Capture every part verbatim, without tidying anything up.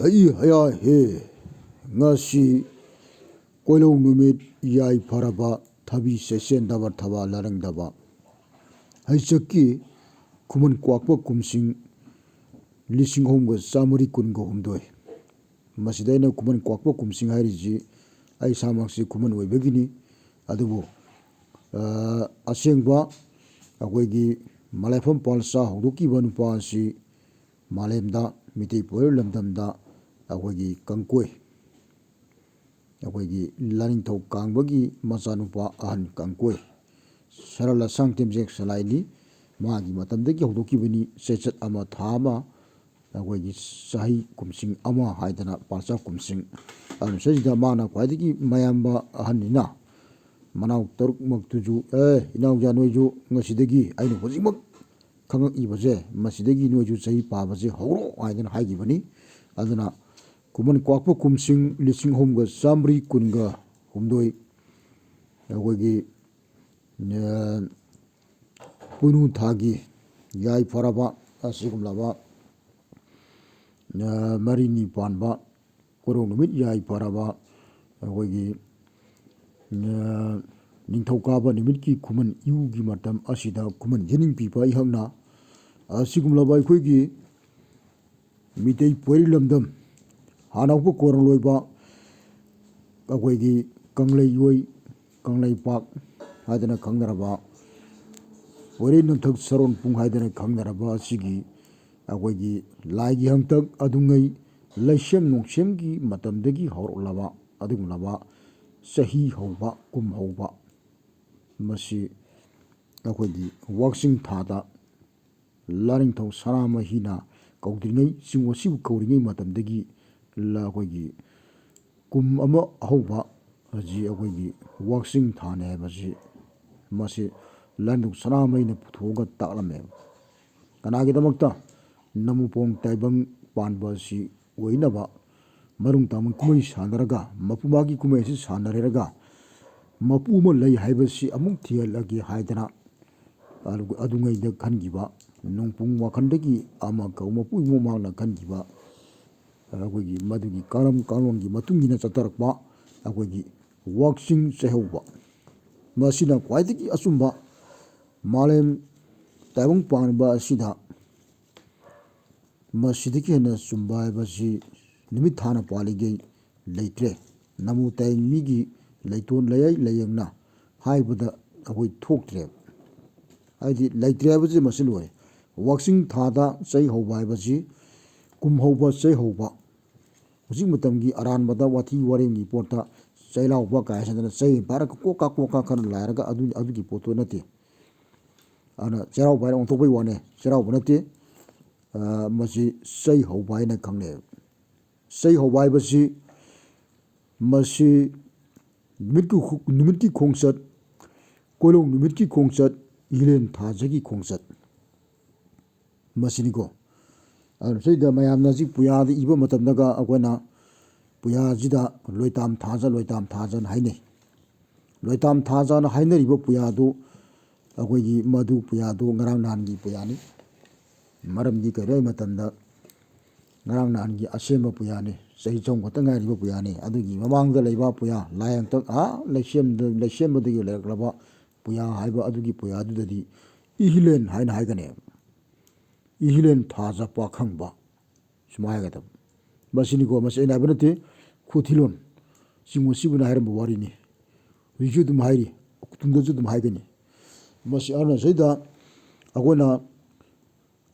ꯍꯩ ꯍꯌꯥ ꯍꯦ, ꯉꯁꯤ ꯀꯣꯏꯂꯧ ꯅꯨꯃꯤꯠ ꯌꯥꯏꯐꯔꯕ, ꯊꯕꯤ ꯆꯦꯆꯦꯟꯗꯕ, ꯊꯕꯥ ꯂꯥꯔꯪꯗꯕ ꯍꯩꯆꯛꯀꯤ ꯈꯨꯃꯟ ꯀ꯭ꯋꯥꯛꯄ ꯀꯨꯝꯁꯤꯡ ꯂꯤꯁꯤꯡ ꯑꯍꯨꯝꯒ ꯆꯥꯃꯔꯤ ꯀꯨꯟꯒ ꯍꯨꯝꯗꯣꯏ꯫ ꯃꯁꯤꯗ ꯑꯩꯅ ꯈꯨꯃꯟ ꯀ꯭ꯋꯥꯛꯄ ꯀꯨꯝꯁꯤꯡ ꯍꯥꯏꯔꯤꯁꯤ ꯑꯩ ꯏꯁꯥꯃꯛꯁꯤ ꯈꯨꯃꯟ ꯑꯣꯏꯕꯒꯤꯅꯤ꯫ ꯑꯗꯨꯕꯨ, ꯑ, ꯑꯁꯦꯡꯕ ꯑꯩꯈꯣꯏꯒꯤ ꯃꯂꯥꯏꯐꯝ ꯄꯥꯜꯆꯥ ꯍꯧꯗꯣꯛꯈꯤꯕ ꯅꯨꯄꯥ ꯑꯁꯤ ꯃꯥꯂꯦꯝꯗ ꯃꯤꯇꯩ ꯄꯣꯏꯔꯣꯜ ꯂꯝꯗꯝꯗ ꯑꯩꯈꯣꯏꯒꯤ ꯀꯪꯀꯣꯏ, ꯑꯩꯈꯣꯏꯒꯤ ꯂꯥꯅꯤꯡꯊꯧ ꯀꯥꯡꯕꯒꯤ ꯃꯆꯥꯅꯨꯄꯥ ꯑꯍꯟ ꯀꯪꯀꯣꯏ ꯁꯔꯜ ꯑꯁꯥꯡ ꯇꯦꯝꯖꯦꯛ ꯁꯂꯥꯏꯅꯤ꯫ ꯃꯥꯒꯤ ꯃꯇꯝꯗꯒꯤ ꯍꯧꯗꯣꯛꯈꯤꯕꯅꯤ꯫ ꯆꯩꯆꯠ ꯑꯃ, ꯊꯥ ꯑꯃ, ꯑꯩꯈꯣꯏꯒꯤ ꯆꯍꯤ ꯀꯨꯝꯁꯤꯡ ꯑꯃ ꯍꯥꯏꯗꯅ ꯄꯥꯜꯆꯥ ꯀꯨꯝꯁꯤꯡ꯫ ꯑꯗꯨ ꯁꯤꯗꯩꯁꯤꯗ ꯃꯥꯅ ꯈ꯭ꯋꯥꯏꯗꯒꯤ ꯃꯌꯥꯝꯕ ꯑꯍꯟꯅꯤꯅ ꯃꯅꯥꯎ ꯇꯔꯨꯛꯃꯛꯇꯨꯁꯨ, "ꯑꯦ, ꯏꯅꯥꯎꯖꯥ, ꯅꯣꯏꯁꯨ ꯉꯁꯤꯗꯒꯤ ꯑꯩꯅ ꯍꯧꯖꯤꯛꯃꯛ ꯈꯪꯉꯛꯏꯕꯁꯦ, ꯃꯁꯤꯗꯒꯤ ꯅꯣꯏꯁꯨ ꯆꯍꯤ ꯄꯥꯕꯁꯦ ꯍꯧꯔꯣ" ꯍꯥꯏꯗꯅ ꯍꯥꯏꯈꯤꯕꯅꯤ꯫ ꯑꯗꯨꯅ ꯈꯨꯃꯟ ꯀ꯭ꯋꯥꯛꯄ ꯀꯨꯝꯁꯤꯡ ꯂꯤꯁꯤꯡ ꯑꯍꯨꯝꯒ ꯆꯥꯃꯔꯤ ꯀꯨꯟꯒ ꯍꯨꯝꯗꯣꯏ, ꯑꯩꯈꯣꯏꯒꯤ, ꯑ, ꯄꯣꯏꯅꯨ ꯊꯥꯒꯤ ꯌꯥꯏꯐꯔꯕ ꯑꯁꯤꯒꯨꯝꯂꯕ, ꯑ, ꯃꯔꯤꯅꯤ ꯄꯥꯟꯕ ꯀꯣꯔꯧ ꯅꯨꯃꯤꯠ ꯌꯥꯏꯐꯔꯕ ꯑꯩꯈꯣꯏꯒꯤ, ꯑ, ꯅꯤꯡꯊꯧꯀꯥꯕ ꯅꯨꯃꯤꯠꯀꯤ ꯈꯨꯃꯟ ꯏꯌꯨꯒꯤ ꯃꯇꯝ ꯑꯁꯤꯗ ꯈꯨꯃꯟ ꯌꯦꯅꯤꯡꯄꯤꯕ ꯑꯩꯍꯥꯛꯅ ꯑꯁꯤꯒꯨꯝꯂꯕ ꯑꯩꯈꯣꯏꯒꯤ ꯃꯤꯇꯩ ꯄꯣꯏꯔꯤ ꯂꯝꯗꯝ ꯍꯥꯟꯅꯧꯕ ꯀꯣꯔꯣꯟ ꯂꯣꯏꯕ ꯑꯩꯈꯣꯏꯒꯤ ꯀꯪꯂꯩꯌꯣꯏ, ꯀꯪꯂꯩꯄꯥꯛ ꯍꯥꯏꯗꯅ ꯈꯪꯅꯔꯕ, ꯄꯣꯏꯔꯩ ꯅꯣꯟꯊꯛ ꯁꯔꯣꯟ ꯄꯨꯡ ꯍꯥꯏꯗꯅ ꯈꯪꯅꯔꯕ ꯑꯁꯤꯒꯤ ꯑꯩꯈꯣꯏꯒꯤ ꯂꯥꯏꯒꯤ ꯍꯥꯡꯇꯛ ꯑꯗꯨꯉꯩ ꯂꯩꯁꯦꯝ ꯅꯣꯡꯁꯦꯝꯒꯤ ꯃꯇꯝꯗꯒꯤ ꯍꯧꯔꯛꯂꯕ ꯑꯗꯨꯒꯨꯝꯂꯕ ꯆꯍꯤ ꯍꯧꯕ, ꯀꯨꯝ ꯍꯧꯕ, ꯃꯁꯤ ꯑꯩꯈꯣꯏꯒꯤ ꯋꯥꯛꯆꯤꯡ ꯊꯥꯗ ꯂꯥꯏꯅꯤꯡꯊꯧ ꯁꯅꯥꯃꯍꯤꯅ ꯀꯧꯗ꯭ꯔꯤꯉꯩ, ꯆꯤꯡ ꯑꯁꯤꯕꯨ ꯀꯧꯔꯤꯉꯩ ꯃꯇꯝꯗꯒꯤ ꯂ-, ꯑꯩꯈꯣꯏꯒꯤ ꯀꯨꯝ ꯑꯃ ꯑꯍꯧꯕ ꯑꯁꯤ ꯑꯩꯈꯣꯏꯒꯤ ꯋꯥꯛꯆꯤꯡ ꯊꯥꯅꯤ ꯍꯥꯏꯕꯁꯤ ꯃꯁꯤ ꯂꯥꯏꯅꯤꯡꯊꯧ ꯁꯅꯥꯃꯍꯤꯅ ꯄꯨꯊꯣꯛꯑꯒ ꯇꯥꯛꯂꯝꯃꯦꯕ꯫ ꯀꯅꯥꯒꯤꯗꯃꯛꯇ? ꯅꯃꯨꯄꯣꯡ ꯇꯥꯏꯕꯪ ꯄꯥꯟꯕ ꯑꯁꯤ ꯑꯣꯏꯅꯕ ꯃꯔꯨꯡ ꯇꯥꯃꯟ ꯀꯨꯝꯍꯩ ꯁꯥꯟꯅꯔꯒ, ꯃꯄꯨ ꯃꯥꯒꯤ ꯀꯨꯝꯍꯩ ꯑꯁꯤ ꯁꯥꯟꯅꯔꯦꯔꯒ, ꯃꯄꯨ ꯑꯃ ꯂꯩ ꯍꯥꯏꯕꯁꯤ ꯑꯃꯨꯛ ꯊꯤꯍꯜꯂꯒꯦ ꯍꯥꯏꯗꯅ ꯑꯗꯨ-, ꯑꯗꯨꯉꯩꯗ ꯈꯟꯈꯤꯕ, ꯅꯣꯡꯄꯣꯡ ꯋꯥꯈꯟꯗꯒꯤ ꯑꯃ ꯀꯧ ꯃꯄꯨ ꯏꯃꯣ ꯃꯥꯡꯅ ꯈꯟꯈꯤꯕ ꯑꯩꯈꯣꯏꯒꯤ ꯃꯗꯨꯒꯤ ꯀꯥꯡꯂꯝ ꯀꯥꯡꯂꯣꯟꯒꯤ ꯃꯇꯨꯡ ꯏꯟꯅ ꯆꯠꯊꯔꯛꯄ ꯑꯩꯈꯣꯏꯒꯤ ꯋꯥꯛꯆꯤꯡ ꯆꯩꯍꯧꯕ, ꯃꯁꯤꯅ ꯈ꯭ꯋꯥꯏꯗꯒꯤ ꯑꯆꯨꯝꯕ, ꯃꯥꯂꯦꯝ ꯇꯥꯏꯕꯪ ꯄꯥꯟꯕ ꯑꯁꯤꯗ ꯃꯁꯤꯗꯒꯤ ꯍꯦꯟꯅ ꯆꯨꯝꯕ ꯍꯥꯏꯕꯁꯤ ꯅꯨꯃꯤꯠ ꯊꯥꯅ ꯄꯥꯜꯂꯤꯉꯩ ꯂꯩꯇ꯭ꯔꯦ꯫ ꯅꯃꯨ ꯇꯥꯏ ꯃꯤꯒꯤ ꯂꯩꯇꯣꯟ ꯂꯩꯌꯥꯏ ꯂꯩꯌꯦꯡꯅ ꯍꯥꯏꯕꯗ ꯑꯩꯈꯣꯏ ꯊꯣꯛꯇ꯭ꯔꯦꯕ꯫ ꯍꯥꯏꯗꯤ ꯂꯩꯇ꯭ꯔꯦ ꯍꯥꯏꯕꯁꯤ ꯃꯁꯤ ꯂꯣꯏꯔꯦ꯫ ꯋꯥꯛꯆꯤꯡ ꯊꯥꯗ ꯆꯩ ꯍꯧꯕ ꯍꯥꯏꯕꯁꯤ ꯀꯨꯝ ꯍꯧꯕ, ꯆꯩ ꯍꯧꯕ, ꯍꯧꯖꯤꯛ ꯃꯇꯝꯒꯤ ꯑꯔꯥꯟꯕꯗ ꯋꯥꯊꯤ ꯋꯥꯔꯦꯝꯒꯤ ꯄꯣꯠꯇ ꯆꯩꯔꯥꯎꯕ ꯀꯥꯏ ꯍꯥꯏꯗꯅ ꯆꯩ ꯄꯥꯏꯔꯒ ꯀꯣꯛ ꯀꯥ ꯀꯣꯛ ꯀꯥ ꯈꯔ ꯂꯥꯏꯔꯒ ꯑꯗꯨ-, ꯑꯗꯨꯒꯤ ꯄꯣꯠꯇꯣ ꯅꯠꯇꯦ꯫ ꯑꯗꯨꯅ ꯆꯩꯔꯥꯎꯕ ꯍꯥꯏꯅ ꯑꯣꯟꯊꯣꯛꯄꯩ ꯋꯥꯅꯦ, ꯆꯩꯔꯥꯎꯕ ꯅꯠꯇꯦ꯫ ꯑ, ꯃꯁꯤ ꯆꯩ ꯍꯧꯕ ꯍꯥꯏꯅ ꯈꯪꯅꯩ꯫ ꯆꯩ ꯍꯧꯕ ꯍꯥꯏꯕꯁꯤ ꯃꯁꯤ ꯅꯨꯃꯤꯠꯀꯤ ꯈꯨ-, ꯅꯨꯃꯤꯠꯀꯤ ꯈꯣꯡꯆꯠ, ꯀꯣꯏꯂꯧ ꯅꯨꯃꯤꯠꯀꯤ ꯈꯣꯡꯆꯠ, ꯏꯂꯦꯟ ꯊꯥꯖꯒꯤ ꯈꯣꯡꯆꯠ, ꯃꯁꯤꯅꯤꯀꯣ꯫ ꯑꯗꯨꯅ ꯁꯤꯗ ꯃꯌꯥꯝꯅ ꯍꯧꯖꯤꯛ ꯄꯨꯌꯥꯗ ꯏꯕ ꯃꯇꯝꯗꯒ ꯑꯩꯈꯣꯏꯅ ꯄꯨꯌꯥꯁꯤꯗ ꯂꯣꯏꯇꯥꯝ ꯊꯥꯖ, ꯂꯣꯏꯇꯥꯝ ꯊꯥꯖꯅ ꯍꯥꯏꯅꯩ꯫ ꯂꯣꯏꯇꯥꯝ ꯊꯥꯖꯅ ꯍꯥꯏꯅꯔꯤꯕ ꯄꯨꯌꯥꯗꯨ ꯑꯩꯈꯣꯏꯒꯤ ꯃꯗꯨ ꯄꯨꯌꯥꯗꯨ ꯉꯔꯥꯡ ꯅꯍꯥꯟꯒꯤ ꯄꯨꯌꯥꯅꯤ꯫ ꯃꯔꯝꯗꯤ ꯀꯩꯅꯣ ꯍꯥꯏ ꯃꯇꯝꯗ ꯉꯔꯥꯡ ꯅꯍꯥꯟꯒꯤ ꯑꯁꯦꯝꯕ ꯄꯨꯌꯥꯅꯤ, ꯆꯍꯤ ꯆꯍꯨꯝ ꯈꯛꯇ ꯉꯥꯏꯔꯤꯕ ꯄꯨꯌꯥꯅꯤ꯫ ꯑꯗꯨꯒꯤ ꯃꯃꯥꯡꯗ ꯂꯩꯕ ꯄꯨꯌꯥ, ꯂꯥꯏꯌꯥꯡꯊꯛ, ꯑꯥ, ꯂꯩꯁꯦꯝꯗ-, ꯂꯩꯁꯦꯝꯕꯗꯒꯤ ꯂꯩꯔꯛꯂꯕ ꯄꯨꯌꯥ ꯍꯥꯏꯕ ꯑꯗꯨꯒꯤ ꯄꯨꯌꯥꯗꯨꯗꯗꯤ ꯏꯍꯤꯂꯦꯟ ꯍꯥꯏꯅ ꯍꯥꯏꯒꯅꯦꯕ꯫ ꯏꯍꯤꯂꯦꯟ ꯊꯥꯖ ꯄꯥꯈꯪꯕ ꯁꯨꯃꯥꯏ ꯍꯥꯏꯒꯗꯕ꯫ ꯃꯁꯤꯅꯤꯀꯣ, ꯃꯁꯤ ꯑꯩꯅ ꯍꯥꯏꯕ ꯅꯠꯇꯦ, ꯈꯨꯊꯤꯂꯣꯟ ꯆꯤꯡꯕ ꯁꯤꯕꯨꯅ ꯍꯥꯏꯔꯝꯕ ꯋꯥꯔꯤꯅꯤ꯫ ꯍꯧꯖꯤꯛꯁꯨ ꯑꯗꯨꯝ ꯍꯥꯏꯔꯤ, ꯇꯨꯡꯗꯁꯨ ꯑꯗꯨꯝ ꯍꯥꯏꯒꯅꯤ꯫ ꯃꯁꯤ ꯑꯗꯨꯅ ꯁꯤꯗ ꯑꯩꯈꯣꯏꯅ,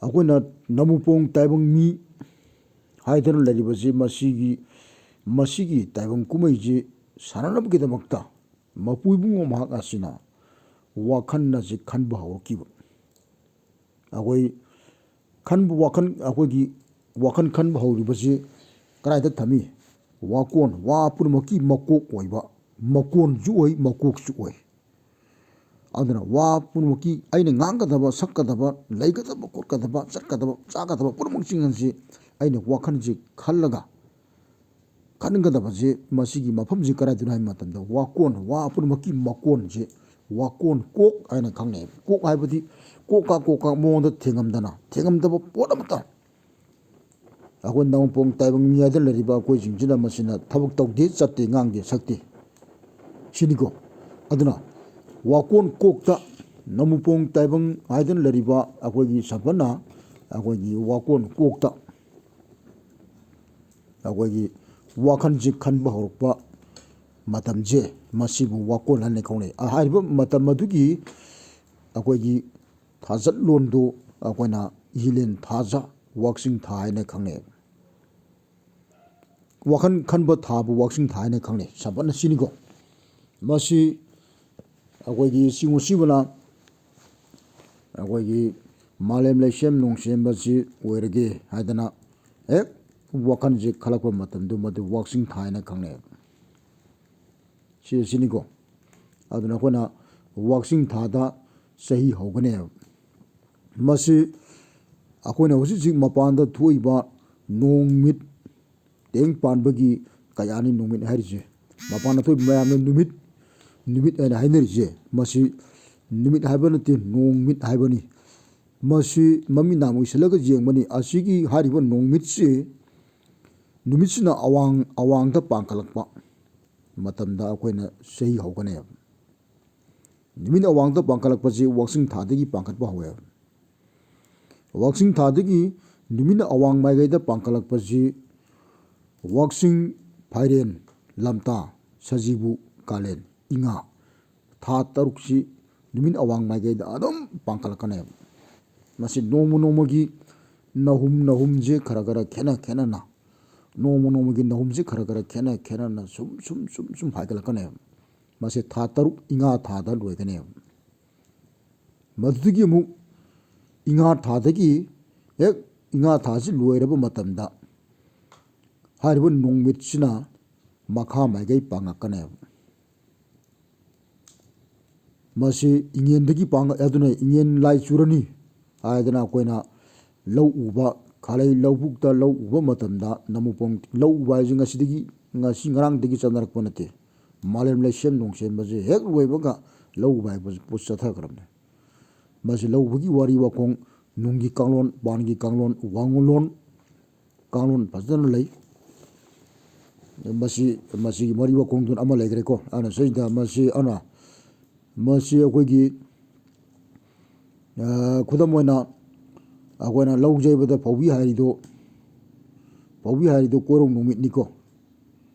ꯑꯩꯈꯣꯏꯅ ꯅꯃꯨꯄꯣꯡ ꯇꯥꯏꯕꯪ ꯃꯤ ꯍꯥꯏꯗꯅ ꯂꯩꯔꯤꯕꯁꯤ, ꯃꯁꯤꯒꯤ, ꯃꯁꯤꯒꯤ ꯇꯥꯏꯕꯪ ꯀꯨꯝꯍꯩꯁꯤ ꯁꯥꯟꯅꯅꯕꯒꯤꯗꯃꯛꯇ ꯃꯄꯨ ꯏꯕꯨꯡꯉꯣ ꯃꯍꯥꯛ ꯑꯁꯤꯅ ꯋꯥꯈꯜ ꯑꯁꯤ ꯈꯟꯕ ꯍꯧꯔꯛꯈꯤꯕ꯫ ꯑꯩꯈꯣꯏ ꯈꯟꯕ ꯋꯥꯈꯜ, ꯑꯩꯈꯣꯏꯒꯤ ꯋꯥꯈꯜ ꯈꯟꯕ ꯍꯧꯔꯤꯕꯁꯤ ꯀꯗꯥꯏꯗ ꯊꯝꯃꯤ? ꯋꯥꯀꯣꯟ, ꯋꯥ ꯄꯨꯝꯅꯃꯛꯀꯤ ꯃꯀꯣꯛ ꯑꯣꯏꯕ, ꯃꯀꯣꯟꯁꯨ ꯑꯣꯏ, ꯃꯀꯣꯛꯁꯨ ꯑꯣꯏ꯫ ꯑꯗꯨꯅ ꯋꯥ ꯄꯨꯝꯅꯃꯛꯀꯤ ꯑꯩꯅ ꯉꯥꯡꯒꯗꯕ, ꯁꯛꯀꯗꯕ, ꯂꯩꯒꯗꯕ, ꯈꯣꯠꯀꯗꯕ, ꯆꯠꯀꯗꯕ, ꯆꯥꯒꯗꯕ ꯄꯨꯝꯅꯃꯛꯁꯤꯡ ꯑꯁꯤ ꯑꯩꯅ ꯋꯥꯈꯜꯁꯤ ꯈꯜꯂꯒ ꯈꯟꯒꯗꯕꯁꯦ, ꯃꯁꯤꯒꯤ ꯃꯐꯝꯁꯤ ꯀꯗꯥꯏꯗꯅꯣ ꯍꯥꯏꯕ ꯃꯇꯝꯗ, ꯋꯥꯀꯣꯟ, ꯋꯥ ꯄꯨꯝꯅꯃꯛꯀꯤ ꯃꯀꯣꯟꯁꯦ ꯋꯥꯀꯣꯟ, ꯀꯣꯛ ꯍꯥꯏꯅ ꯈꯪꯅꯩ꯫ ꯀꯣꯛ ꯍꯥꯏꯕꯗꯤ ꯀꯣꯛꯀ ꯀꯣꯛꯀ ꯃꯉꯣꯟꯗ ꯊꯦꯡꯉꯝꯗꯅ, ꯊꯦꯡꯉꯝꯗꯕ ꯄꯣꯠ ꯑꯃꯠꯇ ꯑꯩꯈꯣꯏ ꯅꯥꯎꯄꯣꯡ ꯇꯥꯏꯕꯪ ꯃꯤ ꯍꯥꯏꯗꯅ ꯂꯩꯔꯤꯕ ꯑꯩꯈꯣꯏꯁꯤꯡꯁꯤꯅ ꯃꯁꯤꯅ ꯊꯕꯛ ꯇꯧꯗꯦ, ꯆꯠꯇꯦ, ꯉꯥꯡꯗꯦ, ꯁꯛꯇꯦ꯫ ꯁꯤꯅꯤꯀꯣ꯫ ꯑꯗꯨꯅ ꯋꯥꯀꯣꯟ ꯀꯣꯛꯇ, ꯅꯃꯨꯄꯣꯡ ꯇꯥꯏꯕꯪ ꯍꯥꯏꯗꯅ ꯂꯩꯔꯤꯕ ꯑꯩꯈꯣꯏꯒꯤ ꯁꯝꯄꯠꯅ ꯑꯩꯈꯣꯏꯒꯤ ꯋꯥꯀꯣꯟ ꯀꯣꯛꯇ ꯑꯩꯈꯣꯏꯒꯤ ꯋꯥꯈꯜꯁꯤ ꯈꯟꯕ ꯍꯧꯔꯛꯄ ꯃꯇꯝꯁꯦ, ꯃꯁꯤꯕꯨ ꯋꯥꯀꯣꯟ ꯍꯥꯏꯅ ꯈꯪꯅꯩ꯫ ꯍꯥꯏꯔꯤꯕ ꯃꯇꯝ ꯑꯗꯨꯒꯤ ꯑꯩꯈꯣꯏꯒꯤ ꯊꯥꯖꯠꯂꯣꯟꯗꯨ ꯑꯩꯈꯣꯏꯅ ꯏꯍꯤꯂꯦꯟ ꯊꯥꯖ, ꯋꯥꯛꯆꯤꯡ ꯊꯥ ꯍꯥꯏꯅ ꯈꯪꯅꯩ꯫ ꯋꯥꯈꯜ ꯈꯟꯕ ꯊꯥꯕꯨ ꯋꯥꯛꯆꯤꯡ ꯊꯥ ꯍꯥꯏꯅ ꯈꯪꯅꯩ꯫ ꯁꯝꯄꯠꯅ ꯁꯤꯅꯤꯀꯣ꯫ ꯃꯁꯤ ꯑꯩꯈꯣꯏꯒꯤ ꯆꯤꯉꯨ ꯁꯤꯕꯅ ꯑꯩꯈꯣꯏꯒꯤ ꯃꯥꯂꯦꯝ ꯂꯩꯁꯦꯝ ꯅꯣꯡꯁꯦꯝꯕꯁꯤ ꯑꯣꯏꯔꯒꯦ ꯍꯥꯏꯗꯅ ꯍꯦꯛ ꯋꯥꯈꯜꯁꯦ ꯈꯜꯂꯛꯄ ꯃꯇꯝꯗꯨ ꯃꯗꯨ ꯋꯥꯛꯆꯤꯡ ꯊꯥ ꯍꯥꯏꯅ ꯈꯪꯅꯩ꯫ ꯁꯤ ꯑꯁꯤꯅꯤꯀꯣ꯫ ꯑꯗꯨꯅ ꯑꯩꯈꯣꯏꯅ ꯋꯥꯛꯆꯤꯡ ꯊꯥꯗ ꯆꯍꯤ ꯍꯧꯒꯅꯦꯕ꯫ ꯃꯁꯤ ꯑꯩꯈꯣꯏꯅ ꯍꯧꯖꯤꯛ ꯍꯧꯖꯤꯛ ꯃꯄꯥꯟꯗ ꯊꯣꯛꯏꯕ ꯅꯣꯡꯃꯤꯠ ꯇꯦꯡ ꯄꯥꯟꯕꯒꯤ ꯀꯌꯥꯅꯤ ꯅꯣꯡꯃꯤꯠ ꯍꯥꯏꯔꯤꯁꯦ꯫ ꯃꯄꯥꯟꯗ ꯊꯣꯛꯏꯕ ꯃꯌꯥꯝꯅ ꯅꯨꯃꯤꯠ, ꯅꯨꯃꯤꯠ ꯍꯥꯏꯅ ꯍꯥꯏꯅꯔꯤꯁꯦ꯫ ꯃꯁꯤ ꯅꯨꯃꯤꯠ ꯍꯥꯏꯕ ꯅꯠꯇꯦ, ꯅꯣꯡꯃꯤꯠ ꯍꯥꯏꯕꯅꯤ꯫ ꯃꯁꯤ ꯃꯃꯤꯠ ꯅꯥ ꯑꯣꯏꯁꯤꯜꯂꯒ ꯌꯦꯡꯕꯅꯤ꯫ ꯑꯁꯤꯒꯤ ꯍꯥꯏꯔꯤꯕ ꯅꯣꯡꯃꯤꯠꯁꯤ, ꯅꯨꯃꯤꯠꯁꯤꯅ ꯑꯋꯥꯡ, ꯑꯋꯥꯡꯗ ꯄꯥꯡꯈꯠꯂꯛꯄ ꯃꯇꯝꯗ ꯑꯩꯈꯣꯏꯅ ꯆꯍꯤ ꯍꯧꯒꯅꯦꯕ꯫ ꯅꯨꯃꯤꯠ ꯑꯋꯥꯡꯗ ꯄꯥꯡꯈꯠꯂꯛꯄꯁꯤ ꯋꯥꯛꯆꯤꯡ ꯊꯥꯗꯒꯤ ꯄꯥꯡꯈꯠꯄ ꯍꯧꯋꯦꯕ꯫ ꯋꯥꯛꯆꯤꯡ ꯊꯥꯗꯒꯤ ꯅꯨꯃꯤꯠꯅ ꯑꯋꯥꯡ ꯃꯥꯏꯀꯩꯗ ꯄꯥꯡꯈꯠꯂꯛꯄꯁꯤ ꯋꯥꯛꯆꯤꯡ, ꯐꯥꯏꯔꯦꯟ, ꯂꯝꯇꯥ, ꯁꯖꯤꯕꯨ, ꯀꯥꯂꯦꯟ, ꯏꯉꯥ, ꯊꯥ ꯇꯔꯨꯛꯁꯤ ꯅꯨꯃꯤꯠ ꯑꯋꯥꯡ ꯃꯥꯏꯀꯩꯗ ꯑꯗꯨꯝ ꯄꯥꯡꯈꯠꯂꯛꯀꯅꯦꯕ꯫ ꯃꯁꯤ ꯅꯣꯡꯃ ꯅꯣꯡꯃꯒꯤ ꯅꯍꯨꯝ ꯅꯍꯨꯝꯁꯦ ꯈꯔ ꯈꯔ ꯈꯦꯠꯅ ꯈꯦꯠꯅꯅ, ꯅꯣꯡꯃ ꯅꯣꯡꯃꯒꯤ ꯅꯍꯨꯝꯁꯦ ꯈꯔ ꯈꯔ ꯈꯦꯠꯅ ꯈꯦꯠꯅꯅ ꯁꯨꯝ ꯁꯨꯝ ꯁꯨꯝ ꯁꯨꯝ ꯍꯥꯏꯒꯠꯂꯛꯀꯅꯦꯕ꯫ ꯃꯁꯤ ꯊꯥ ꯇꯔꯨꯛ, ꯏꯉꯥ ꯊꯥꯗ ꯂꯣꯏꯒꯅꯦꯕ꯫ ꯃꯗꯨꯗꯒꯤ ꯑꯃꯨꯛ ꯏꯉꯥ ꯊꯥꯗꯒꯤ ꯍꯦꯛ ꯏꯉꯥ ꯊꯥꯁꯤ ꯂꯣꯏꯔꯕ ꯃꯇꯝꯗ ꯍꯥꯏꯔꯤꯕ ꯅꯣꯡꯃꯤꯠꯁꯤꯅ ꯃꯈꯥ ꯃꯥꯏꯀꯩ ꯄꯥꯡꯉꯛꯀꯅꯦꯕ꯫ ꯃꯁꯤ ꯏꯉꯦꯟꯗꯒꯤ ꯄꯥꯡꯉꯛꯑꯦ, ꯑꯗꯨꯅ ꯏꯉꯦꯟ ꯂꯥꯏ ꯆꯨꯔꯅꯤ ꯍꯥꯏꯗꯅ ꯑꯩꯈꯣꯏꯅ ꯂꯧ ꯎꯕ, ꯈꯥꯂꯩ ꯂꯧꯕꯨꯛꯇ ꯂꯧ ꯎꯕ ꯃꯇꯝꯗ ꯅꯃꯨꯄꯣꯡ ꯂꯧ ꯎꯕ ꯍꯥꯏꯁꯦ ꯉꯁꯤꯗꯒꯤ, ꯉꯁꯤ ꯉꯔꯥꯡꯗꯒꯤ ꯆꯠꯅꯔꯛꯄ ꯅꯠꯇꯦ꯫ ꯃꯥꯂꯦꯝ ꯂꯩꯁꯦꯝ ꯅꯣꯡꯁꯦꯝꯕꯁꯦ ꯍꯦꯛ ꯂꯣꯏꯕꯒ ꯂꯧ ꯎꯕ ꯍꯥꯏꯕ ꯄꯣꯠ ꯆꯠꯊꯈ꯭ꯔꯕꯅꯦ꯫ ꯃꯁꯤ ꯂꯧ ꯎꯕꯒꯤ ꯋꯥꯔꯤ ꯋꯥꯈꯣꯡ, ꯅꯨꯡꯒꯤ ꯀꯥꯡꯂꯣꯟ, ꯄꯥꯟꯒꯤ ꯀꯥꯡꯂꯣꯟ, ꯋꯥꯡꯂꯣꯟ, ꯀꯥꯡꯂꯣꯟ ꯐꯖꯅ ꯂꯩ꯫ ꯃꯁꯤ, ꯃꯁꯤꯒꯤ ꯃꯔꯤ ꯋꯥꯈꯣꯡꯗꯨꯅ ꯑꯃ ꯂꯩꯈ꯭ꯔꯦꯀꯣ꯫ ꯑꯗꯨꯅ ꯁꯤꯗ ꯃꯁꯤ ꯑꯅ, ꯃꯁꯤ ꯑꯩꯈꯣꯏꯒꯤ, ꯑ, ꯈꯨꯗꯝ ꯑꯣꯏꯅ ꯑꯩꯈꯣꯏꯅ ꯂꯧ ꯌꯩꯕꯗ ꯐꯧꯕꯤ ꯍꯥꯏꯔꯤꯗꯣ, ꯐꯧꯕꯤ ꯍꯥꯏꯔꯤꯗꯣ ꯀꯣꯏꯔꯣꯡ ꯅꯨꯃꯤꯠꯅꯤꯀꯣ꯫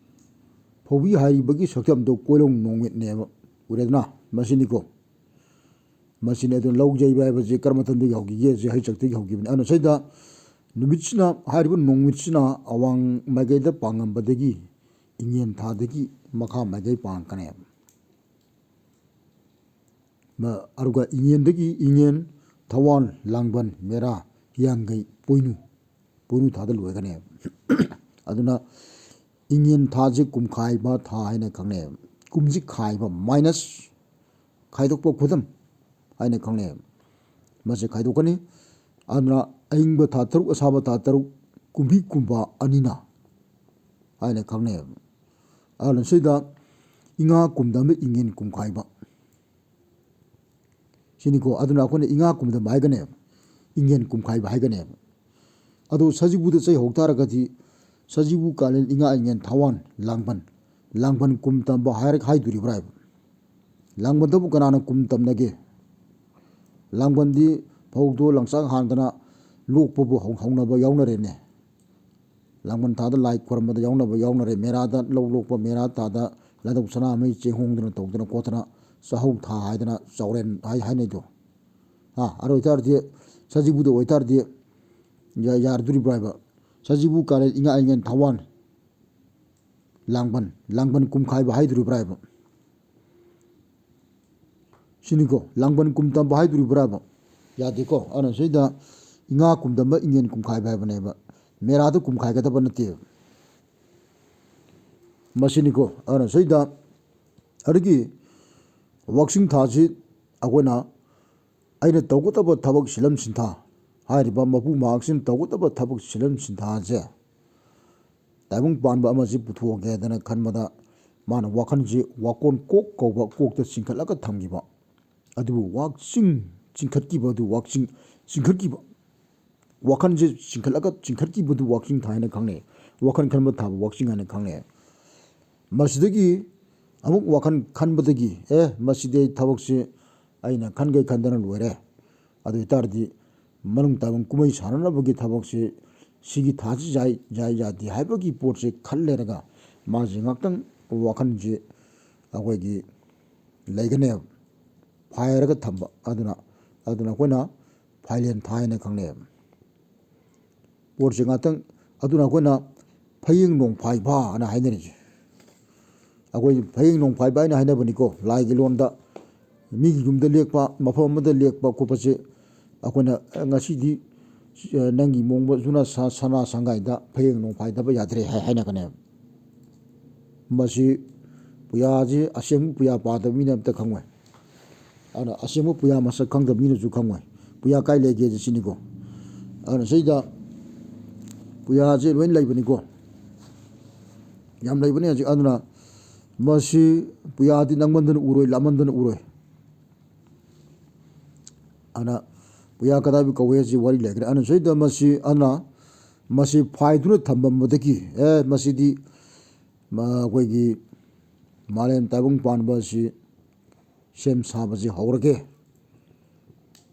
ꯐꯧꯕꯤ ꯍꯥꯏꯔꯤꯕꯒꯤ ꯁꯛꯇꯝꯗꯣ ꯀꯣꯏꯔꯣꯡ ꯅꯨꯃꯤꯠꯅꯦꯕ꯫ ꯎꯔꯦꯗꯅ? ꯃꯁꯤꯅꯤꯀꯣ꯫ ꯃꯁꯤꯅꯤ꯫ ꯑꯗꯨꯅ ꯂꯧ ꯌꯩꯕ ꯍꯥꯏꯕꯁꯤ ꯀꯔꯝꯕ ꯃꯇꯝꯗꯒꯤ ꯍꯧꯈꯤꯒꯦ? ꯍꯥꯏꯁꯦ ꯍꯩꯆꯛꯇꯒꯤ ꯍꯧꯈꯤꯕꯅꯤ꯫ ꯑꯗꯨꯅ ꯁꯤꯗ ꯅꯨꯃꯤꯠꯁꯤꯅ, ꯍꯥꯏꯔꯤꯕ ꯅꯣꯡꯃꯤꯠꯁꯤꯅ ꯑꯋꯥꯡ ꯃꯥꯏꯀꯩꯗ ꯄꯥꯡꯉꯝꯕꯗꯒꯤ ꯏꯉꯦꯟ ꯊꯥꯗꯒꯤ ꯃꯈꯥ ꯃꯥꯏꯀꯩ ꯄꯥꯡꯉꯛꯀꯅꯦꯕ꯫ ꯃ-, ꯑꯗꯨꯒ ꯏꯉꯦꯟꯗꯒꯤ ꯏꯉꯦꯟ, ꯊꯋꯥꯟ, ꯂꯥꯡꯕꯟ, ꯃꯦꯔꯥ, ꯍꯤꯌꯥꯡꯒꯩ, ꯄꯣꯏꯅꯨ, ꯄꯣꯏꯅꯨ ꯊꯥꯗ ꯂꯣꯏꯒꯅꯦꯕ꯫ ꯑꯗꯨꯅ ꯏꯉꯦꯟ ꯊꯥꯁꯤ ꯀꯨꯝꯈꯥꯏꯕ ꯊꯥ ꯍꯥꯏꯅ ꯈꯪꯅꯩ꯫ ꯀꯨꯝꯁꯤ ꯈꯥꯏꯕ, minus, ꯈꯥꯏꯗꯣꯛꯄ ꯈꯨꯗꯝ ꯍꯥꯏꯅ ꯈꯪꯅꯩ꯫ ꯃꯁꯤ ꯈꯥꯏꯗꯣꯛꯀꯅꯤ꯫ ꯑꯗꯨꯅ ꯑꯏꯪꯕ ꯊꯥ ꯇꯔꯨꯛ, ꯑꯁꯥꯕ ꯊꯥ ꯇꯔꯨꯛ, ꯀꯨꯝꯕꯤ ꯀꯨꯝꯕ ꯑꯅꯤꯅ ꯍꯥꯏꯅ ꯈꯪꯅꯩ꯫ ꯑꯗꯨꯅ ꯁꯤꯗ ꯏꯉꯥ ꯀꯨꯝꯗꯝꯕ ꯏꯉꯦꯟ ꯀꯨꯝꯈꯥꯏꯕ꯫ ꯁꯤꯅꯤꯀꯣ꯫ ꯑꯗꯨꯅ ꯑꯩꯈꯣꯏꯅ ꯏꯉꯥ ꯀꯨꯝꯗꯝꯕ ꯍꯥꯏꯒꯅꯦꯕ, ꯏꯉꯦꯟ ꯀꯨꯝꯈꯥꯏꯕ ꯍꯥꯏꯒꯅꯦꯕ꯫ ꯑꯗꯣ ꯁꯖꯤꯕꯨꯗ ꯆꯩ ꯍꯧ ꯇꯥꯔꯒꯗꯤ ꯁꯖꯤꯕꯨ, ꯀꯥꯂꯦꯟ, ꯏꯉꯥ, ꯏꯉꯦꯟ, ꯊꯥꯋꯥꯟ, ꯂꯥꯡꯕꯟ, ꯂꯥꯡꯕꯟ ꯀꯨꯝ ꯇꯝꯕ ꯍꯥꯏꯔꯒ ꯍꯥꯏꯗꯣꯔꯤꯕ꯭ꯔꯥ ꯍꯥꯏꯕ꯫ ꯂꯥꯡꯕꯟꯗꯕꯨ ꯀꯅꯥꯅ ꯀꯨꯝ ꯇꯝꯅꯒꯦ? ꯂꯥꯡꯕꯟꯗꯤ ꯐꯧꯗꯣ ꯂꯪꯆꯥꯛ ꯍꯥꯟꯗꯅ ꯂꯣꯛꯄꯕꯨ ꯍꯧ-, ꯍꯧꯅꯕ ꯌꯥꯎꯅꯔꯦꯅꯦ꯫ ꯂꯥꯡꯕꯟ ꯊꯥꯗ ꯂꯥꯏ ꯈꯣꯏꯔꯝꯕꯗ ꯌꯥꯎꯅꯕ ꯌꯥꯎꯅꯔꯦ꯫ ꯃꯦꯔꯥꯗ ꯂꯧ ꯂꯣꯛꯄ, ꯃꯦꯔꯥ ꯊꯥꯗ ꯂꯥꯏꯙꯧ ꯁꯅꯥꯃꯍꯤ ꯆꯦꯡ ꯍꯣꯡꯗꯅ ꯇꯧꯗꯅ ꯈꯣꯠꯇꯅ ꯆꯥꯛꯍꯧ ꯊꯥ ꯍꯥꯏꯗꯅ ꯆꯥꯎꯔꯦꯟ ꯍꯥꯏ-, ꯍꯥꯏꯅꯩꯗꯣ꯫ ꯍꯥ, ꯑꯗꯨ ꯑꯣꯏꯇꯥꯔꯗꯤ ꯁꯖꯤꯕꯨꯗ ꯑꯣꯏꯇꯥꯔꯗꯤ ꯌꯥ-, ꯌꯥꯔꯗꯣꯔꯤꯕ꯭ꯔꯥ ꯍꯥꯏꯕ? ꯁꯖꯤꯕꯨ, ꯀꯥꯂꯦꯟ, ꯏꯉꯥ, ꯏꯉꯦꯟ, ꯊꯥꯋꯥꯟ, ꯂꯥꯡꯕꯟ, ꯂꯥꯡꯕꯟ ꯀꯨꯝꯈꯥꯏꯕ ꯍꯥꯏꯗꯣꯔꯤꯕ꯭ꯔꯥ ꯍꯥꯏꯕ? ꯁꯤꯅꯤꯀꯣ, ꯂꯥꯡꯕꯟ ꯀꯨꯝ ꯇꯝꯕ ꯍꯥꯏꯗꯣꯔꯤꯕ꯭ꯔꯥ ꯍꯥꯏꯕ? ꯌꯥꯗꯦꯀꯣ꯫ ꯑꯗꯨꯅ ꯁꯤꯗ ꯏꯉꯥ ꯀꯨꯝꯗꯝꯕ ꯏꯉꯦꯟ ꯀꯨꯝꯈꯥꯏꯕ ꯍꯥꯏꯕꯅꯦꯕ, ꯃꯦꯔꯥꯗ ꯀꯨꯝꯈꯥꯏꯒꯗꯕ ꯅꯠꯇꯦꯕ꯫ ꯃꯁꯤꯅꯤꯀꯣ꯫ ꯑꯗꯨꯅ ꯁꯤꯗ ꯑꯗꯨꯒꯤ ꯋꯥꯛꯆꯤꯡ ꯊꯥꯁꯤ ꯑꯩꯈꯣꯏꯅ ꯑꯩꯅ ꯇꯧꯒꯗꯕ ꯊꯕꯛ ꯁꯤꯜꯂꯝ ꯁꯤꯟꯊꯥ, ꯍꯥꯏꯔꯤꯕ ꯃꯄꯨ ꯃꯍꯥꯛꯁꯤꯅ ꯇꯧꯒꯗꯕ ꯊꯕꯛ ꯁꯤꯜꯂꯝ ꯁꯤꯟꯊꯥꯁꯦ ꯇꯥꯏꯕꯪ ꯄꯥꯟꯕ ꯑꯃꯁꯤ ꯄꯨꯊꯣꯛꯑꯒꯦꯗꯅ ꯈꯟꯕꯗ ꯃꯥꯅ ꯋꯥꯈꯜꯁꯤ ꯋꯥꯀꯣꯟ ꯀꯣꯛ ꯀꯧꯕ ꯀꯣꯛꯇ ꯆꯤꯡꯈꯠꯂꯒ ꯊꯝꯈꯤꯕ꯫ ꯑꯗꯨꯕꯨ ꯋꯥꯛꯆꯤꯡ ꯆꯤꯡꯈꯠꯈꯤꯕ ꯑꯗꯨ ꯋꯥꯛꯆꯤꯡ ꯆꯤꯡꯈꯠꯈꯤꯕ ꯋꯥꯈꯜꯁꯦ ꯆꯤꯡꯈꯠꯂꯒ, ꯆꯤꯡꯈꯠꯈꯤꯕꯗꯨ ꯋꯥꯛꯆꯤꯡ ꯊꯥ ꯍꯥꯏꯅ ꯈꯪꯅꯩ, ꯋꯥꯈꯜ ꯈꯟꯕ ꯊꯥꯕ ꯋꯥꯛꯆꯤꯡ ꯍꯥꯏꯅ ꯈꯪꯅꯩ꯫ ꯃꯁꯤꯗꯒꯤ ꯑꯃꯨꯛ ꯋꯥꯈꯜ ꯈꯟꯕꯗꯒꯤ, "ꯑꯦ, ꯃꯁꯤꯗꯤ ꯑꯩ ꯊꯕꯛꯁꯤ ꯑꯩꯅ ꯈꯟꯒꯦ ꯈꯟꯗꯅ ꯂꯣꯏꯔꯦ꯫ ꯑꯗꯨ ꯑꯣꯏꯇꯥꯔꯗꯤ ꯃꯅꯨꯡ ꯇꯥꯕ ꯀꯨꯝꯍꯩ ꯁꯥꯟꯅꯅꯕꯒꯤ ꯊꯕꯛꯁꯤ ꯁꯤꯒꯤ ꯊꯥꯁꯤ ꯌꯥꯏ, ꯌꯥꯏ, ꯌꯥꯗꯦ ꯍꯥꯏꯕꯒꯤ ꯄꯣꯠꯁꯤ ꯈꯜ ꯂꯩꯔꯒ ꯃꯥꯁꯤ ꯉꯥꯛꯇꯪ ꯋꯥꯈꯜꯁꯤ ꯑꯩꯈꯣꯏꯒꯤ ꯂꯩꯒꯅꯦꯕ, ꯐꯥꯏꯔꯒ ꯊꯝꯕ꯫ ꯑꯗꯨꯅ, ꯑꯗꯨꯅ ꯑꯩꯈꯣꯏꯅ ꯐꯥꯏꯂꯦꯟ ꯊꯥ ꯍꯥꯏꯅ ꯈꯪꯅꯩꯕ꯫ ꯄꯣꯠꯁꯦ ꯉꯥꯛꯇꯪ, ꯑꯗꯨꯅ ꯑꯩꯈꯣꯏꯅ ꯐꯌꯦꯡ ꯅꯣꯡꯐꯥꯏꯕ ꯍꯥꯏꯅ ꯍꯥꯏꯅꯔꯤꯁꯦ꯫ ꯑꯩꯈꯣꯏ ꯐꯌꯦꯡ ꯅꯣꯡꯐꯥꯏꯕ ꯍꯥꯏꯅ ꯍꯥꯏꯅꯕꯅꯤꯀꯣ, ꯂꯥꯏꯒꯤ ꯂꯣꯟꯗ꯫ ꯃꯤꯒꯤ ꯌꯨꯝꯗ ꯂꯦꯛꯄ, ꯃꯐꯝ ꯑꯃꯗ ꯂꯦꯛꯄ ꯈꯣꯠꯄꯁꯦ ꯑꯩꯈꯣꯏꯅ, "ꯑꯦ, ꯉꯁꯤꯗꯤ, ꯑꯦ, ꯅꯪꯒꯤ ꯃꯣꯡꯕꯁꯨꯅ ꯁ-, ꯁꯅꯥ ꯁꯪꯒꯥꯏꯗ ꯐꯌꯦꯡ ꯅꯣꯡꯐꯥꯏꯗꯕ ꯌꯥꯗ꯭ꯔꯦ" ꯍꯥꯏ-, ꯍꯥꯏꯅꯒꯅꯦꯕ꯫ ꯃꯁꯤ ꯄꯨꯌꯥꯁꯤ ꯑꯁꯦꯡꯕ ꯄꯨꯌꯥ ꯄꯥꯗꯕ ꯃꯤꯅ ꯑꯝꯇ ꯈꯪꯉꯣꯏ꯫ ꯑꯗꯨꯅ ꯑꯁꯦꯡꯕ ꯄꯨꯌꯥ ꯃꯁꯛ ꯈꯪꯗꯕ ꯃꯤꯅꯁꯨ ꯈꯪꯉꯣꯏ꯫ ꯄꯨꯌꯥ ꯀꯥꯏ ꯂꯩꯒꯦꯁꯦ ꯁꯤꯅꯤꯀꯣ꯫ ꯑꯗꯨꯅ ꯁꯤꯗ ꯄꯨꯌꯥꯁꯦ ꯂꯣꯏ ꯂꯩꯕꯅꯤꯀꯣ꯫ ꯌꯥꯝ ꯂꯩꯕꯅꯦ ꯍꯧꯖꯤꯛ꯫ ꯑꯗꯨꯅ ꯃꯁꯤ ꯄꯨꯌꯥꯗꯤ ꯅꯪꯃꯟꯗꯅ ꯎꯔꯣꯏ, ꯂꯥꯃꯟꯗꯅ ꯎꯔꯣꯏ꯫ ꯑꯗꯨꯅ ꯄꯨꯌꯥ ꯀꯗꯥꯏꯕꯨ ꯀꯧꯋꯦ ꯍꯥꯏꯁꯤ ꯋꯥꯔꯤ ꯂꯩꯈ꯭ꯔꯦ꯫ ꯑꯗꯨꯅ ꯁꯤꯗ ꯃꯁꯤ, ꯑꯗꯨꯅ ꯃꯁꯤ ꯐꯥꯏꯗꯨꯅ ꯊꯝꯕꯝꯕꯗꯒꯤ, ꯑꯦ, ꯃꯁꯤꯗꯤ, ꯃ-, ꯑꯩꯈꯣꯏꯒꯤ ꯃꯥꯂꯦꯝ ꯇꯥꯏꯕꯪ ꯄꯥꯟꯕ ꯑꯁꯤ ꯁꯦꯝ ꯁꯥꯕꯁꯤ ꯍꯧꯔꯒꯦ꯫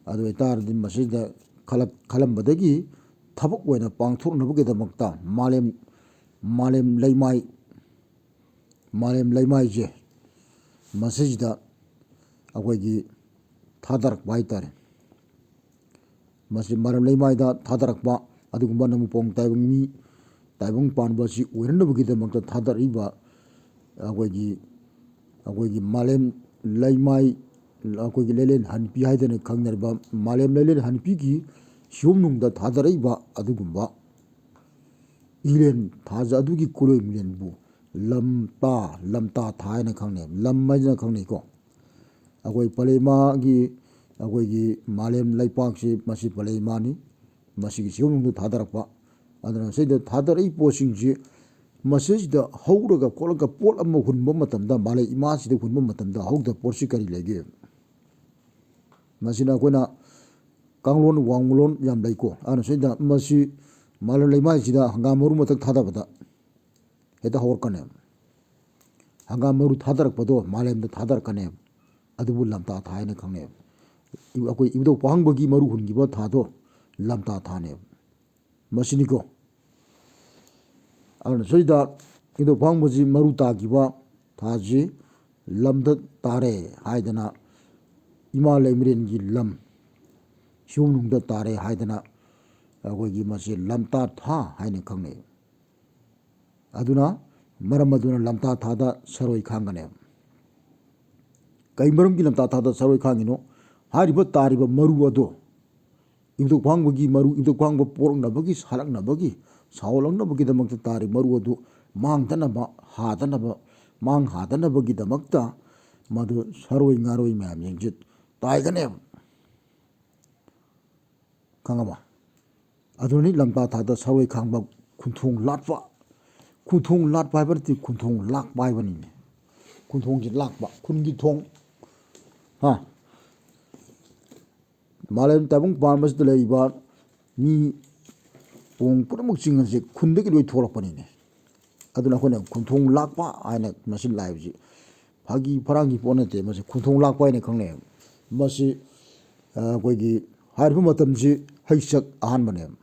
ꯑꯗꯨ ꯑꯣꯏꯇꯥꯔꯗꯤ ꯃꯁꯤꯗ ꯈꯜꯂꯛ-, ꯈꯜꯂꯝꯕꯗꯒꯤ ꯊꯕꯛ ꯑꯣꯏꯅ ꯄꯥꯡꯊꯣꯛꯅꯕꯒꯤꯗꯃꯛꯇ ꯃꯥꯂꯦꯝ, ꯃꯥꯂꯦꯝ ꯂꯩꯃꯥꯏ, ꯃꯥꯂꯦꯝ ꯂꯩꯃꯥꯏꯁꯦ ꯃꯁꯤꯁꯤꯗ ꯑꯩꯈꯣꯏꯒꯤ ꯊꯥꯗꯔꯛꯄ ꯍꯥꯏꯇꯥꯔꯦ꯫ ꯃꯁꯤ ꯃꯥꯂꯦꯝ ꯂꯩꯃꯥꯏꯗ ꯊꯥꯗꯔꯛꯄ ꯑꯗꯨꯒꯨꯝꯕ ꯅꯃꯨꯄꯣꯡ ꯇꯥꯏꯕꯪ ꯃꯤ, ꯇꯥꯏꯕꯪ ꯄꯥꯟꯕ ꯑꯁꯤ ꯑꯣꯏꯅꯅꯕꯒꯤꯗꯃꯛꯇ ꯊꯥꯗꯔꯛꯏꯕ ꯑꯩꯈꯣꯏꯒꯤ, ꯑꯩꯈꯣꯏꯒꯤ ꯃꯥꯂꯦꯝ ꯂꯩꯃꯥꯏ, ꯑꯩꯈꯣꯏꯒꯤ ꯂꯩꯂꯦꯟ ꯍꯟꯄꯤ ꯍꯥꯏꯗꯅ ꯈꯪꯅꯔꯤꯕ ꯃꯥꯂꯦꯝ ꯂꯩꯂꯦꯟ ꯍꯟꯄꯤꯒꯤ ꯁꯤꯌꯣꯝꯅꯨꯡꯗ ꯊꯥꯗꯔꯛꯏꯕ ꯑꯗꯨꯒꯨꯝꯕ ꯏꯂꯦꯟ ꯊꯥꯖ ꯑꯗꯨꯒꯤ ꯀꯣꯂꯣꯏ ꯃꯤꯂꯦꯟꯕꯨ ꯂꯝꯇꯥ, ꯂꯝꯇꯥ ꯊꯥ ꯍꯥꯏꯅ ꯈꯪꯅꯩ, ꯂꯝ ꯍꯥꯏꯗꯅ ꯈꯪꯅꯩꯀꯣ꯫ ꯑꯩꯈꯣꯏ ꯄꯂꯩꯃꯥꯒꯤ, ꯑꯩꯈꯣꯏꯒꯤ ꯃꯥꯂꯦꯝ ꯂꯩꯄꯥꯛꯁꯤ ꯃꯁꯤ ꯄꯂꯩꯃꯥꯅꯤ, ꯃꯁꯤꯒꯤ ꯁꯤꯒꯨꯝꯕꯗ ꯊꯥꯗꯔꯛꯄ꯫ ꯑꯗꯨꯅ ꯁꯤꯗ ꯊꯥꯗꯔꯛꯏ ꯄꯣꯠꯁꯤꯡꯁꯤ ꯃꯁꯤꯗ ꯍꯧꯔꯒ ꯈꯣꯠꯂꯒ ꯄꯣꯠ ꯑꯃ ꯍꯨꯟꯕ ꯃꯇꯝꯗ, ꯃꯥꯂꯩ ꯏꯃꯥꯁꯤꯗ ꯍꯨꯟꯕ ꯃꯇꯝꯗ ꯍꯧꯗꯕ ꯄꯣꯠꯁꯤ ꯀꯔꯤ ꯂꯩꯒꯦ? ꯃꯁꯤꯅ ꯑꯩꯈꯣꯏꯅ ꯀꯥꯡꯂꯣꯟ ꯋꯥꯡꯂꯣꯟ ꯌꯥꯝ ꯂꯩꯀꯣ꯫ ꯑꯗꯨꯅ ꯁꯤꯗ ꯃꯁꯤ ꯃꯥꯂꯦꯝ ꯂꯩꯃꯥꯏꯁꯤꯗ ꯍꯪꯒꯥꯝ ꯃꯔꯨ ꯃꯊꯛ ꯊꯥꯗꯕꯗ ꯍꯦꯛꯇ ꯍꯧꯔꯛꯀꯅꯦꯕ꯫ ꯍꯪꯒꯥꯝ ꯃꯔꯨ ꯊꯥꯗꯔꯛꯄꯗꯣ ꯃꯥꯂꯦꯝꯗ ꯊꯥꯗꯔꯛꯀꯅꯦꯕ꯫ ꯑꯗꯨꯕꯨ ꯂꯝꯇꯥ ꯊꯥ ꯍꯥꯏꯅ ꯈꯪꯅꯩꯕ꯫ ꯑꯩꯈꯣꯏ ꯏꯕꯨꯙꯧ ꯄꯥꯈꯪꯕꯒꯤ ꯃꯔꯨ ꯍꯨꯟꯈꯤꯕ ꯊꯥꯗꯣ ꯂꯝꯇꯥ ꯊꯥꯅꯦꯕ꯫ ꯃꯁꯤꯅꯤꯀꯣ꯫ ꯑꯗꯨꯅ ꯁꯤꯗ ꯏꯕꯨꯙꯧ ꯄꯥꯈꯪꯕꯁꯤ ꯃꯔꯨ ꯇꯥꯈꯤꯕ ꯊꯥꯁꯤ ꯂꯝꯗ ꯇꯥꯔꯦ ꯍꯥꯏꯗꯅ, ꯏꯃꯥ ꯂꯩꯃꯔꯦꯟꯒꯤ ꯂꯝ, ꯁꯤꯑꯣꯝꯅꯨꯡꯗ ꯇꯥꯔꯦ ꯍꯥꯏꯗꯅ, ꯑꯩꯈꯣꯏꯒꯤ ꯃꯁꯤ ꯂꯝꯇꯥ ꯊꯥ ꯍꯥꯏꯅ ꯈꯪꯅꯩ꯫ ꯑꯗꯨꯅ ꯃꯔꯝ ꯑꯗꯨꯅ ꯂꯝꯇꯥ ꯊꯥꯗ ꯁꯔꯣꯏ ꯈꯥꯡꯒꯅꯦꯕ꯫ ꯀꯩ ꯃꯔꯝꯒꯤ ꯂꯝꯇꯥ ꯊꯥꯗ ꯁꯔꯣꯏ ꯈꯥꯡꯉꯤꯅꯣ? ꯍꯥꯏꯔꯤꯕ ꯇꯥꯔꯤꯕ ꯃꯔꯨ ꯑꯗꯣ ꯏꯕꯨꯙꯧ ꯄꯥꯈꯪꯕꯒꯤ ꯃꯔꯨ, ꯏꯕꯨꯙꯧ ꯄꯥꯈꯪꯕ ꯄꯣꯔꯛꯅꯕꯒꯤ, ꯁꯥꯠꯂꯛꯅꯕꯒꯤ, ꯁꯥꯎꯍꯜꯂꯛꯅꯕꯒꯤꯗꯃꯛꯇ ꯇꯥꯔꯤꯕ ꯃꯔꯨ ꯑꯗꯨ ꯃꯥꯡꯗꯅꯕ, ꯍꯥꯗꯅꯕ, ꯃꯥꯡ ꯍꯥꯗꯅꯕꯒꯤꯗꯃꯛꯇ ꯃꯗꯨ ꯁꯔꯣꯏ ꯉꯥꯔꯣꯏ ꯃꯌꯥꯝꯁꯤꯡꯁꯤ ꯇꯥꯏꯒꯅꯦꯕ꯫ ꯈꯪꯉꯕ? ꯑꯗꯨꯅꯤ ꯂꯝꯇꯥ ꯊꯥꯗ ꯁꯔꯣꯏ ꯈꯥꯡꯕ, ꯈꯨꯟꯊꯣꯡ ꯂꯥꯠꯄ꯫ ꯈꯨꯟꯊꯣꯡ ꯂꯥꯠꯄ ꯍꯥꯏꯕ ꯅꯠꯇꯦ, ꯈꯨꯟꯊꯣꯡ ꯂꯥꯛꯄ ꯍꯥꯏꯕꯅꯤꯅꯦ꯫ ꯈꯨꯟꯊꯣꯡꯁꯤ ꯂꯥꯛꯄ, ꯈꯨꯟꯒꯤ ꯊꯣꯡ, ꯍꯥ? ꯃꯥꯂꯦꯝ ꯇꯥꯏꯕꯪ ꯄꯥꯟꯕꯁꯤꯗ ꯂꯩꯔꯤꯕ ꯃꯤ ꯄꯣꯡ ꯄꯨꯝꯅꯃꯛꯁꯤꯡ ꯑꯁꯤ ꯈꯨꯟꯗꯒꯤ ꯂꯣꯏ ꯊꯣꯛꯂꯛꯄꯅꯤꯅꯦ꯫ ꯑꯗꯨꯅ ꯑꯩꯈꯣꯏꯅ ꯈꯨꯟꯊꯣꯡ ꯂꯥꯛꯄ ꯍꯥꯏꯅ ꯃꯁꯤ ꯂꯥꯛꯏꯕꯁꯤ ꯐꯥꯒꯤ ꯐꯔꯥꯡꯒꯤ ꯄꯣꯠ ꯅꯠꯇꯦ, ꯃꯁꯤ ꯈꯨꯟꯊꯣꯡ ꯂꯥꯛꯄ ꯍꯥꯏꯅ ꯈꯪꯅꯩ꯫ ꯃꯁꯤ, ꯑ, ꯑꯩꯈꯣꯏꯒꯤ ꯍꯥꯏꯔꯤꯕ ꯃꯇꯝꯁꯤ ꯍꯩꯆꯛ ꯑꯍꯥꯟꯕꯅꯦꯕ꯫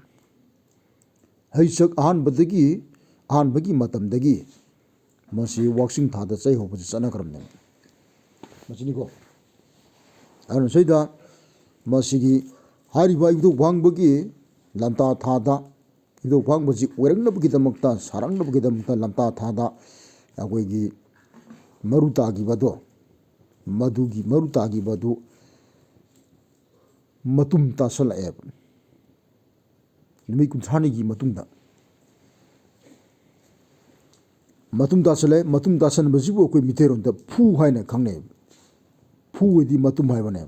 ꯍꯩꯆꯛ ꯑꯍꯥꯟꯕꯗꯒꯤ, ꯑꯍꯥꯟꯕꯒꯤ ꯃꯇꯝꯗꯒꯤ ꯃꯁꯤ ꯋꯥꯛꯆꯤꯡ ꯊꯥꯗ ꯆꯩ ꯍꯧꯕꯁꯤ ꯆꯠꯅꯈ꯭ꯔꯕꯅꯦꯕ꯫ ꯃꯁꯤꯅꯤꯀꯣ꯫ ꯑꯗꯨꯅ ꯁꯤꯗ ꯃꯁꯤꯒꯤ ꯍꯥꯏꯔꯤꯕ ꯏꯕꯨꯙꯧ ꯄꯥꯈꯪꯕꯒꯤ ꯂꯝꯇꯥ ꯊꯥꯗ ꯏꯕꯨꯙꯧ ꯄꯥꯈꯪꯕꯁꯤ ꯑꯣꯏꯔꯛꯅꯕꯒꯤꯗꯃꯛꯇ, ꯁꯥꯔꯛꯅꯕꯒꯤꯗꯃꯛꯇ ꯂꯝꯇꯥ ꯊꯥꯗ ꯑꯩꯈꯣꯏꯒꯤ ꯃꯔꯨ ꯇꯥꯈꯤꯕꯗꯣ, ꯃꯗꯨꯒꯤ ꯃꯔꯨ ꯇꯥꯈꯤꯕꯗꯨ ꯃꯇꯨꯝ ꯇꯥꯁꯜꯂꯛꯑꯦꯕ꯫ ꯅꯨꯃꯤꯠ ꯀꯨꯟꯊ꯭ꯔꯥꯅꯤꯒꯤ ꯃꯇꯨꯡꯗ ꯃꯇꯨꯝ ꯇꯥꯁꯜꯂꯦ꯫ ꯃꯇꯨꯝ ꯇꯥꯁꯟꯕꯁꯤꯕꯨ ꯑꯩꯈꯣꯏ ꯃꯤꯇꯩꯔꯣꯟꯗ ꯐꯨ ꯍꯥꯏꯅ ꯈꯪꯅꯩ꯫ ꯐꯨ ꯍꯥꯏꯗꯤ ꯃꯇꯨꯝ ꯍꯥꯏꯕꯅꯦ꯫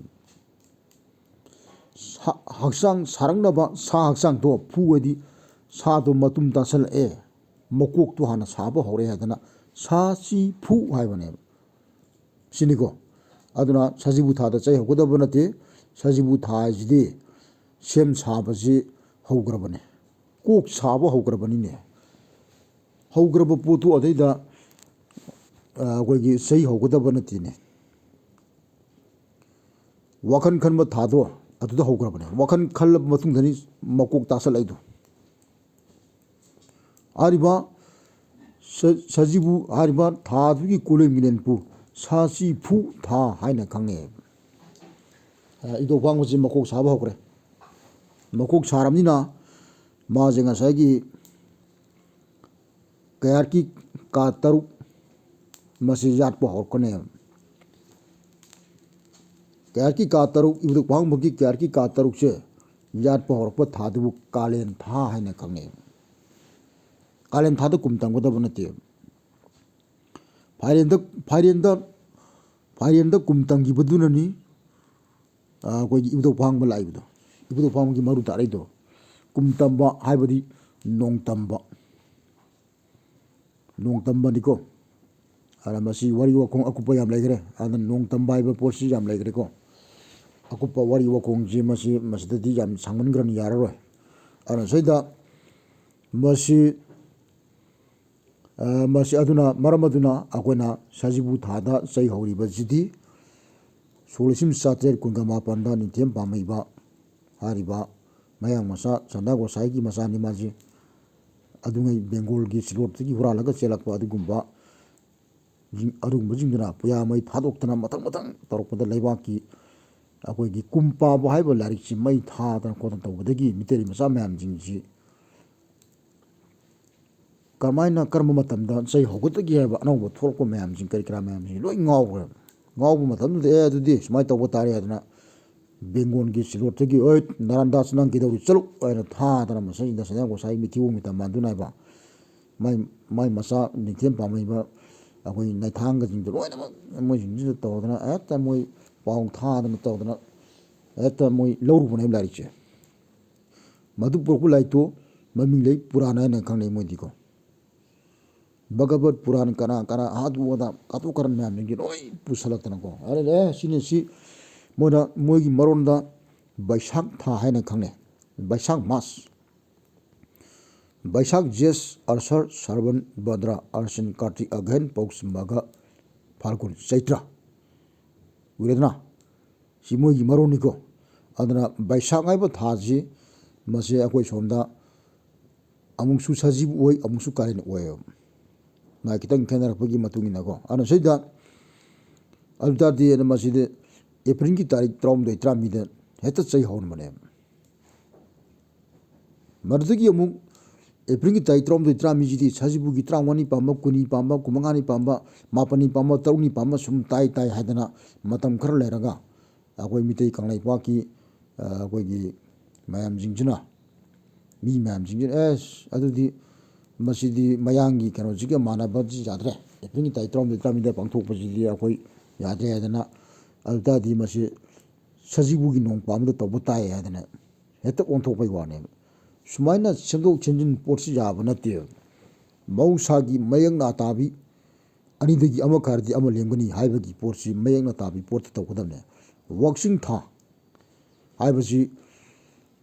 ꯁꯥ-, ꯍꯛꯆꯥꯡ ꯁꯥꯔꯛꯅꯕ ꯁꯥ ꯍꯛꯆꯥꯡꯗꯣ ꯐꯨ ꯍꯥꯏꯗꯤ ꯁꯥꯗꯣ ꯃꯇꯨꯝ ꯇꯥꯁꯜꯂꯛꯑꯦ, ꯃꯀꯣꯛꯇꯣ ꯍꯥꯟꯅ ꯁꯥꯕ ꯍꯧꯔꯦ ꯍꯥꯏꯗꯅ ꯁꯥꯁꯤ ꯐꯨ ꯍꯥꯏꯕꯅꯦꯕ꯫ ꯁꯤꯅꯤꯀꯣ꯫ ꯑꯗꯨꯅ ꯁꯖꯤꯕꯨ ꯊꯥꯗ ꯆꯩ ꯍꯧꯒꯗꯕ ꯅꯠꯇꯦ꯫ ꯁꯖꯤꯕꯨ ꯊꯥ ꯍꯥꯏꯁꯤꯗꯤ ꯁꯦꯝ ꯁꯥꯕꯁꯤ ꯍꯧꯈ꯭ꯔꯕꯅꯦ꯫ ꯀꯣꯛ ꯁꯥꯕ ꯍꯧꯈ꯭ꯔꯕꯅꯤꯅꯦ꯫ ꯍꯧꯈ꯭ꯔꯕ ꯄꯣꯠꯇꯨ ꯑꯗꯩꯗ, ꯑ, ꯑꯩꯈꯣꯏꯒꯤ ꯆꯩ ꯍꯧꯒꯗꯕ ꯅꯠꯇꯦꯅꯦ꯫ ꯋꯥꯈꯜ ꯈꯟꯕ ꯊꯥꯗꯣ ꯑꯗꯨꯗ ꯍꯧꯈ꯭ꯔꯕꯅꯦ꯫ ꯋꯥꯈꯜ ꯈꯜꯂꯕ ꯃꯇꯨꯡꯗꯅꯤ ꯃꯀꯣꯛ ꯇꯥꯁꯜꯂꯛꯏꯗꯣ꯫ ꯍꯥꯏꯔꯤꯕ ꯁ-, ꯁꯖꯤꯕꯨ ꯍꯥꯏꯔꯤꯕ ꯊꯥꯗꯨꯒꯤ ꯀꯣꯂꯣꯏ ꯃꯤꯂꯦꯟꯄꯨ ꯁꯥꯁꯤ ꯐꯨ ꯊꯥ ꯍꯥꯏꯅ ꯈꯪꯅꯩ꯫ ꯑ, ꯏꯕꯨꯙꯧ ꯄꯥꯡꯕꯁꯤ ꯃꯀꯣꯛ ꯁꯥꯕ ꯍꯧꯈ꯭ꯔꯦ꯫ ꯃꯀꯣꯛ ꯁꯥꯔꯕꯅꯤꯅ ꯃꯥꯁꯦ ꯉꯁꯥꯏꯒꯤ ꯀꯌꯥꯔꯀꯤ ꯀꯥ ꯇꯔꯨꯛ ꯃꯁꯤ ꯌꯥꯠꯄ ꯍꯧꯔꯛꯀꯅꯦꯕ꯫ ꯀꯌꯥꯔꯀꯤ ꯀꯥ ꯇꯔꯨꯛ, ꯏꯕꯨꯙꯧ ꯄꯥꯡꯕꯒꯤ ꯀꯌꯥꯔꯀꯤ ꯀꯥ ꯇꯔꯨꯛꯁꯦ ꯌꯥꯠꯄ ꯍꯧꯔꯛꯄ ꯊꯥꯗꯨꯕꯨ ꯀꯥꯂꯦꯟ ꯊꯥ ꯍꯥꯏꯅ ꯈꯪꯅꯩ꯫ ꯀꯥꯂꯦꯟ ꯊꯥꯗ ꯀꯨꯝ ꯇꯝꯒꯗꯕ ꯅꯠꯇꯦ꯫ ꯐꯥꯏꯔꯦꯟꯗ, ꯐꯥꯏꯔꯦꯟꯗ, ꯐꯥꯏꯔꯦꯟꯗ ꯀꯨꯝ ꯇꯝꯈꯤꯕꯗꯨꯅꯅꯤ, ꯑ, ꯑꯩꯈꯣꯏꯒꯤ ꯏꯕꯨꯙꯧ ꯄꯥꯡꯕ ꯂꯥꯛꯏꯕꯗꯣ꯫ ꯏꯕꯨꯙꯧ ꯄꯥꯡꯕꯒꯤ ꯃꯔꯨ ꯇꯥꯔꯛꯏꯗꯣ꯫ ꯀꯨꯝ ꯇꯝꯕ ꯍꯥꯏꯕꯗꯤ ꯅꯣꯡ ꯇꯝꯕ꯫ ꯅꯣꯡ ꯇꯝꯕꯅꯤꯀꯣ꯫ ꯑꯗ ꯃꯁꯤ ꯋꯥꯔꯤ ꯋꯥꯈꯣꯡ ꯑꯀꯨꯞꯄ ꯌꯥꯝ ꯂꯩꯈ꯭ꯔꯦ꯫ ꯑꯗ ꯅꯣꯡ ꯇꯝꯕ ꯍꯥꯏꯕ ꯄꯣꯠꯁꯤ ꯌꯥꯝ ꯂꯩꯈ꯭ꯔꯦꯀꯣ꯫ ꯑꯀꯨꯞꯄ ꯋꯥꯔꯤ ꯋꯥꯈꯣꯡꯁꯤ ꯃꯁꯤ ꯃꯁꯤꯗꯗꯤ ꯌꯥꯝ ꯁꯥꯡꯃꯟꯈ꯭ꯔꯅꯤ, ꯌꯥꯔꯔꯣꯏ꯫ ꯑꯗꯨꯅ ꯁꯤꯗ ꯃꯁꯤ, ꯑ, ꯃꯁꯤ ꯑꯗꯨꯅ, ꯃꯔꯝ ꯑꯗꯨꯅ ꯑꯩꯈꯣꯏꯅ ꯁꯖꯤꯕꯨ ꯊꯥꯗ ꯆꯩ ꯍꯧꯔꯤꯕꯁꯤꯗꯤ ꯁꯣꯛ ꯂꯤꯁꯤꯡ ꯆꯥꯇ꯭ꯔꯦꯠ ꯀꯨꯟꯒ ꯃꯥꯄꯟꯗ ꯅꯤꯡꯊꯦꯝ ꯄꯥꯝꯃꯩꯕ ꯍꯥꯏꯔꯤꯕ ꯃꯌꯥꯡ ꯃꯆꯥ ꯁꯟꯗꯥ ꯒꯣꯁꯥꯏꯒꯤ ꯃꯆꯥꯅꯤ ꯃꯥꯁꯤ꯫ ꯑꯗꯨꯉꯩ ꯕꯦꯡꯒꯣꯜꯒꯤ ꯁꯤꯂꯣꯠꯇꯒꯤ ꯍꯨꯔꯥꯜꯂꯒ ꯆꯦꯜꯂꯛꯄ ꯑꯗꯨꯒꯨꯝꯕ ꯖꯤꯡ-, ꯑꯗꯨꯒꯨꯝꯕꯁꯤꯡꯗꯨꯅ ꯄꯨꯌꯥ ꯃꯩ ꯊꯥꯗꯣꯛꯇꯅ ꯃꯊꯪ ꯃꯊꯪ ꯇꯧꯔꯛꯄꯗ ꯂꯩꯕꯥꯛꯀꯤ ꯑꯩꯈꯣꯏꯒꯤ ꯀꯨꯝ ꯄꯥꯕ ꯍꯥꯏꯕ ꯂꯥꯏꯔꯤꯛꯁꯤ ꯃꯩ ꯊꯥꯗꯅ ꯈꯣꯠꯇꯅ ꯇꯧꯕꯗꯒꯤ ꯃꯤꯇꯩ ꯃꯆꯥ ꯃꯌꯥꯝꯁꯤꯡꯁꯤ ꯀꯔꯝꯍꯥꯏꯅ, ꯀꯔꯝꯕ ꯃꯇꯝꯗ ꯆꯩ ꯍꯧꯒꯠꯇꯒꯦ ꯍꯥꯏꯕ ꯑꯅꯧꯕ ꯊꯣꯛꯂꯛꯄ ꯃꯌꯥꯝꯁꯤꯡ, ꯀꯔꯤ ꯀꯔꯥ ꯃꯌꯥꯝꯁꯤꯡ ꯂꯣꯏ ꯉꯥꯎꯈ꯭ꯔꯦꯕ꯫ ꯉꯥꯎꯕ ꯃꯇꯝꯗꯨꯗ, "ꯑꯦ, ꯑꯗꯨꯗꯤ ꯁꯨꯃꯥꯏꯅ ꯇꯧꯕ ꯇꯥꯔꯦ" ꯍꯥꯏꯗꯅ ꯕꯦꯡꯒꯣꯜꯒꯤ ꯁꯤꯂꯣꯠꯇꯒꯤ, "ꯑꯣꯏ, ꯅꯥꯔꯥꯟꯗꯥꯁ, ꯅꯪ ꯀꯩꯗꯧꯔꯤ? ꯆꯠꯂꯨ" ꯍꯥꯏꯅ ꯊꯥꯗꯅ ꯃꯁꯤꯗ ꯁꯅꯥ ꯒꯣꯁꯥꯏ ꯃꯤꯊꯤꯕꯣꯡ ꯃꯤꯇꯝ ꯃꯥꯟꯗꯨꯅ ꯍꯥꯏꯕ ꯃꯥꯏ, ꯃꯥꯏ ꯃꯆꯥ ꯅꯤꯡꯊꯦꯝ ꯄꯥꯝꯃꯩꯕ ꯑꯩꯈꯣꯏ ꯅꯥꯏꯊꯥꯡꯒꯁꯤꯡꯗꯣ ꯂꯣꯏꯅꯃꯛ ꯃꯣꯏꯁꯤꯡꯁꯤꯗ ꯇꯧꯗꯅ ꯍꯦꯛꯇ ꯃꯣꯏ ꯄꯥꯎ ꯊꯥꯗꯅ ꯇꯧꯗꯅ ꯍꯦꯛꯇ ꯃꯣꯏ ꯂꯧꯔꯨꯕꯅꯦꯕ ꯂꯥꯏꯔꯤꯛꯁꯦ꯫ ꯃꯗꯨ ꯄꯨꯔꯛꯄ ꯂꯥꯏꯔꯤꯛꯇꯣ ꯃꯃꯤꯡ ꯂꯩ ꯄꯨꯔꯥꯟ ꯍꯥꯏꯅ ꯈꯪꯅꯩ ꯃꯣꯏꯗꯤꯀꯣ꯫ ꯚꯒꯕꯠ ꯄꯨꯔꯥꯟ ꯀꯅꯥ ꯀꯅꯥ ꯑꯗꯨ ꯑꯗꯥ ꯀꯥꯇꯨ ꯀꯥꯔꯟ ꯃꯌꯥꯝꯁꯤꯡꯁꯦ ꯂꯣꯏ ꯄꯨꯁꯜꯂꯛꯇꯅꯀꯣ꯫ ꯑꯗꯨꯅ ꯑꯦ ꯁꯤꯅꯤ ꯁꯤ ꯃꯣꯏꯅ ꯃꯣꯏꯒꯤ ꯃꯔꯣꯟꯗ ꯕꯩꯁꯥꯈ ꯊꯥ ꯍꯥꯏꯅ ꯈꯪꯅꯩ꯫ ꯕꯩꯁꯥꯈ ꯃꯥꯁ꯫ ꯕꯩꯁꯥꯈ, ꯖꯦꯁ, ꯑꯁꯥꯔ, ꯁꯥꯕꯟ, ꯚꯥꯗ꯭ꯔ, ꯑꯥꯁꯤꯟ, ꯀꯥꯔꯇꯤꯛ, ꯑꯒꯍꯟ, ꯄꯧꯁ, ꯃꯥꯘ, ꯐꯥꯜꯒꯨꯟ, ꯆꯩꯇ꯭ꯔ꯫ ꯎꯔꯦꯗꯅ? ꯁꯤ ꯃꯣꯏꯒꯤ ꯃꯔꯣꯟꯅꯤꯀꯣ꯫ ꯑꯗꯨꯅ ꯕꯩꯁꯥꯈ ꯍꯥꯏꯕ ꯊꯥꯁꯤ, ꯃꯁꯤ ꯑꯩꯈꯣꯏ ꯁꯣꯝꯗ ꯑꯃꯨꯛꯁꯨ ꯁꯖꯤꯕꯨ ꯑꯣꯏ, ꯑꯃꯨꯛꯁꯨ ꯀꯥꯂꯦꯟ ꯑꯣꯏꯌꯦꯕ꯫ ꯃꯥ ꯈꯤꯇꯪ ꯈꯦꯠꯅꯔꯛꯄꯒꯤ ꯃꯇꯨꯡ ꯏꯟꯅꯀꯣ꯫ ꯑꯗꯨꯅ ꯁꯤꯗ, ꯑꯗꯨ ꯇꯥꯔꯗꯤ ꯑꯗꯨ ꯃꯁꯤꯗꯤ ꯑꯦꯄ꯭ꯔꯤꯜꯒꯤ ꯇꯥꯔꯤꯛ ꯇꯔꯥꯍꯨꯝꯗꯣꯏ, ꯇꯔꯥꯃꯔꯤꯗ ꯍꯦꯛꯇ ꯆꯩ ꯍꯧꯔꯝꯕꯅꯦꯕ꯫ ꯃꯗꯨꯗꯒꯤ ꯑꯃꯨꯛ ꯑꯦꯄ꯭ꯔꯤꯜꯒꯤ ꯇꯥꯔꯤꯛ ꯇꯔꯥꯍꯨꯝꯗꯣꯏ, ꯇꯔꯥꯃꯔꯤꯁꯤꯗꯤ ꯁꯖꯤꯕꯨꯒꯤ ꯇꯔꯥꯃꯉꯥꯅꯤ ꯄꯥꯟꯕ, ꯀꯨꯟꯅꯤ ꯄꯥꯟꯕ, ꯀꯨꯟꯃꯉꯥꯅꯤ ꯄꯥꯟꯕ, ꯃꯥꯄꯟꯅꯤ ꯄꯥꯟꯕ, ꯇꯔꯨꯛꯅꯤ ꯄꯥꯟꯕ ꯁꯨꯝ ꯇꯥꯏ ꯇꯥꯏ ꯍꯥꯏꯗꯅ ꯃꯇꯝ ꯈꯔ ꯂꯩꯔꯒ ꯑꯩꯈꯣꯏ ꯃꯤꯇꯩ ꯀꯪꯂꯩꯄꯥꯛꯀꯤ, ꯑ, ꯑꯩꯈꯣꯏꯒꯤ ꯃꯌꯥꯝꯁꯤꯡꯁꯤꯅ, ꯃꯤ ꯃꯌꯥꯝꯁꯤꯡꯁꯤꯅ, "ꯑꯦꯁ, ꯑꯗꯨꯗꯤ ꯃꯁꯤꯗꯤ ꯃꯌꯥꯡꯒꯤ ꯀꯩꯅꯣꯁꯤꯒ ꯃꯥꯟꯅꯕꯗꯤ ꯌꯥꯗ꯭ꯔꯦ, ꯑꯦꯄ꯭ꯔꯤꯜꯒꯤ ꯇꯥꯔꯤꯛ ꯇꯔꯥꯍꯨꯝꯗꯣꯏ, ꯇꯔꯥꯃꯔꯤꯗ ꯄꯥꯡꯊꯣꯛꯄꯁꯤꯗꯤ ꯑꯩꯈꯣꯏ ꯌꯥꯗ꯭ꯔꯦ" ꯍꯥꯏꯗꯅ, ꯑꯗꯨ ꯇꯥꯔꯗꯤ ꯃꯁꯤ ꯁꯖꯤꯕꯨꯒꯤ ꯅꯣꯡ ꯄꯥꯟꯕꯗ ꯇꯧꯕ ꯇꯥꯏ ꯍꯥꯏꯗꯅ ꯍꯦꯛꯇ ꯑꯣꯟꯊꯣꯛꯄꯩ ꯋꯥꯅꯦꯕ꯫ ꯁꯨꯃꯥꯏꯅ ꯁꯦꯝꯗꯣꯛ ꯁꯦꯝꯖꯤꯟ ꯄꯣꯠꯁꯤ ꯌꯥꯕ ꯅꯠꯇꯦꯕ꯫ ꯃꯍꯧꯁꯥꯒꯤ ꯃꯌꯦꯛ ꯅꯥ ꯇꯥꯕꯤ, ꯑꯅꯤꯗꯒꯤ ꯑꯃ ꯈꯔꯗꯤ ꯑꯃ ꯂꯦꯝꯒꯅꯤ ꯍꯥꯏꯕꯒꯤ ꯄꯣꯠꯁꯤ ꯃꯌꯦꯛ ꯅꯥ ꯇꯥꯕꯤ ꯄꯣꯠꯇ ꯇꯧꯒꯗꯕꯅꯦ꯫ ꯋꯥꯛꯆꯤꯡ ꯊꯥ ꯍꯥꯏꯕꯁꯤ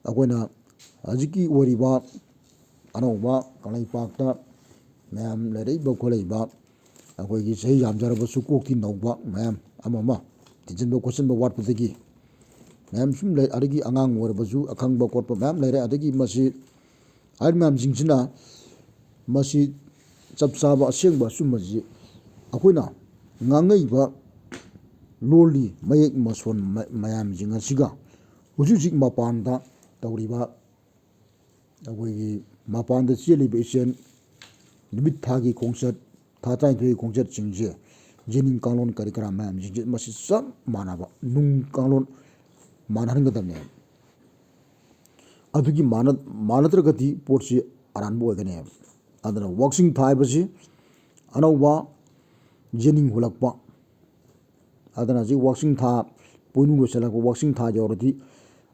ꯑꯩꯈꯣꯏꯅ ꯍꯧꯖꯤꯛꯀꯤ ꯑꯣꯏꯔꯤꯕ ꯑꯅꯧꯕ ꯀꯪꯂꯩꯄꯥꯛꯇ ꯃꯌꯥꯝ ꯂꯩꯔꯛꯏꯕ ꯈꯣꯠꯂꯛꯏꯕ, ꯑꯩꯈꯣꯏꯒꯤ ꯆꯍꯤ ꯌꯥꯝꯖꯔꯕꯁꯨ ꯀꯣꯛꯇꯤ ꯅꯧꯕ ꯃꯌꯥꯝ ꯑꯃ ꯑꯃ ꯊꯤꯖꯤꯟꯕ ꯈꯣꯠꯆꯤꯟꯕ ꯋꯥꯠꯄꯗꯒꯤ ꯃꯌꯥꯝ ꯁꯨꯝ ꯂꯩ꯫ ꯑꯗꯒꯤ ꯑꯉꯥꯡ ꯑꯣꯏꯔꯕꯁꯨ ꯑꯈꯪꯕ ꯈꯣꯠꯄ ꯃꯌꯥꯝ ꯂꯩꯔꯦ꯫ ꯑꯗꯒꯤ ꯃꯁꯤ ꯍꯥꯏꯔꯤꯕ ꯃꯌꯥꯝꯁꯤꯡꯁꯤꯅ ꯃꯁꯤ ꯆꯞ ꯆꯥꯕ ꯑꯁꯦꯡꯕ ꯑꯆꯨꯝꯕꯁꯤ ꯑꯩꯈꯣꯏꯅ ꯉꯥꯡꯉꯛꯏꯕ ꯂꯣꯜꯂꯤ ꯃꯌꯦꯛ ꯃꯁꯣꯟ ꯃ-, ꯃꯌꯥꯝꯁꯤꯡ ꯑꯁꯤꯒ ꯍꯧꯖꯤꯛ ꯍꯧꯖꯤꯛ ꯃꯄꯥꯟꯗ ꯇꯧꯔꯤꯕ, ꯑꯩꯈꯣꯏꯒꯤ ꯃꯄꯥꯟꯗ ꯆꯦꯜꯂꯤꯕ ꯏꯆꯦꯜ, ꯅꯨꯃꯤꯠ ꯊꯥꯒꯤ ꯈꯣꯡꯆꯠ, ꯊꯥ ꯇꯔꯥꯅꯤꯊꯣꯏꯒꯤ ꯈꯣꯡꯆꯠꯁꯤꯡꯁꯦ, ꯌꯦꯅꯤꯡ ꯀꯥꯡꯂꯣꯟ ꯀꯔꯤ ꯀꯔꯥ ꯃꯌꯥꯝꯁꯤꯡꯁꯦ ꯃꯁꯤ ꯆꯞ ꯃꯥꯟꯅꯕ ꯅꯨꯡ ꯀꯥꯡꯂꯣꯟ ꯃꯥꯟꯅꯍꯟꯒꯗꯕꯅꯦꯕ꯫ ꯑꯗꯨꯒꯤ ꯃꯥꯟꯅ-, ꯃꯥꯟꯅꯗ꯭ꯔꯒꯗꯤ ꯄꯣꯠꯁꯤ ꯑꯔꯥꯟꯕ ꯑꯣꯏꯒꯅꯦꯕ꯫ ꯑꯗꯨꯅ ꯋꯥꯛꯆꯤꯡ ꯊꯥ ꯍꯥꯏꯕꯁꯤ ꯑꯅꯧꯕ ꯌꯦꯅꯤꯡ ꯍꯨꯜꯂꯛꯄ, ꯑꯗꯨꯅ ꯍꯧꯖꯤꯛ ꯋꯥꯛꯆꯤꯡ ꯊꯥ ꯄꯣꯏꯅꯨ ꯂꯣꯏꯁꯤꯜꯂꯛꯄ, ꯋꯥꯛꯆꯤꯡ ꯊꯥ ꯌꯧꯔꯗꯤ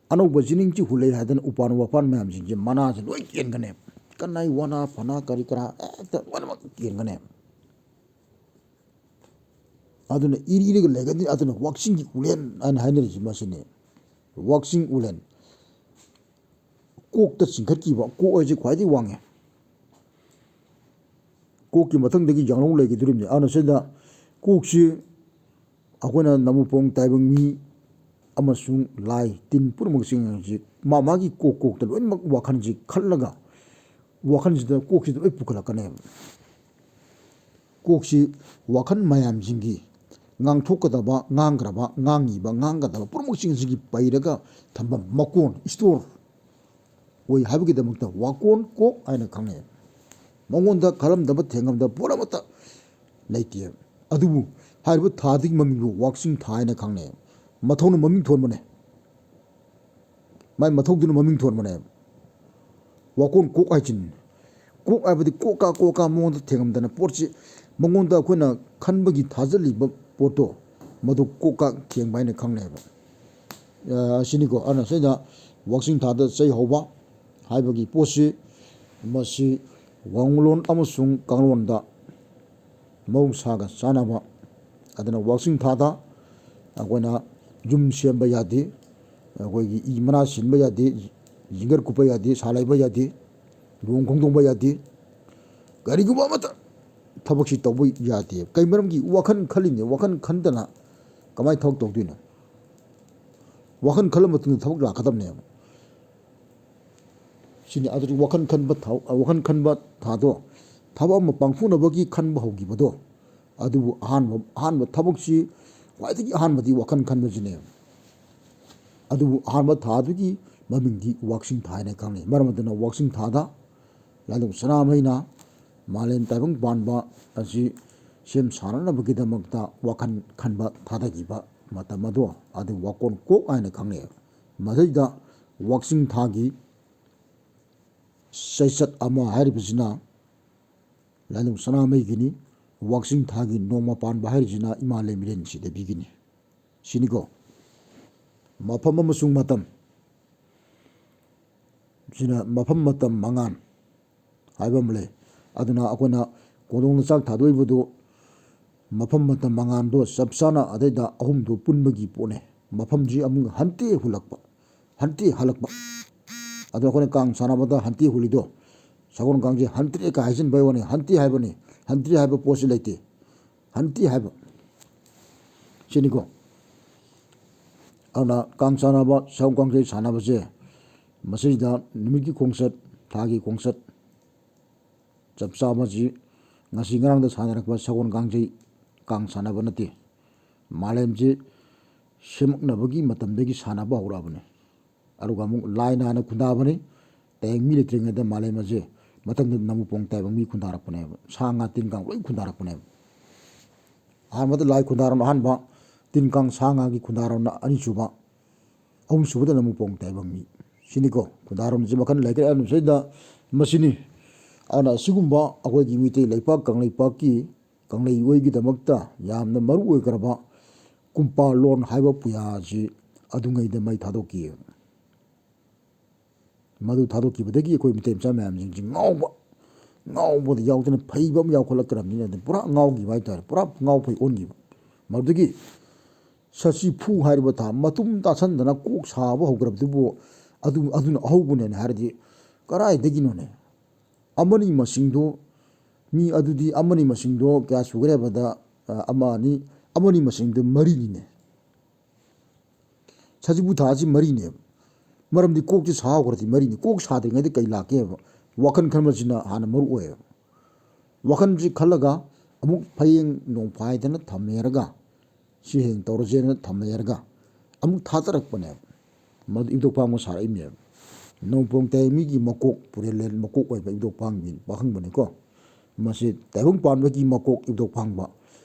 ꯑꯅꯧꯕ ꯌꯦꯅꯤꯡꯁꯤ ꯍꯨꯜꯂꯛꯏ ꯍꯥꯏꯗꯅ ꯎꯄꯥꯟ ꯋꯥꯄꯥꯟ ꯃꯌꯥꯝꯁꯤꯡꯁꯦ ꯃꯅꯥꯁꯦ ꯂꯣꯏ ꯀꯦꯟꯒꯅꯦꯕ꯫ ꯀꯅꯥꯏ ꯋꯥꯅꯥ ꯐꯅꯥ ꯀꯔꯤ ꯀꯔꯥ ꯍꯦꯛꯇ ꯂꯣꯏꯅꯃꯛ ꯀꯦꯟꯒꯅꯦꯕ꯫ ꯑꯗꯨꯅ ꯏꯔꯤꯔꯒ ꯂꯩꯒꯅꯤ꯫ ꯑꯗꯨꯅ ꯋꯥꯛꯆꯤꯡꯒꯤ ꯎꯂꯦꯟ ꯍꯥꯏꯅ ꯍꯥꯏꯅꯔꯤꯁꯤ ꯃꯁꯤꯅꯤ꯫ ꯋꯥꯛꯆꯤꯡ ꯎꯂꯦꯟ꯫ ꯀꯣꯛꯇ ꯆꯤꯡꯈꯠꯈꯤꯕ, ꯀꯣꯛ ꯍꯥꯏꯁꯦ ꯈ꯭ꯋꯥꯏꯗꯒꯤ ꯋꯥꯡꯉꯦ꯫ ꯀꯣꯛꯀꯤ ꯃꯊꯪꯗꯒꯤ ꯌꯥꯡꯂꯧ ꯂꯩꯈꯤꯗꯣꯔꯤꯕꯅꯤ꯫ ꯑꯗꯨꯅ ꯁꯤꯗ ꯀꯣꯛꯁꯤ ꯑꯩꯈꯣꯏꯅ ꯅꯃꯨꯄꯣꯡ ꯇꯥꯏꯕꯪ ꯃꯤ ꯑꯃꯁꯨꯡ ꯂꯥꯏ ꯇꯤꯟ ꯄꯨꯝꯅꯃꯛꯁꯤꯡ ꯑꯁꯤ ꯃꯥ ꯃꯥꯒꯤ ꯀꯣꯛ ꯀꯣꯛꯇ ꯂꯣꯏꯅꯃꯛ ꯋꯥꯈꯜꯁꯤ ꯈꯜꯂꯒ, ꯋꯥꯈꯜꯁꯤꯗ, ꯀꯣꯛꯁꯤꯗ ꯂꯣꯏ ꯄꯨꯈꯠꯂꯛꯀꯅꯦꯕ꯫ ꯀꯣꯛꯁꯤ ꯋꯥꯈꯜ ꯃꯌꯥꯝꯁꯤꯡꯒꯤ ꯉꯥꯡꯊꯣꯛꯀꯗꯕ, ꯉꯥꯡꯈ꯭ꯔꯕ, ꯉꯥꯡꯉꯤꯕ, ꯉꯥꯡꯒꯗꯕ ꯄꯨꯝꯅꯃꯛꯁꯤꯡ ꯑꯁꯤꯒꯤ ꯄꯩꯔꯒ ꯊꯝꯐꯝ, ꯃꯀꯣꯟ, ꯏꯁꯇꯣꯔ ꯑꯣꯏ ꯍꯥꯏꯕꯒꯤꯗꯃꯛꯇ ꯋꯥꯀꯣꯟ ꯀꯣꯛ ꯍꯥꯏꯅ ꯈꯪꯅꯩ꯫ ꯃꯉꯣꯟꯗ ꯈꯜꯂꯝꯗꯕ, ꯊꯦꯡꯉꯝꯗꯕ ꯄꯣꯠ ꯑꯃꯠꯇ ꯂꯩꯇꯦ꯫ ꯑꯗꯨꯕꯨ ꯍꯥꯏꯔꯤꯕ ꯊꯥꯗꯨꯒꯤ ꯃꯃꯤꯡꯕꯨ ꯋꯥꯛꯆꯤꯡ ꯊꯥ ꯍꯥꯏꯅ ꯈꯪꯅꯩ꯫ ꯃꯊꯧꯅ ꯃꯃꯤꯡ ꯊꯣꯟꯕꯅꯦ꯫ ꯃꯥꯏ ꯃꯊꯧꯗꯨꯅ ꯃꯃꯤꯡ ꯊꯣꯟꯕꯅꯦꯕ꯫ ꯋꯥꯀꯣꯟ ꯀꯣꯛ ꯍꯥꯏꯁꯤꯅꯤ꯫ ꯀꯣꯛ ꯍꯥꯏꯕꯗꯤ ꯀꯣꯛꯀꯥ ꯀꯣꯛꯀꯥ ꯃꯉꯣꯟꯗ ꯊꯦꯡꯉꯝꯗꯅ ꯄꯣꯠꯁꯤ, ꯃꯉꯣꯟꯗ ꯑꯩꯈꯣꯏꯅ ꯈꯟꯕꯒꯤ ꯊꯥꯖꯜꯂꯤꯕ ꯄꯣꯠꯇꯣ, ꯃꯗꯨ ꯀꯣꯛꯀꯥ ꯊꯦꯡꯕ ꯍꯥꯏꯅ ꯈꯪꯅꯩꯕ꯫ ꯑ, ꯑꯁꯤꯅꯤꯀꯣ꯫ ꯑꯗꯨꯅ ꯁꯤꯗ ꯋꯥꯛꯆꯤꯡ ꯊꯥꯗ ꯆꯩ ꯍꯧꯕ ꯍꯥꯏꯕꯒꯤ ꯄꯣꯠꯁꯤ, ꯃꯁꯤ ꯋꯥꯡꯂꯣꯟ ꯑꯃꯁꯨꯡ ꯀꯥꯡꯂꯣꯟꯗ ꯃꯍꯧꯁꯥꯒ ꯆꯥꯟꯅꯕ꯫ ꯑꯗꯨꯅ ꯋꯥꯛꯆꯤꯡ ꯊꯥꯗ ꯑꯩꯈꯣꯏꯅ ꯌꯨꯝ ꯁꯦꯝꯕ ꯌꯥꯗꯦ, ꯑꯩꯈꯣꯏꯒꯤ ꯏ ꯃꯅꯥ ꯁꯤꯟꯕ ꯌꯥꯗꯦ, ꯖꯤꯡꯒꯔ ꯀꯨꯞꯄ ꯌꯥꯗꯦ, ꯁꯥ ꯂꯩꯕ ꯌꯥꯗꯦ, ꯂꯨꯍꯣꯡ ꯈꯣꯡꯗꯣꯡꯕ ꯌꯥꯗꯦ, ꯀꯔꯤꯒꯨꯝꯕ ꯑꯃꯠꯇ ꯊꯕꯛꯁꯤ ꯇꯧꯕ ꯌꯥꯗꯦ꯫ ꯀꯩ ꯃꯔꯝꯒꯤ? ꯋꯥꯈꯜ ꯈꯜꯂꯤꯅꯦ꯫ ꯋꯥꯈꯜ ꯈꯟꯗꯅ ꯀꯃꯥꯏꯅ ꯊꯕꯛ ꯇꯧꯗꯣꯏꯅꯣ? ꯋꯥꯈꯜ ꯈꯜꯂ ꯃꯇꯨꯡꯗ ꯊꯕꯛ ꯂꯥꯛꯀꯗꯕꯅꯦꯕ꯫ ꯁꯤꯅꯤ꯫ ꯑꯗꯨꯗꯤ ꯋꯥꯈꯜ ꯈꯟꯕ ꯊꯥ-, ꯋꯥꯈꯜ ꯈꯟꯕ ꯊꯥꯗꯣ, ꯊꯕꯛ ꯑꯃ ꯄꯥꯡꯊꯣꯛꯅꯕꯒꯤ ꯈꯟꯕ ꯍꯧꯈꯤꯕꯗꯣ, ꯑꯗꯨꯕꯨ ꯑꯍꯥꯟꯕ, ꯑꯍꯥꯟꯕ ꯊꯕꯛꯁꯤ, ꯈ꯭ꯋꯥꯏꯗꯒꯤ ꯑꯍꯥꯟꯕꯗꯤ ꯋꯥꯈꯜ ꯈꯟꯕꯁꯤꯅꯦꯕ꯫ ꯑꯗꯨꯕꯨ ꯑꯍꯥꯟꯕ ꯊꯥꯗꯨꯒꯤ ꯃꯃꯤꯡꯗꯤ ꯋꯥꯛꯆꯤꯡ ꯊꯥ ꯍꯥꯏꯅ ꯈꯪꯅꯩ꯫ ꯃꯔꯝ ꯑꯗꯨꯅ ꯋꯥꯛꯆꯤꯡ ꯊꯥꯗ ꯂꯥꯏꯅꯤꯡꯊꯧ ꯁꯅꯥꯃꯍꯤꯅ ꯃꯥꯂꯦꯝ ꯇꯥꯏꯕꯪ ꯄꯥꯟꯕ ꯑꯁꯤ ꯁꯦꯝ ꯁꯥꯅꯅꯕꯒꯤꯗꯃꯛꯇ ꯋꯥꯈꯜ ꯈꯟꯕ ꯊꯥꯗꯈꯤꯕ ꯃꯇꯝ ꯑꯗꯣ, ꯑꯗꯨ ꯋꯥꯀꯣꯟ ꯀꯣꯛ ꯍꯥꯏꯅ ꯈꯪꯅꯩ꯫ ꯃꯗꯩꯗ ꯋꯥꯛꯆꯤꯡ ꯊꯥꯒꯤ ꯆꯩꯆꯠ ꯑꯃ ꯍꯥꯏꯔꯤꯕꯁꯤꯅ ꯂꯥꯏꯅꯤꯡꯊꯧ ꯁꯅꯥꯃꯍꯤꯒꯤꯅꯤ꯫ ꯋꯥꯛꯆꯤꯡ ꯊꯥꯒꯤ ꯅꯣꯡꯃ ꯄꯥꯟꯕ ꯍꯥꯏꯔꯤꯁꯤꯅ ꯏꯃꯥ ꯂꯩꯃꯔꯦꯟ ꯁꯤꯗꯕꯤꯒꯤꯅꯤ꯫ ꯁꯤꯅꯤꯀꯣ꯫ ꯃꯐꯝ ꯑꯃꯁꯨꯡ ꯃꯇꯝ꯫ ꯁꯤꯅ ꯃꯐꯝ, ꯃꯇꯝ, ꯃꯉꯥꯟ ꯍꯥꯏꯕ ꯑꯃ ꯂꯩ꯫ ꯑꯗꯨꯅ ꯑꯩꯈꯣꯏꯅ ꯀꯣꯟꯊꯣꯡꯗ ꯆꯥꯛ ꯊꯥꯗꯣꯛꯏꯕꯗꯨ ꯃꯐꯝ, ꯃꯇꯝ, ꯃꯉꯥꯟꯗꯣ ꯆꯞ ꯆꯥꯅ ꯑꯗꯩꯗ ꯑꯍꯨꯝꯗꯣ ꯄꯨꯟꯕꯒꯤ ꯄꯣꯠꯅꯦ꯫ ꯃꯐꯝꯁꯤ ꯑꯃꯨꯛ ꯍꯟꯇꯦ ꯍꯨꯜꯂꯛꯄ, ꯍꯟꯇꯦ ꯍꯜꯂꯛꯄ꯫ ꯑꯗꯣ ꯑꯩꯈꯣꯏꯅ ꯀꯥꯡ ꯁꯥꯟꯅꯕꯗ ꯍꯟꯇꯦ ꯍꯨꯜꯂꯤꯗꯣ, ꯁꯒꯣꯜ ꯀꯥꯡꯁꯦ ꯍꯟꯇ꯭ꯔꯦ ꯀꯥꯏ ꯍꯥꯏꯖꯤꯟꯕꯩ ꯋꯥꯅꯤ, ꯍꯟꯇꯦ ꯍꯥꯏꯕꯅꯤ, ꯍꯟꯇ꯭ꯔꯦ ꯍꯥꯏꯕ ꯄꯣꯠꯁꯤ ꯂꯩꯇꯦ꯫ ꯍꯟꯇꯦ ꯍꯥꯏꯕ ꯁꯤꯅꯤꯀꯣ꯫ ꯑꯗꯨꯅ ꯀꯥꯡ ꯁꯥꯟꯅꯕ, ꯁꯒꯣꯜ ꯀꯥꯡꯖꯩ ꯁꯥꯟꯅꯕꯁꯦ, ꯃꯁꯤꯗ ꯅꯨꯃꯤꯠꯀꯤ ꯈꯣꯡꯆꯠ, ꯊꯥꯒꯤ ꯈꯣꯡꯆꯠ, ꯆꯞ ꯆꯥꯕꯁꯤ ꯉꯁꯤ ꯉꯔꯥꯡꯗ ꯁꯥꯟꯅꯔꯛꯄ ꯁꯒꯣꯜ ꯀꯥꯡꯖꯩ ꯀꯥꯡ ꯁꯥꯟꯅꯕ ꯅꯠꯇꯦ꯫ ꯃꯥꯂꯦꯝꯁꯤ ꯁꯦꯝꯃꯛꯅꯕꯒꯤ ꯃꯇꯝꯗꯒꯤ ꯁꯥꯟꯅꯕ ꯍꯧꯔꯛꯑꯕꯅꯤ꯫ ꯑꯗꯨꯒ ꯑꯃꯨꯛ ꯂꯥꯏꯅ ꯍꯥꯟꯅ ꯈꯨꯟꯗꯥꯕꯅꯤ꯫ ꯇꯥꯏꯕꯪ ꯃꯤ ꯂꯩꯇ꯭ꯔꯤꯉꯩꯗ ꯃꯥꯂꯦꯝ ꯑꯁꯦ ꯃꯊꯪꯗ ꯅꯃꯨ ꯄꯣꯡ ꯇꯥꯏꯕꯪ ꯃꯤ ꯈꯨꯟꯗꯥꯔꯛꯄꯅꯦꯕ꯫ ꯁꯥ ꯉꯥ ꯇꯤꯟ ꯀꯥꯡ ꯂꯣꯏ ꯈꯨꯟꯗꯥꯔꯛꯄꯅꯦꯕ꯫ ꯑꯍꯥꯟꯕꯗ ꯂꯥꯏ ꯈꯨꯟꯗꯥꯔꯝ ꯑꯍꯥꯟꯕ, ꯇꯤꯟ ꯀꯥꯡ ꯁꯥ ꯉꯥꯒꯤ ꯈꯨꯟꯗꯥꯔꯝꯅ ꯑꯅꯤꯁꯨꯕ, ꯑꯍꯨꯝꯁꯨꯕꯗ ꯅꯃꯨ ꯄꯣꯡ ꯇꯥꯏꯕꯪ ꯃꯤ꯫ ꯁꯤꯅꯤꯀꯣ, ꯈꯨꯟꯗꯥꯔꯝꯁꯤ ꯃꯈꯜ ꯂꯩꯈ꯭ꯔꯦ꯫ ꯑꯗꯨꯝ ꯁꯤꯗ ꯃꯁꯤꯅꯤ꯫ ꯑꯗꯨꯅ ꯑꯁꯤꯒꯨꯝꯕ ꯑꯩꯈꯣꯏꯒꯤ ꯃꯤꯇꯩ ꯂꯩꯄꯥꯛ ꯀꯪꯂꯩꯄꯥꯛꯀꯤ ꯀꯪꯂꯩꯑꯣꯏꯒꯤꯗꯃꯛꯇ ꯌꯥꯝꯅ ꯃꯔꯨ ꯑꯣꯏꯈ꯭ꯔꯕ ꯀꯨꯝꯄꯥ ꯂꯣꯟ ꯍꯥꯏꯕ ꯄꯨꯌꯥꯁꯤ ꯑꯗꯨꯉꯩꯗ ꯃꯩ ꯊꯥꯗꯣꯛꯈꯤ꯫ ꯃꯗꯨ ꯊꯥꯗꯣꯛꯈꯤꯕꯗꯒꯤ ꯑꯩꯈꯣꯏ ꯃꯤꯇꯩ ꯃꯆꯥ ꯃꯌꯥꯝꯁꯤꯡꯁꯤ ꯉꯥꯎꯕ, ꯉꯥꯎꯕꯗ ꯌꯥꯎꯗꯅ ꯐꯩꯕ ꯑꯃ ꯌꯥꯎꯈꯠꯂꯛꯇ꯭ꯔꯕꯅꯤꯅ, ꯑꯗꯨꯝ ꯄꯨꯔꯥ ꯉꯥꯎꯈꯤꯕ ꯍꯥꯏꯇꯥꯔꯦ, ꯄꯨꯔꯥ ꯉꯥꯎ ꯐꯩ ꯑꯣꯟꯈꯤꯕ꯫ ꯃꯗꯨꯗꯒꯤ ꯁꯥꯁꯤ ꯐꯨ ꯍꯥꯏꯔꯤꯕ ꯊꯥ ꯃꯇꯨꯝ ꯇꯥꯁꯟꯗꯅ ꯀꯣꯛ ꯁꯥꯕ ꯍꯧꯈ꯭ꯔꯕꯗꯨꯕꯨ ꯑꯗꯨ, ꯑꯗꯨꯅ ꯑꯍꯧꯕꯅꯦꯅ ꯍꯥꯏꯔꯗꯤ ꯀꯗꯥꯏꯗꯒꯤꯅꯣꯅꯦ? ꯑꯃꯅꯤ ꯃꯁꯤꯡꯗꯣ, ꯃꯤ ꯑꯗꯨꯗꯤ ꯑꯃꯅꯤ ꯃꯁꯤꯡꯗꯣ ꯀꯌꯥ ꯁꯨꯈ꯭ꯔꯦ ꯍꯥꯏꯕꯗ, ꯑ, ꯑꯃ, ꯑꯅꯤ, ꯑꯃꯅꯤ ꯃꯁꯤꯡꯗꯣ ꯃꯔꯤꯅꯤꯅꯦ꯫ ꯁꯖꯤꯕꯨ ꯊꯥ ꯑꯁꯤ ꯃꯔꯤꯅꯦꯕ꯫ ꯃꯔꯝꯗꯤ ꯀꯣꯛꯁꯤ ꯁꯥ ꯍꯧꯈ꯭ꯔꯗꯤ ꯃꯔꯤꯅꯤ꯫ ꯀꯣꯛ ꯁꯥꯗ꯭ꯔꯤꯉꯩꯗ ꯀꯩ ꯂꯥꯛꯀꯦꯕ? ꯋꯥꯈꯜ ꯈꯟꯕꯁꯤꯅ ꯍꯥꯟꯅ ꯃꯔꯨ ꯑꯣꯏꯌꯦꯕ꯫ ꯋꯥꯈꯜꯁꯤ ꯈꯜꯂꯒ ꯑꯃꯨꯛ ꯐꯌꯦꯡ ꯅꯣꯡꯐꯥꯏꯗꯅ ꯊꯝꯃꯦꯔꯒ, ꯁꯤ ꯍꯌꯦꯡ ꯇꯧꯔꯁꯦꯅ ꯊꯝꯃꯦꯔꯒ ꯑꯃꯨꯛ ꯊꯥꯗꯔꯛꯄꯅꯦꯕ꯫ ꯃꯗꯨ ꯏꯕꯨꯙꯧ ꯄꯥꯡꯕ ꯁꯥꯔꯛꯏꯅꯦꯕ꯫ ꯅꯣꯡꯄꯣꯡ ꯇꯥꯏ ꯃꯤꯒꯤ ꯃꯀꯣꯛ, ꯄꯨꯔꯦꯜ ꯂꯦꯟ ꯃꯀꯣꯛ ꯑꯣꯏꯕ ꯏꯕꯨꯙꯧ ꯄꯥꯡꯕꯤ, ꯄꯥꯈꯪꯕꯅꯤꯀꯣ꯫ ꯃꯁꯤ ꯇꯥꯏꯕꯪ ꯄꯥꯟꯕꯒꯤ ꯃꯀꯣꯛ ꯏꯕꯨꯙꯧ ꯄꯥꯡꯕ,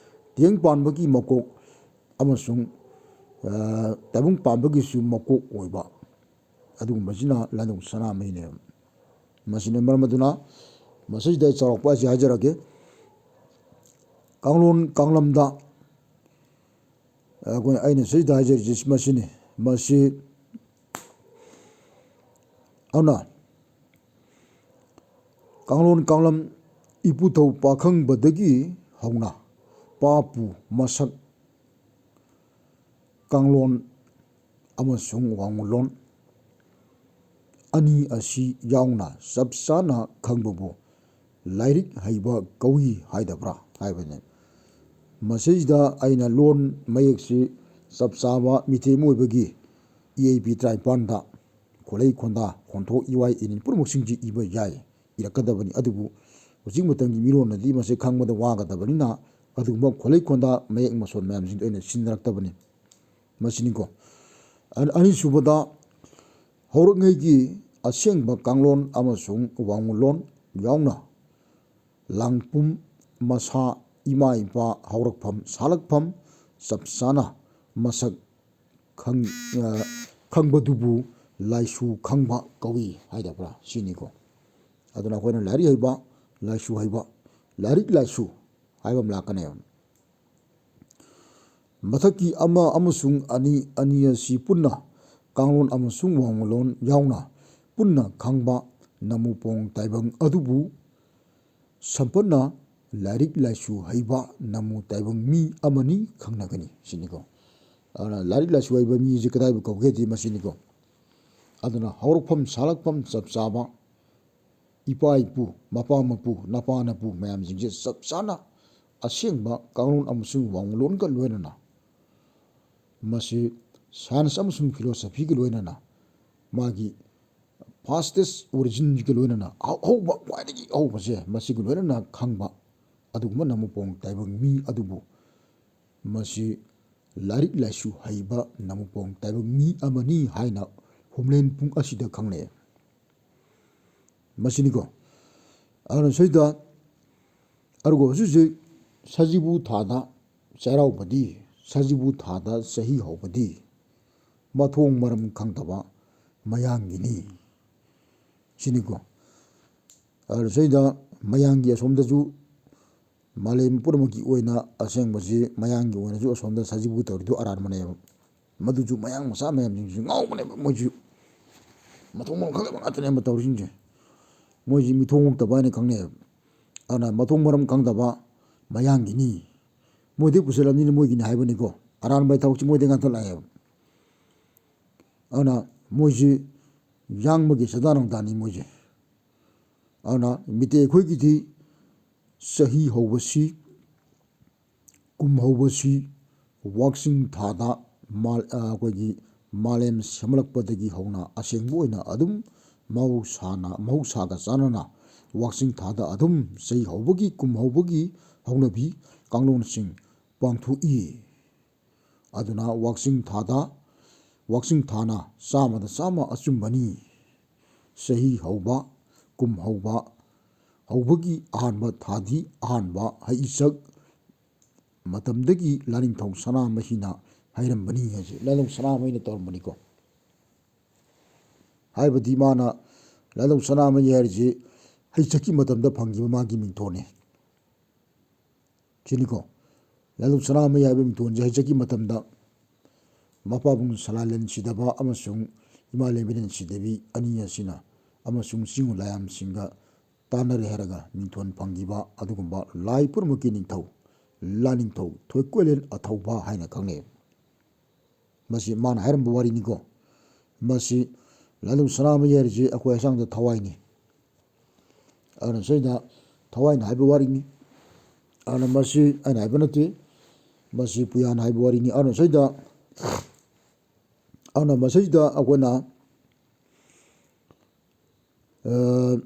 ꯇꯤꯌꯦꯡ ꯄꯥꯟꯕꯒꯤ ꯃꯀꯣꯛ ꯑꯃꯁꯨꯡ, ꯑ, ꯇꯥꯏꯕꯪ ꯄꯥꯟꯕꯒꯤꯁꯨ ꯃꯀꯣꯛ ꯑꯣꯏꯕ ꯑꯗꯨꯒꯨꯝꯕꯁꯤꯅ ꯂꯥꯏꯅꯤꯡꯊꯧ ꯁꯅꯥꯃꯍꯤꯅꯦꯕ꯫ ꯃꯁꯤꯅ ꯃꯔꯝ ꯑꯗꯨꯅ ꯃꯁꯤꯗ ꯑꯩ ꯆꯥꯎꯔꯥꯛꯄ ꯑꯁꯤ ꯍꯥꯏꯖꯔꯛꯀꯦ꯫ ꯀꯥꯡꯂꯣꯟ ꯀꯥꯡꯂꯝꯗ ꯑꯩꯈꯣꯏ, ꯑꯩꯅ ꯁꯤꯗ ꯍꯥꯏꯖꯔꯤꯁꯤ ꯃꯁꯤꯅꯤ꯫ ꯃꯁꯤ ꯑꯗꯨꯅ ꯀꯥꯡꯂꯣꯟ ꯀꯥꯡꯂꯝ ꯏꯄꯨꯊꯧ ꯄꯥꯈꯪꯕꯗꯒꯤ ꯍꯧꯅ ꯄꯥꯄꯨ ꯃꯁꯛ ꯀꯥꯡꯂꯣꯟ ꯑꯃꯁꯨꯡ ꯋꯥꯉꯨꯂꯣꯟ ꯑꯅꯤ ꯑꯁꯤ ꯌꯥꯎꯅ ꯆꯞ ꯆꯥꯅ ꯈꯪꯕꯕꯨ ꯂꯥꯏꯔꯤꯛ ꯍꯩꯕ ꯀꯧꯏ ꯍꯥꯏꯗꯕ꯭ꯔꯥ ꯍꯥꯏꯕꯅꯤ꯫ ꯃꯁꯤꯗ ꯑꯩꯅ ꯂꯣꯟ ꯃꯌꯦꯛꯁꯤ ꯆꯞ ꯆꯥꯕ ꯃꯤꯇꯩ ꯑꯃ ꯑꯣꯏꯕꯒꯤ ꯏ ꯑꯩ ꯄꯤ ꯇꯔꯥꯅꯤꯄꯥꯟꯗ ꯈꯣꯂꯩ ꯈꯣꯟꯗꯥ ꯈꯣꯟꯊꯣꯛ ꯏꯋꯥꯏ ꯏꯅꯤꯟ ꯄꯨꯝꯅꯃꯛꯁꯤꯡꯁꯤ ꯏꯕ ꯌꯥꯏ, ꯏꯔꯛꯀꯗꯕꯅꯤ꯫ ꯑꯗꯨꯕꯨ ꯍꯧꯖꯤꯛ ꯃꯇꯝꯒꯤ ꯃꯤꯔꯣꯟꯅꯗꯤ ꯃꯁꯤ ꯈꯪꯕꯗ ꯋꯥꯒꯗꯕꯅꯤꯅ ꯑꯗꯨꯒꯨꯝꯕ ꯈꯣꯂꯩ ꯈꯣꯟꯗꯥ ꯃꯌꯦꯛ ꯃꯁꯣꯟ ꯃꯌꯥꯝꯁꯤꯡꯗꯣ ꯑꯩꯅ ꯁꯤꯖꯤꯟꯅꯔꯛꯇꯕꯅꯤ꯫ ꯃꯁꯤꯅꯤꯀꯣ꯫ ꯑ-, ꯑꯅꯤꯁꯨꯕꯗ, ꯍꯧꯔꯛꯉꯩꯒꯤ ꯑꯁꯦꯡꯕ ꯀꯥꯡꯂꯣꯟ ꯑꯃꯁꯨꯡ ꯋꯥꯉꯨꯂꯣꯟ ꯌꯥꯎꯅ ꯂꯥꯡꯄꯨꯝ ꯃꯁꯥ, ꯏꯃꯥ ꯏꯄꯥ, ꯍꯧꯔꯛꯐꯝ ꯁꯥꯂꯛꯐꯝ ꯆꯞ ꯆꯥꯅ ꯃꯁꯛ ꯈꯪ-, ꯑ, ꯈꯪꯕꯗꯨꯕꯨ ꯂꯥꯏꯁꯨ ꯈꯪꯕ ꯀꯧꯏ ꯍꯥꯏꯗꯕ꯭ꯔꯥ? ꯁꯤꯅꯤꯀꯣ꯫ ꯑꯗꯨꯅ ꯑꯩꯈꯣꯏꯅ ꯂꯥꯏꯔꯤꯛ ꯍꯩꯕ, ꯂꯥꯏꯁꯨ ꯍꯩꯕ, ꯂꯥꯏꯔꯤꯛ ꯂꯥꯏꯁꯨ ꯍꯥꯏꯕ ꯑꯃ ꯂꯥꯛꯀꯅꯦꯕ꯫ ꯃꯊꯛꯀꯤ ꯑꯃ ꯑꯃꯁꯨꯡ ꯑꯅꯤ, ꯑꯅꯤ ꯑꯁꯤ ꯄꯨꯟꯅ ꯀꯥꯡꯂꯣꯟ ꯑꯃꯁꯨꯡ ꯋꯥꯉꯨꯂꯣꯟ ꯌꯥꯎꯅ ꯄꯨꯟꯅ ꯈꯪꯕ ꯅꯃꯨꯄꯣꯡ ꯇꯥꯏꯕꯪ ꯑꯗꯨꯕꯨ ꯁꯝꯄꯠꯅ ꯂꯥꯏꯔꯤꯛ ꯂꯥꯏꯁꯨ ꯍꯩꯕ ꯅꯃꯨ ꯇꯥꯏꯕꯪ ꯃꯤ ꯑꯃꯅꯤ ꯈꯪꯅꯒꯅꯤ ꯁꯤꯅꯤꯀꯣ꯫ ꯑꯗꯨꯅ ꯂꯥꯏꯔꯤꯛ ꯂꯥꯏꯁꯨ ꯍꯩꯕ ꯃꯤꯁꯦ ꯀꯗꯥꯏꯕꯨ ꯀꯧꯒꯦꯗꯤ ꯃꯁꯤꯅꯤꯀꯣ꯫ ꯑꯗꯨꯅ ꯍꯧꯔꯛꯐꯝ ꯁꯥꯂꯛꯐꯝ ꯆꯞ ꯆꯥꯕ, ꯏꯄꯥ ꯏꯄꯨ, ꯃꯄꯥ ꯃꯄꯨ, ꯅꯄꯥ ꯅꯄꯨ ꯃꯌꯥꯝꯁꯤꯡꯁꯦ ꯆꯞ ꯆꯥꯅ ꯑꯁꯦꯡꯕ ꯀꯥꯡꯂꯣꯟ ꯑꯃꯁꯨꯡ ꯋꯥꯉꯨꯂꯣꯟꯒ ꯂꯣꯏꯅꯅ ꯃꯁꯤ science ꯑꯃꯁꯨꯡ philosophyꯒ ꯂꯣꯏꯅꯅ ꯃꯥꯒꯤ fastest originꯒ ꯂꯣꯏꯅꯅ ꯑꯍꯧꯕ, ꯈ꯭ꯋꯥꯏꯗꯒꯤ ꯑꯍꯧꯕꯁꯦ ꯃꯁꯤꯒ ꯂꯣꯏꯅꯅ ꯈꯪꯕ ꯑꯗꯨꯒꯨꯝꯕ ꯅꯃꯨꯄꯣꯡ ꯇꯥꯏꯕꯪ ꯃꯤ ꯑꯗꯨꯕꯨ ꯃꯁꯤ ꯂꯥꯏꯔꯤꯛ ꯂꯥꯏꯁꯨ ꯍꯩꯕ ꯅꯃꯨꯄꯣꯡ ꯇꯥꯏꯕꯪ ꯃꯤ ꯑꯃꯅꯤ ꯍꯥꯏꯅ ꯍꯣꯝꯂꯦꯟ ꯄꯨꯡ ꯑꯁꯤꯗ ꯈꯪꯅꯩ꯫ ꯃꯁꯤꯅꯤꯀꯣ꯫ ꯑꯗꯨꯅ ꯁꯤꯗ ꯑꯗꯨꯒ ꯍꯧꯖꯤꯛ ꯍꯧꯖꯤꯛ ꯁꯖꯤꯕꯨ ꯊꯥꯗ ꯆꯩꯔꯥꯎꯕꯗꯤ, ꯁꯖꯤꯕꯨ ꯊꯥꯗ ꯆꯍꯤ ꯍꯧꯕꯗꯤ ꯃꯊꯣꯡ ꯃꯔꯝ ꯈꯪꯗꯕ ꯃꯌꯥꯡꯒꯤꯅꯤ ꯁꯤꯅꯤꯀꯣ꯫ ꯑꯗꯨ ꯁꯤꯗ ꯃꯌꯥꯡꯒꯤ ꯑꯁꯣꯝꯗꯁꯨ ꯃꯥꯂꯦꯝ ꯄꯨꯝꯅꯃꯛꯀꯤ ꯑꯣꯏꯅ ꯑꯁꯦꯡꯕꯁꯤ ꯃꯌꯥꯡꯒꯤ ꯑꯣꯏꯅꯁꯨ ꯑꯁꯣꯝꯗ ꯁꯖꯤꯕꯨ ꯇꯧꯔꯤꯗꯨ ꯑꯔꯥꯟꯕꯅꯦꯕ꯫ ꯃꯗꯨꯁꯨ ꯃꯌꯥꯡ ꯃꯆꯥ ꯃꯌꯥꯝꯁꯤꯡꯁꯨ ꯉꯥꯎꯕꯅꯦꯕ꯫ ꯃꯣꯏꯁꯨ ꯃꯊꯣꯡ ꯃꯔꯝ ꯈꯪꯗꯕ ꯉꯥꯛꯇꯅꯦꯕ ꯇꯧꯔꯤꯁꯤꯡꯁꯦ꯫ ꯃꯣꯏꯁꯤ ꯃꯤꯊꯣꯡ ꯍꯨꯛꯇꯕ ꯍꯥꯏꯅ ꯈꯪꯅꯩꯑꯕ꯫ ꯑꯗꯨꯅ ꯃꯊꯣꯡ ꯃꯔꯝ ꯈꯪꯗꯕ ꯃꯌꯥꯡꯒꯤꯅꯤ, ꯃꯣꯏꯗꯩ ꯄꯨꯁꯤꯜꯂꯕꯅꯤꯅ ꯃꯣꯏꯒꯤꯅꯤ ꯍꯥꯏꯕꯅꯤꯀꯣ꯫ ꯑꯔꯥꯟꯕ ꯊꯕꯛꯁꯤ ꯃꯣꯏꯗꯩ ꯉꯥꯛꯇ ꯂꯥꯛꯑꯦꯕ꯫ ꯑꯗꯨꯅ ꯃꯣꯏꯁꯤ ꯌꯥꯡꯕꯒꯤ ꯆꯥꯗꯥ ꯅꯥꯎꯗꯥꯅꯤ ꯃꯣꯏꯁꯦ꯫ ꯑꯗꯨꯅ ꯃꯤꯇꯩ ꯑꯩꯈꯣꯏꯒꯤꯗꯤ ꯆꯍꯤ ꯍꯧꯕꯁꯤ, ꯀꯨꯝ ꯍꯧꯕꯁꯤ ꯋꯥꯛꯆꯤꯡ ꯊꯥꯗ ꯃꯥ-, ꯑ, ꯑꯩꯈꯣꯏꯒꯤ ꯃꯥꯂꯦꯝ ꯁꯦꯝꯂꯛꯄꯗꯒꯤ ꯍꯧꯅ ꯑꯁꯦꯡꯕ ꯑꯣꯏꯅ ꯑꯗꯨꯝ ꯃꯍꯧꯁꯥꯅ, ꯃꯍꯧꯁꯥꯒ ꯆꯥꯟꯅꯅ ꯋꯥꯛꯆꯤꯡ ꯊꯥꯗ ꯑꯗꯨꯝ ꯆꯍꯤ ꯍꯧꯕꯒꯤ, ꯀꯨꯝ ꯍꯧꯕꯒꯤ ꯍꯧꯅꯕꯤ ꯀꯥꯡꯂꯣꯟꯁꯤꯡ ꯄꯥꯡꯊꯣꯛꯏ꯫ ꯑꯗꯨꯅ ꯋꯥꯛꯆꯤꯡ ꯊꯥꯗ, ꯋꯥꯛꯆꯤꯡ ꯊꯥꯅ ꯆꯥꯝꯃꯗ ꯆꯥꯝꯃ ꯑꯆꯨꯝꯕꯅꯤ꯫ ꯆꯍꯤ ꯍꯧꯕ, ꯀꯨꯝ ꯍꯧꯕ, ꯍꯧꯕꯒꯤ ꯑꯍꯥꯟꯕ ꯊꯥꯗꯤ ꯑꯍꯥꯟꯕ ꯍꯩꯆꯛ ꯃꯇꯝꯗꯒꯤ ꯂꯥꯏꯅꯤꯡꯊꯧ ꯁꯅꯥꯃꯍꯤꯅ ꯍꯩꯔꯝꯕꯅꯤ ꯍꯥꯏꯁꯦ꯫ ꯂꯥꯏꯅꯤꯡꯊꯧ ꯁꯅꯥꯃꯍꯤꯅ ꯇꯧꯔꯝꯕꯅꯤꯀꯣ꯫ ꯍꯥꯏꯕꯗꯤ ꯃꯥꯅ, ꯂꯥꯏꯅꯤꯡꯊꯧ ꯁꯅꯥꯃꯍꯤ ꯍꯥꯏꯔꯤꯁꯦ ꯍꯩꯆꯛꯀꯤ ꯃꯇꯝꯗ ꯐꯪꯈꯤꯕ ꯃꯥꯒꯤ ꯃꯤꯡꯊꯣꯟꯅꯦ꯫ ꯁꯤꯅꯤꯀꯣ꯫ ꯂꯥꯏꯅꯤꯡꯊꯧ ꯁꯅꯥꯃꯍꯤ ꯍꯥꯏꯕ ꯃꯤꯡꯊꯣꯟꯁꯦ ꯍꯩꯆꯛꯀꯤ ꯃꯇꯝꯗ ꯃꯄꯥꯕꯨꯡ ꯁꯂꯥꯏꯂꯦꯟ ꯁꯤꯗꯕ ꯑꯃꯁꯨꯡ ꯏꯃꯥ ꯂꯦꯝꯕꯤꯔꯦꯟ ꯁꯤꯗꯕꯤ ꯑꯅꯤ ꯑꯁꯤꯅ ꯑꯃꯁꯨꯡ ꯆꯤꯡꯉꯨ ꯂꯥꯏꯌꯥꯝꯁꯤꯡꯒ ꯇꯥꯟꯅꯔꯦ ꯍꯥꯏꯔꯒ ꯃꯤꯡꯊꯣꯟ ꯐꯪꯈꯤꯕ ꯑꯗꯨꯒꯨꯝꯕ ꯂꯥꯏ ꯄꯨꯝꯅꯃꯛꯀꯤ ꯅꯤꯡꯊꯧ ꯂꯥꯏꯅꯤꯡꯊꯧ ꯊꯣꯏꯀꯣꯏꯂꯦꯟ ꯑꯊꯧꯕ ꯍꯥꯏꯅ ꯈꯪꯅꯩ꯫ ꯃꯁꯤ ꯃꯥꯅ ꯍꯥꯏꯔꯝꯕ ꯋꯥꯔꯤꯅꯤꯀꯣ꯫ ꯃꯁꯤ ꯂꯥꯏꯅꯤꯡꯊꯧ ꯁꯅꯥꯃꯍꯤ ꯍꯥꯏꯔꯤꯁꯤ ꯑꯩꯈꯣꯏ ꯍꯛꯆꯥꯡꯗ ꯊꯋꯥꯏꯅꯤ꯫ ꯑꯗꯨꯅ ꯁꯤꯗ ꯊꯋꯥꯏꯅ ꯍꯥꯏꯕ ꯋꯥꯔꯤꯅꯤ꯫ ꯑꯗꯨꯅ ꯃꯁꯤ ꯑꯩꯅ ꯍꯥꯏꯕ ꯅꯠꯇꯦ, ꯃꯁꯤ ꯄꯨꯌꯥꯅ ꯍꯥꯏꯕ ꯋꯥꯔꯤꯅꯤ꯫ ꯑꯗꯨꯅ ꯁꯤꯗ, ꯑꯗꯨꯅ ꯃꯁꯤꯗ ꯑꯩꯈꯣꯏꯅ, ꯑ,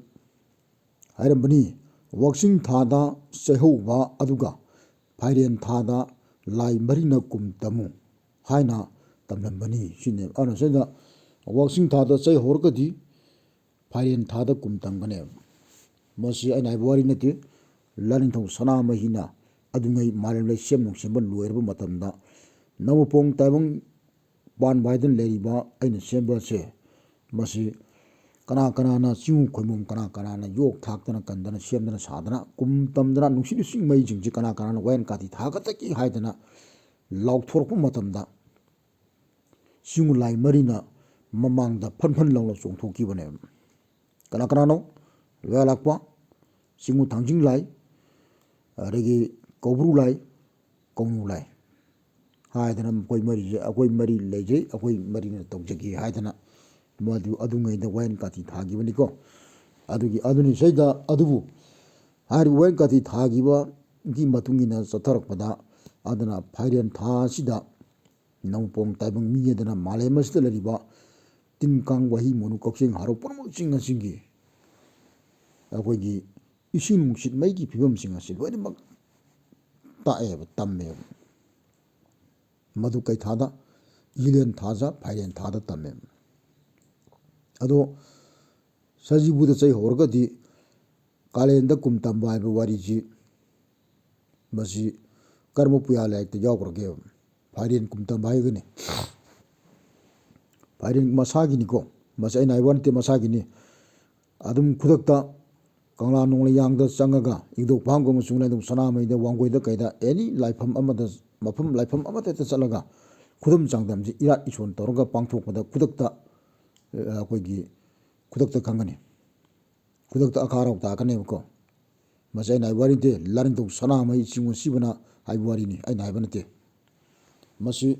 ꯍꯥꯏꯔꯝꯕꯅꯤ, ꯋꯥꯛꯆꯤꯡ ꯊꯥꯗ ꯆꯩꯍꯧꯕ ꯑꯗꯨꯒ ꯐꯥꯏꯔꯦꯟ ꯊꯥꯗ ꯂꯥꯏ ꯃꯔꯤꯅ ꯀꯨꯝ ꯇꯝꯃꯨ ꯍꯥꯏꯅ ꯇꯝꯂꯝꯕꯅꯤ ꯁꯤꯅꯦꯕ꯫ ꯑꯗꯨꯅ ꯁꯤꯗ ꯋꯥꯛꯆꯤꯡ ꯊꯥꯗ ꯆꯩꯍꯧꯔꯒꯗꯤ ꯐꯥꯏꯔꯦꯟ ꯊꯥꯗ ꯀꯨꯝ ꯇꯝꯒꯅꯦꯕ꯫ ꯃꯁꯤ ꯑꯩꯅ ꯍꯥꯏꯕ ꯋꯥꯔꯤ ꯅꯠꯇꯦ꯫ ꯂꯥꯏꯅꯤꯡꯊꯧ ꯁꯅꯥꯃꯍꯤꯅ ꯑꯗꯨꯉꯩ ꯃꯥꯂꯦꯝ ꯂꯩꯁꯦꯝ ꯅꯨꯡꯁꯦꯝꯕ ꯂꯣꯏꯔꯕ ꯃꯇꯝꯗ ꯅꯧꯃꯄꯣꯡ ꯇꯥꯏꯕꯪ ꯄꯥꯟꯕ ꯍꯥꯏꯗꯨꯅ ꯂꯩꯔꯤꯕ ꯑꯩꯅ ꯁꯦꯝꯕꯁꯦ, ꯃꯁꯤ ꯀꯅꯥ ꯀꯅꯥꯅ ꯆꯤꯡꯉꯨ ꯈꯣꯏꯃꯨꯝ ꯀꯅꯥ ꯀꯅꯥꯅ ꯌꯣꯛ ꯊꯥꯛꯇꯅ ꯀꯟꯗꯅ ꯁꯦꯝꯗꯅ ꯁꯥꯗꯅ ꯀꯨꯝ ꯇꯝꯗꯅ ꯅꯨꯡꯁꯤꯠ ꯏꯁꯤꯡ ꯃꯩꯁꯤꯡꯁꯤ ꯀꯅꯥ ꯀꯅꯥꯅ ꯋꯥꯌꯦꯟ ꯀꯥꯇꯤ ꯊꯥꯒꯠꯇꯒꯦ ꯍꯥꯏꯗꯅ ꯂꯥꯎꯊꯣꯔꯛꯄ ꯃꯇꯝꯗ ꯆꯤꯡꯉꯨ ꯂꯥꯏ ꯃꯔꯤꯅ ꯃꯃꯥꯡꯗ ꯐꯟ ꯐꯟ ꯂꯥꯎꯅ ꯆꯣꯡꯊꯣꯛꯈꯤꯕꯅꯦꯕ꯫ ꯀꯅꯥ ꯀꯅꯥꯅꯣ? ꯂꯣꯌꯥ ꯂꯥꯛꯄ, ꯆꯤꯡꯉꯨ ꯊꯥꯡꯖꯤꯡ ꯂꯥꯏ, ꯑꯗꯒꯤ ꯀꯧꯕ꯭ꯔꯨ ꯂꯥꯏ, ꯀꯧꯅꯨ ꯂꯥꯏ꯫ ꯍꯥꯏꯗꯅ ꯃꯈꯣꯏ ꯃꯔꯤꯁꯦ, "ꯑꯩꯈꯣꯏ ꯃꯔꯤ ꯂꯩꯖꯩ, ꯑꯩꯈꯣꯏ ꯃꯔꯤꯅ ꯇꯧꯖꯒꯦ" ꯍꯥꯏꯗꯅ ꯃꯗꯨ ꯑꯗꯨꯉꯩꯗ ꯋꯥꯌꯦꯜ ꯀꯥꯇꯤ ꯊꯥꯈꯤꯕꯅꯤꯀꯣ꯫ ꯑꯗꯨꯒꯤ ꯑꯗꯨꯅꯤ ꯁꯤꯗ ꯑꯗꯨꯕꯨ ꯍꯥꯏꯔꯤꯕ ꯋꯥꯌꯦꯜ ꯀꯥꯇꯤ ꯊꯥꯈꯤꯕꯒꯤ ꯃꯇꯨꯡ ꯏꯟꯅ ꯆꯠꯊꯔꯛꯄꯗ, ꯑꯗꯨꯅ ꯐꯥꯏꯔꯦꯟ ꯊꯥ ꯑꯁꯤꯗ ꯅꯣꯡꯄꯣꯡ ꯇꯥꯏꯕꯪ ꯃꯤ ꯑꯗꯨꯅ ꯃꯥꯂꯦꯝ ꯑꯁꯤꯗ ꯂꯩꯔꯤꯕ ꯇꯤꯟ ꯀꯥꯡ, ꯋꯥꯍꯩ, ꯃꯣꯅꯨ, ꯀꯛꯆꯦꯡ, ꯍꯔꯥꯎ ꯄꯨꯝꯅꯃꯛꯁꯤꯡ ꯑꯁꯤꯒꯤ ꯑꯩꯈꯣꯏꯒꯤ ꯏꯁꯤꯡ ꯅꯨꯡꯁꯤꯠ ꯃꯩꯒꯤ ꯐꯤꯕꯝꯁꯤꯡ ꯑꯁꯤ ꯂꯣꯏꯅꯃꯛ ꯇꯥꯛꯑꯦꯕ, ꯇꯝꯃꯦꯕ꯫ ꯃꯗꯨ ꯀꯩ ꯊꯥꯗ? ꯏꯂꯦꯟ ꯊꯥꯖ ꯐꯥꯏꯔꯦꯟ ꯊꯥꯗ ꯇꯝꯃꯦꯕ꯫ ꯑꯗꯣ ꯁꯖꯤꯕꯨꯗ ꯆꯩ ꯍꯧꯔꯒꯗꯤ ꯀꯥꯂꯦꯟꯗ ꯀꯨꯝ ꯇꯝꯕ ꯍꯥꯏꯕ ꯋꯥꯔꯤꯁꯤ, ꯃꯁꯤ ꯀꯔꯝꯕ ꯄꯨꯌꯥ ꯂꯥꯏꯔꯤꯛꯇ ꯌꯥꯎꯈ꯭ꯔꯒꯦꯕ? ꯐꯥꯏꯔꯦꯟ ꯀꯨꯝ ꯇꯝꯕ ꯍꯥꯏꯔꯒꯅꯤ꯫ ꯐꯥꯏꯔꯦꯟ ꯃꯁꯥꯒꯤꯅꯤꯀꯣ꯫ ꯃꯁꯤ ꯑꯩꯅ ꯍꯥꯏꯕ ꯅꯠꯇꯦ, ꯃꯁꯥꯒꯤꯅꯤ꯫ ꯑꯗꯨꯝ ꯈꯨꯗꯛꯇ ꯀꯪꯂꯥ ꯅꯣꯡꯂꯩꯌꯥꯡꯗ ꯆꯪꯉꯒ, ꯏꯕꯨꯙꯧ ꯐꯥꯡꯒꯣꯝ ꯑꯃꯁꯨꯡ ꯂꯥꯏꯅꯤꯡꯊꯧ ꯁꯅꯥꯃꯍꯤꯗ, ꯋꯥꯡꯒꯣꯏꯗ ꯀꯩꯗ, ꯑꯦꯅꯤ ꯂꯥꯏꯐꯝ ꯑꯃꯗ, ꯃꯐꯝ, ꯂꯥꯏꯐꯝ ꯑꯃꯗ ꯍꯦꯛꯇ ꯆꯠꯂꯒ ꯈꯨꯗꯝ ꯆꯥꯡꯗꯝꯁꯤ ꯏꯔꯥꯠ ꯏꯁꯣꯟ ꯇꯧꯔꯒ ꯄꯥꯡꯊꯣꯛꯄꯗ ꯈꯨꯗꯛꯇ, ꯑ, ꯑꯩꯈꯣꯏꯒꯤ ꯈꯨꯗꯛꯇ ꯈꯪꯒꯅꯤ꯫ ꯈꯨꯗꯛꯇ ꯑꯀꯥ ꯑꯔꯥꯎ ꯇꯥꯛꯀꯅꯦꯕꯀꯣ꯫ ꯃꯁꯤ ꯑꯩꯅ ꯍꯥꯏꯕ ꯋꯥꯔꯤ ꯅꯠꯇꯦ, ꯂꯥꯏꯅꯤꯡꯊꯧ ꯁꯅꯥꯃꯍꯤ ꯆꯤꯡꯉꯣꯟꯁꯤꯕꯅ ꯍꯥꯏꯕ ꯋꯥꯔꯤꯅꯤ, ꯑꯩꯅ ꯍꯥꯏꯕ ꯅꯠꯇꯦ꯫ ꯃꯁꯤ,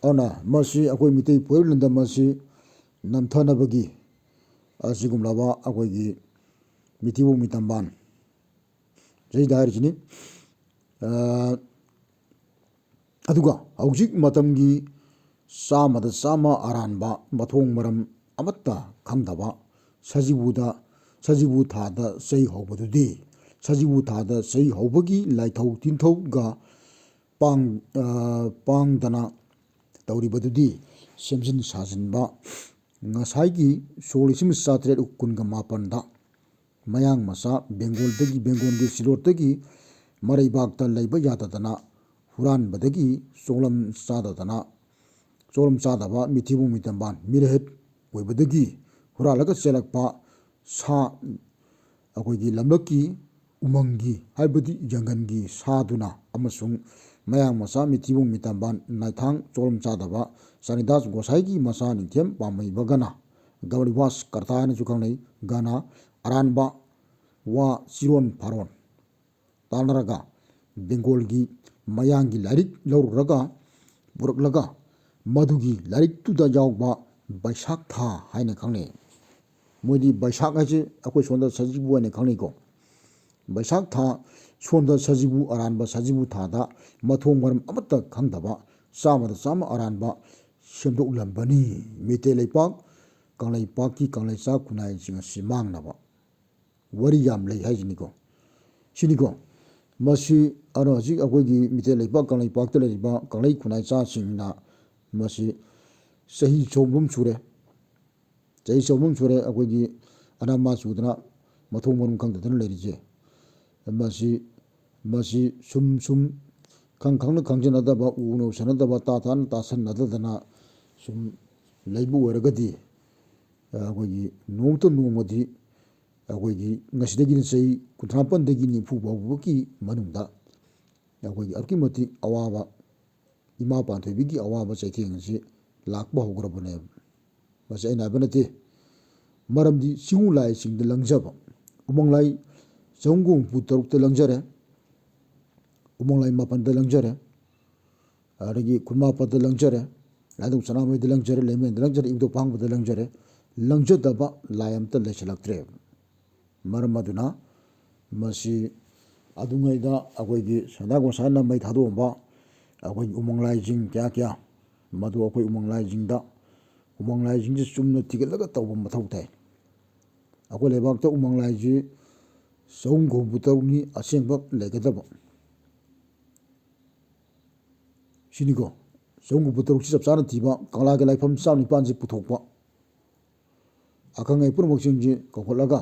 ꯑꯗꯨꯅ ꯃꯁꯤ ꯑꯩꯈꯣꯏ ꯃꯤꯇꯩ ꯄꯣꯏꯔꯣꯜ ꯂꯝꯗꯝ ꯑꯁꯤ ꯅꯝꯊꯅꯕꯒꯤ ꯑꯁꯤꯒꯨꯝꯂꯕ ꯑꯩꯈꯣꯏꯒꯤ ꯃꯤꯊꯤꯕꯣꯡ ꯃꯤꯇꯝꯕꯥꯟ ꯁꯤꯗ ꯍꯥꯏꯔꯤꯁꯤꯅꯤ꯫ ꯑ, ꯑꯗꯨꯒ ꯍꯧꯖꯤꯛ ꯃꯇꯝꯒꯤ ꯆꯥꯝꯃꯗ ꯆꯥꯝꯃ ꯑꯔꯥꯟꯕ, ꯃꯊꯣꯡ ꯃꯔꯝ ꯑꯃꯠꯇ ꯈꯪꯗꯕ ꯁꯖꯤꯕꯨꯗ, ꯁꯖꯤꯕꯨ ꯊꯥꯗ ꯆꯩ ꯍꯧꯕꯗꯨꯗꯤ, ꯁꯖꯤꯕꯨ ꯊꯥꯗ ꯆꯩ ꯍꯧꯕꯒꯤ ꯂꯥꯏꯊꯧ ꯇꯤꯟꯊꯧꯒ ꯄꯥꯡ-, ꯑ, ꯄꯥꯡꯗꯅ ꯇꯧꯔꯤꯕꯗꯨꯗꯤ ꯁꯦꯝꯖꯤꯟ ꯁꯥꯖꯤꯟꯕ꯫ ꯉꯁꯥꯏꯒꯤ ꯁꯣꯛ ꯂꯤꯁꯤꯡ ꯆꯥꯇ꯭ꯔꯦꯠ ꯀꯨꯟꯒ ꯃꯥꯄꯟꯗ ꯃꯌꯥꯡ ꯃꯆꯥ ꯕꯦꯡꯒꯣꯜꯗꯒꯤ, ꯕꯦꯡꯒꯣꯜꯒꯤ ꯁꯤꯂꯣꯠꯇꯒꯤ ꯃꯔꯩꯕꯥꯛꯇ ꯂꯩꯕ ꯌꯥꯗꯗꯅ ꯍꯨꯔꯥꯟꯕꯗꯒꯤ ꯆꯣꯂꯝ ꯆꯥꯗꯗꯅ, ꯆꯣꯂꯝ ꯆꯥꯗꯕ ꯃꯤꯊꯤꯕꯣꯡ ꯃꯤꯇꯝꯕꯥꯟ ꯃꯤꯔꯦꯍꯦꯠ ꯑꯣꯏꯕꯗꯒꯤ ꯍꯨꯔꯥꯜꯂꯒ ꯆꯦꯜꯂꯛꯄ ꯁꯥ, ꯑꯩꯈꯣꯏꯒꯤ ꯂꯝꯂꯛꯀꯤ ꯎꯃꯪꯒꯤ ꯍꯥꯏꯕꯗꯤ ꯖꯪꯒꯜꯒꯤ ꯁꯥꯗꯨꯅ ꯑꯃꯁꯨꯡ ꯃꯌꯥꯡ ꯃꯆꯥ ꯃꯤꯊꯤꯕꯣꯡ ꯃꯤꯇꯝꯕꯥꯟ ꯅꯥꯏꯊꯥꯡ ꯆꯣꯂꯝ ꯆꯥꯗꯕ ꯆꯥꯅꯤꯗꯥꯁ ꯒꯣꯁꯥꯏꯒꯤ ꯃꯆꯥ ꯅꯤꯡꯊꯦꯝ ꯄꯥꯝꯃꯩꯕꯒꯅ ꯒꯕꯔꯤꯋꯥꯁ ꯀꯔꯇꯥ ꯍꯥꯏꯅꯁꯨ ꯈꯪꯅꯩ, ꯒꯅ ꯑꯔꯥꯟꯕ ꯋꯥ ꯆꯤꯔꯣꯟ ꯐꯥꯔꯣꯟ ꯇꯥꯟꯅꯔꯒ ꯕꯦꯡꯒꯣꯜꯒꯤ ꯃꯌꯥꯡꯒꯤ ꯂꯥꯏꯔꯤꯛ ꯂꯧꯔꯨꯔꯒ ꯄꯨꯔꯛꯂꯒ ꯃꯗꯨꯒꯤ ꯂꯥꯏꯔꯤꯛꯇꯨꯗ ꯌꯥꯎꯕ ꯕꯩꯁꯥꯈ ꯊꯥ ꯍꯥꯏꯅ ꯈꯪꯅꯩ꯫ ꯃꯣꯏꯗꯤ ꯕꯩꯁꯥꯈ ꯍꯥꯏꯁꯦ ꯑꯩꯈꯣꯏ ꯁꯣꯝꯗ ꯁꯖꯤꯕꯨ ꯍꯥꯏꯅ ꯈꯪꯅꯩꯀꯣ꯫ ꯕꯩꯁꯥꯈ ꯊꯥ, ꯁꯣꯝꯗ ꯁꯖꯤꯕꯨ, ꯑꯔꯥꯟꯕ ꯁꯖꯤꯕꯨ ꯊꯥꯗ ꯃꯊꯣꯡ ꯃꯔꯝ ꯑꯃꯠꯇ ꯈꯪꯗꯕ, ꯆꯥꯝꯃꯗ ꯆꯥꯝꯃ ꯑꯔꯥꯟꯕ ꯁꯦꯝꯗꯣꯛꯂꯝꯕꯅꯤ꯫ ꯃꯤꯇꯩ ꯂꯩꯄꯥꯛ ꯀꯪꯂꯩꯄꯥꯛꯀꯤ ꯀꯪꯂꯩꯆꯥ ꯈꯨꯟꯅꯥꯏꯁꯤꯡ ꯑꯁꯤ ꯃꯥꯡꯅꯕ ꯋꯥꯔꯤ ꯌꯥꯝ ꯂꯩ ꯍꯥꯏꯁꯤꯅꯤꯀꯣ꯫ ꯁꯤꯅꯤꯀꯣ, ꯃꯁꯤ ꯑꯗꯣ ꯍꯧꯖꯤꯛ ꯑꯩꯈꯣꯏꯒꯤ ꯃꯤꯇꯩ ꯂꯩꯄꯥꯛ ꯀꯪꯂꯩꯄꯥꯛꯇ ꯂꯩꯔꯤꯕ ꯀꯪꯂꯩ ꯈꯨꯟꯅꯥꯏꯆꯥꯁꯤꯡꯅ ꯃꯁꯤ ꯆꯍꯤ ꯆꯍꯨꯝ ꯁꯨꯔꯦ꯫ ꯆꯍꯤ ꯆꯍꯨꯝ ꯁꯨꯔꯦ ꯑꯩꯈꯣꯏꯒꯤ ꯑꯅꯥꯝꯃ ꯆꯨꯗꯅ, ꯃꯊꯣꯡ ꯃꯔꯝ ꯈꯪꯗꯗꯅ ꯂꯩꯔꯤꯁꯦ꯫ ꯃꯁꯤ, ꯃꯁꯤ ꯁꯨꯝ ꯁꯨꯝ ꯈꯪ ꯈꯪꯅ ꯈꯪꯖꯟꯅꯗꯕ, ꯎꯅ ꯎꯁꯟꯅꯗꯕ, ꯇꯥ ꯇꯥꯅ ꯇꯥꯁꯟꯅꯗꯗꯅ ꯁꯨꯝ ꯂꯩꯕ ꯑꯣꯏꯔꯒꯗꯤ, ꯑꯩꯈꯣꯏꯒꯤ ꯅꯣꯡꯃꯇ ꯅꯣꯡꯃꯗꯤ ꯑꯩꯈꯣꯏꯒꯤ ꯉꯁꯤꯗꯒꯤꯅ ꯆꯍꯤ ꯀꯨꯟꯊ꯭ꯔꯥ ꯃꯥꯄꯟꯗꯒꯤ ꯅꯤꯐꯨ ꯐꯥꯎꯕꯒꯤ ꯃꯅꯨꯡꯗ ꯑꯩꯈꯣꯏꯒꯤ ꯑꯗꯨꯛꯀꯤ ꯃꯇꯤꯛ ꯑꯋꯥꯕ, ꯏꯃꯥ ꯄꯥꯟꯊꯣꯏꯕꯤꯒꯤ ꯑꯋꯥꯕ ꯆꯩꯊꯦꯡ ꯑꯁꯤ ꯂꯥꯛꯄ ꯍꯧꯈ꯭ꯔꯕꯅꯦꯕ꯫ ꯃꯁꯤ ꯑꯩꯅ ꯍꯥꯏꯕ ꯅꯠꯇꯦ꯫ ꯃꯔꯝꯗꯤ ꯆꯤꯡꯉꯨ ꯂꯥꯏꯁꯤꯡꯗ ꯂꯪꯖꯕ, ꯎꯃꯪ ꯂꯥꯏ ꯆꯍꯨꯝꯒ ꯍꯨꯝꯐꯨ ꯇꯔꯨꯛꯇ ꯂꯪꯖꯔꯦ, ꯎꯃꯪ ꯂꯥꯏ ꯃꯥꯄꯟꯗ ꯂꯪꯖꯔꯦ, ꯑꯗꯒꯤ ꯈꯨꯟꯃꯥꯄꯟꯗ ꯂꯪꯖꯔꯦ, ꯂꯥꯏꯙꯧ ꯁꯅꯥꯃꯍꯤꯗ ꯂꯪꯖꯔꯦ, ꯂꯩꯃꯔꯦꯟꯗ ꯂꯪꯖꯔꯦ, ꯏꯕꯨꯙꯧ ꯄꯥꯡꯕꯗ ꯂꯪꯖꯔꯦ꯫ ꯂꯪꯖꯗꯕ ꯂꯥꯏ ꯑꯃꯠꯇ ꯂꯩꯁꯤꯜꯂꯛꯇ꯭ꯔꯦꯕ꯫ ꯃꯔꯝ ꯑꯗꯨꯅ ꯃꯁꯤ ꯑꯗꯨꯉꯩꯗ ꯑꯩꯈꯣꯏꯒꯤ ꯁꯅꯥ ꯒꯣꯁꯥꯏꯅ ꯃꯩ ꯊꯥꯗꯣꯛꯑꯝꯕ ꯑꯩꯈꯣꯏꯒꯤ ꯎꯃꯪ ꯂꯥꯏꯁꯤꯡ ꯀꯌꯥ ꯀꯌꯥ, ꯃꯗꯨ ꯑꯩꯈꯣꯏ ꯎꯃꯪ ꯂꯥꯏꯁꯤꯡꯗ, ꯎꯃꯪ ꯂꯥꯏꯁꯤꯡꯁꯤ ꯆꯨꯝꯅ ꯊꯤꯒꯠꯂꯒ ꯇꯧꯕ ꯃꯊꯧ ꯇꯥꯏ꯫ ꯑꯩꯈꯣꯏ ꯂꯩꯕꯥꯛꯇ ꯎꯃꯪ ꯂꯥꯏꯁꯤ ꯆꯍꯨꯝ ꯍꯨꯝꯐꯨ ꯇꯔꯨꯛꯅꯤ ꯑꯁꯦꯡꯕ ꯂꯩꯒꯗꯕ꯫ ꯁꯤꯅꯤꯀꯣ, ꯆꯍꯨꯝ ꯍꯨꯝꯐꯨ ꯇꯔꯨꯛꯁꯤ ꯆꯞ ꯆꯥꯅ ꯊꯤꯕ, ꯀꯪꯂꯥꯒꯤ ꯂꯥꯏꯐꯝ ꯆꯥꯝ ꯅꯤꯄꯥꯟꯁꯤ ꯄꯨꯊꯣꯛꯄ, ꯑꯈꯪ ꯑꯍꯩ ꯄꯨꯝꯅꯃꯛꯁꯤꯡꯁꯤ ꯀꯧꯈꯠꯂꯒ,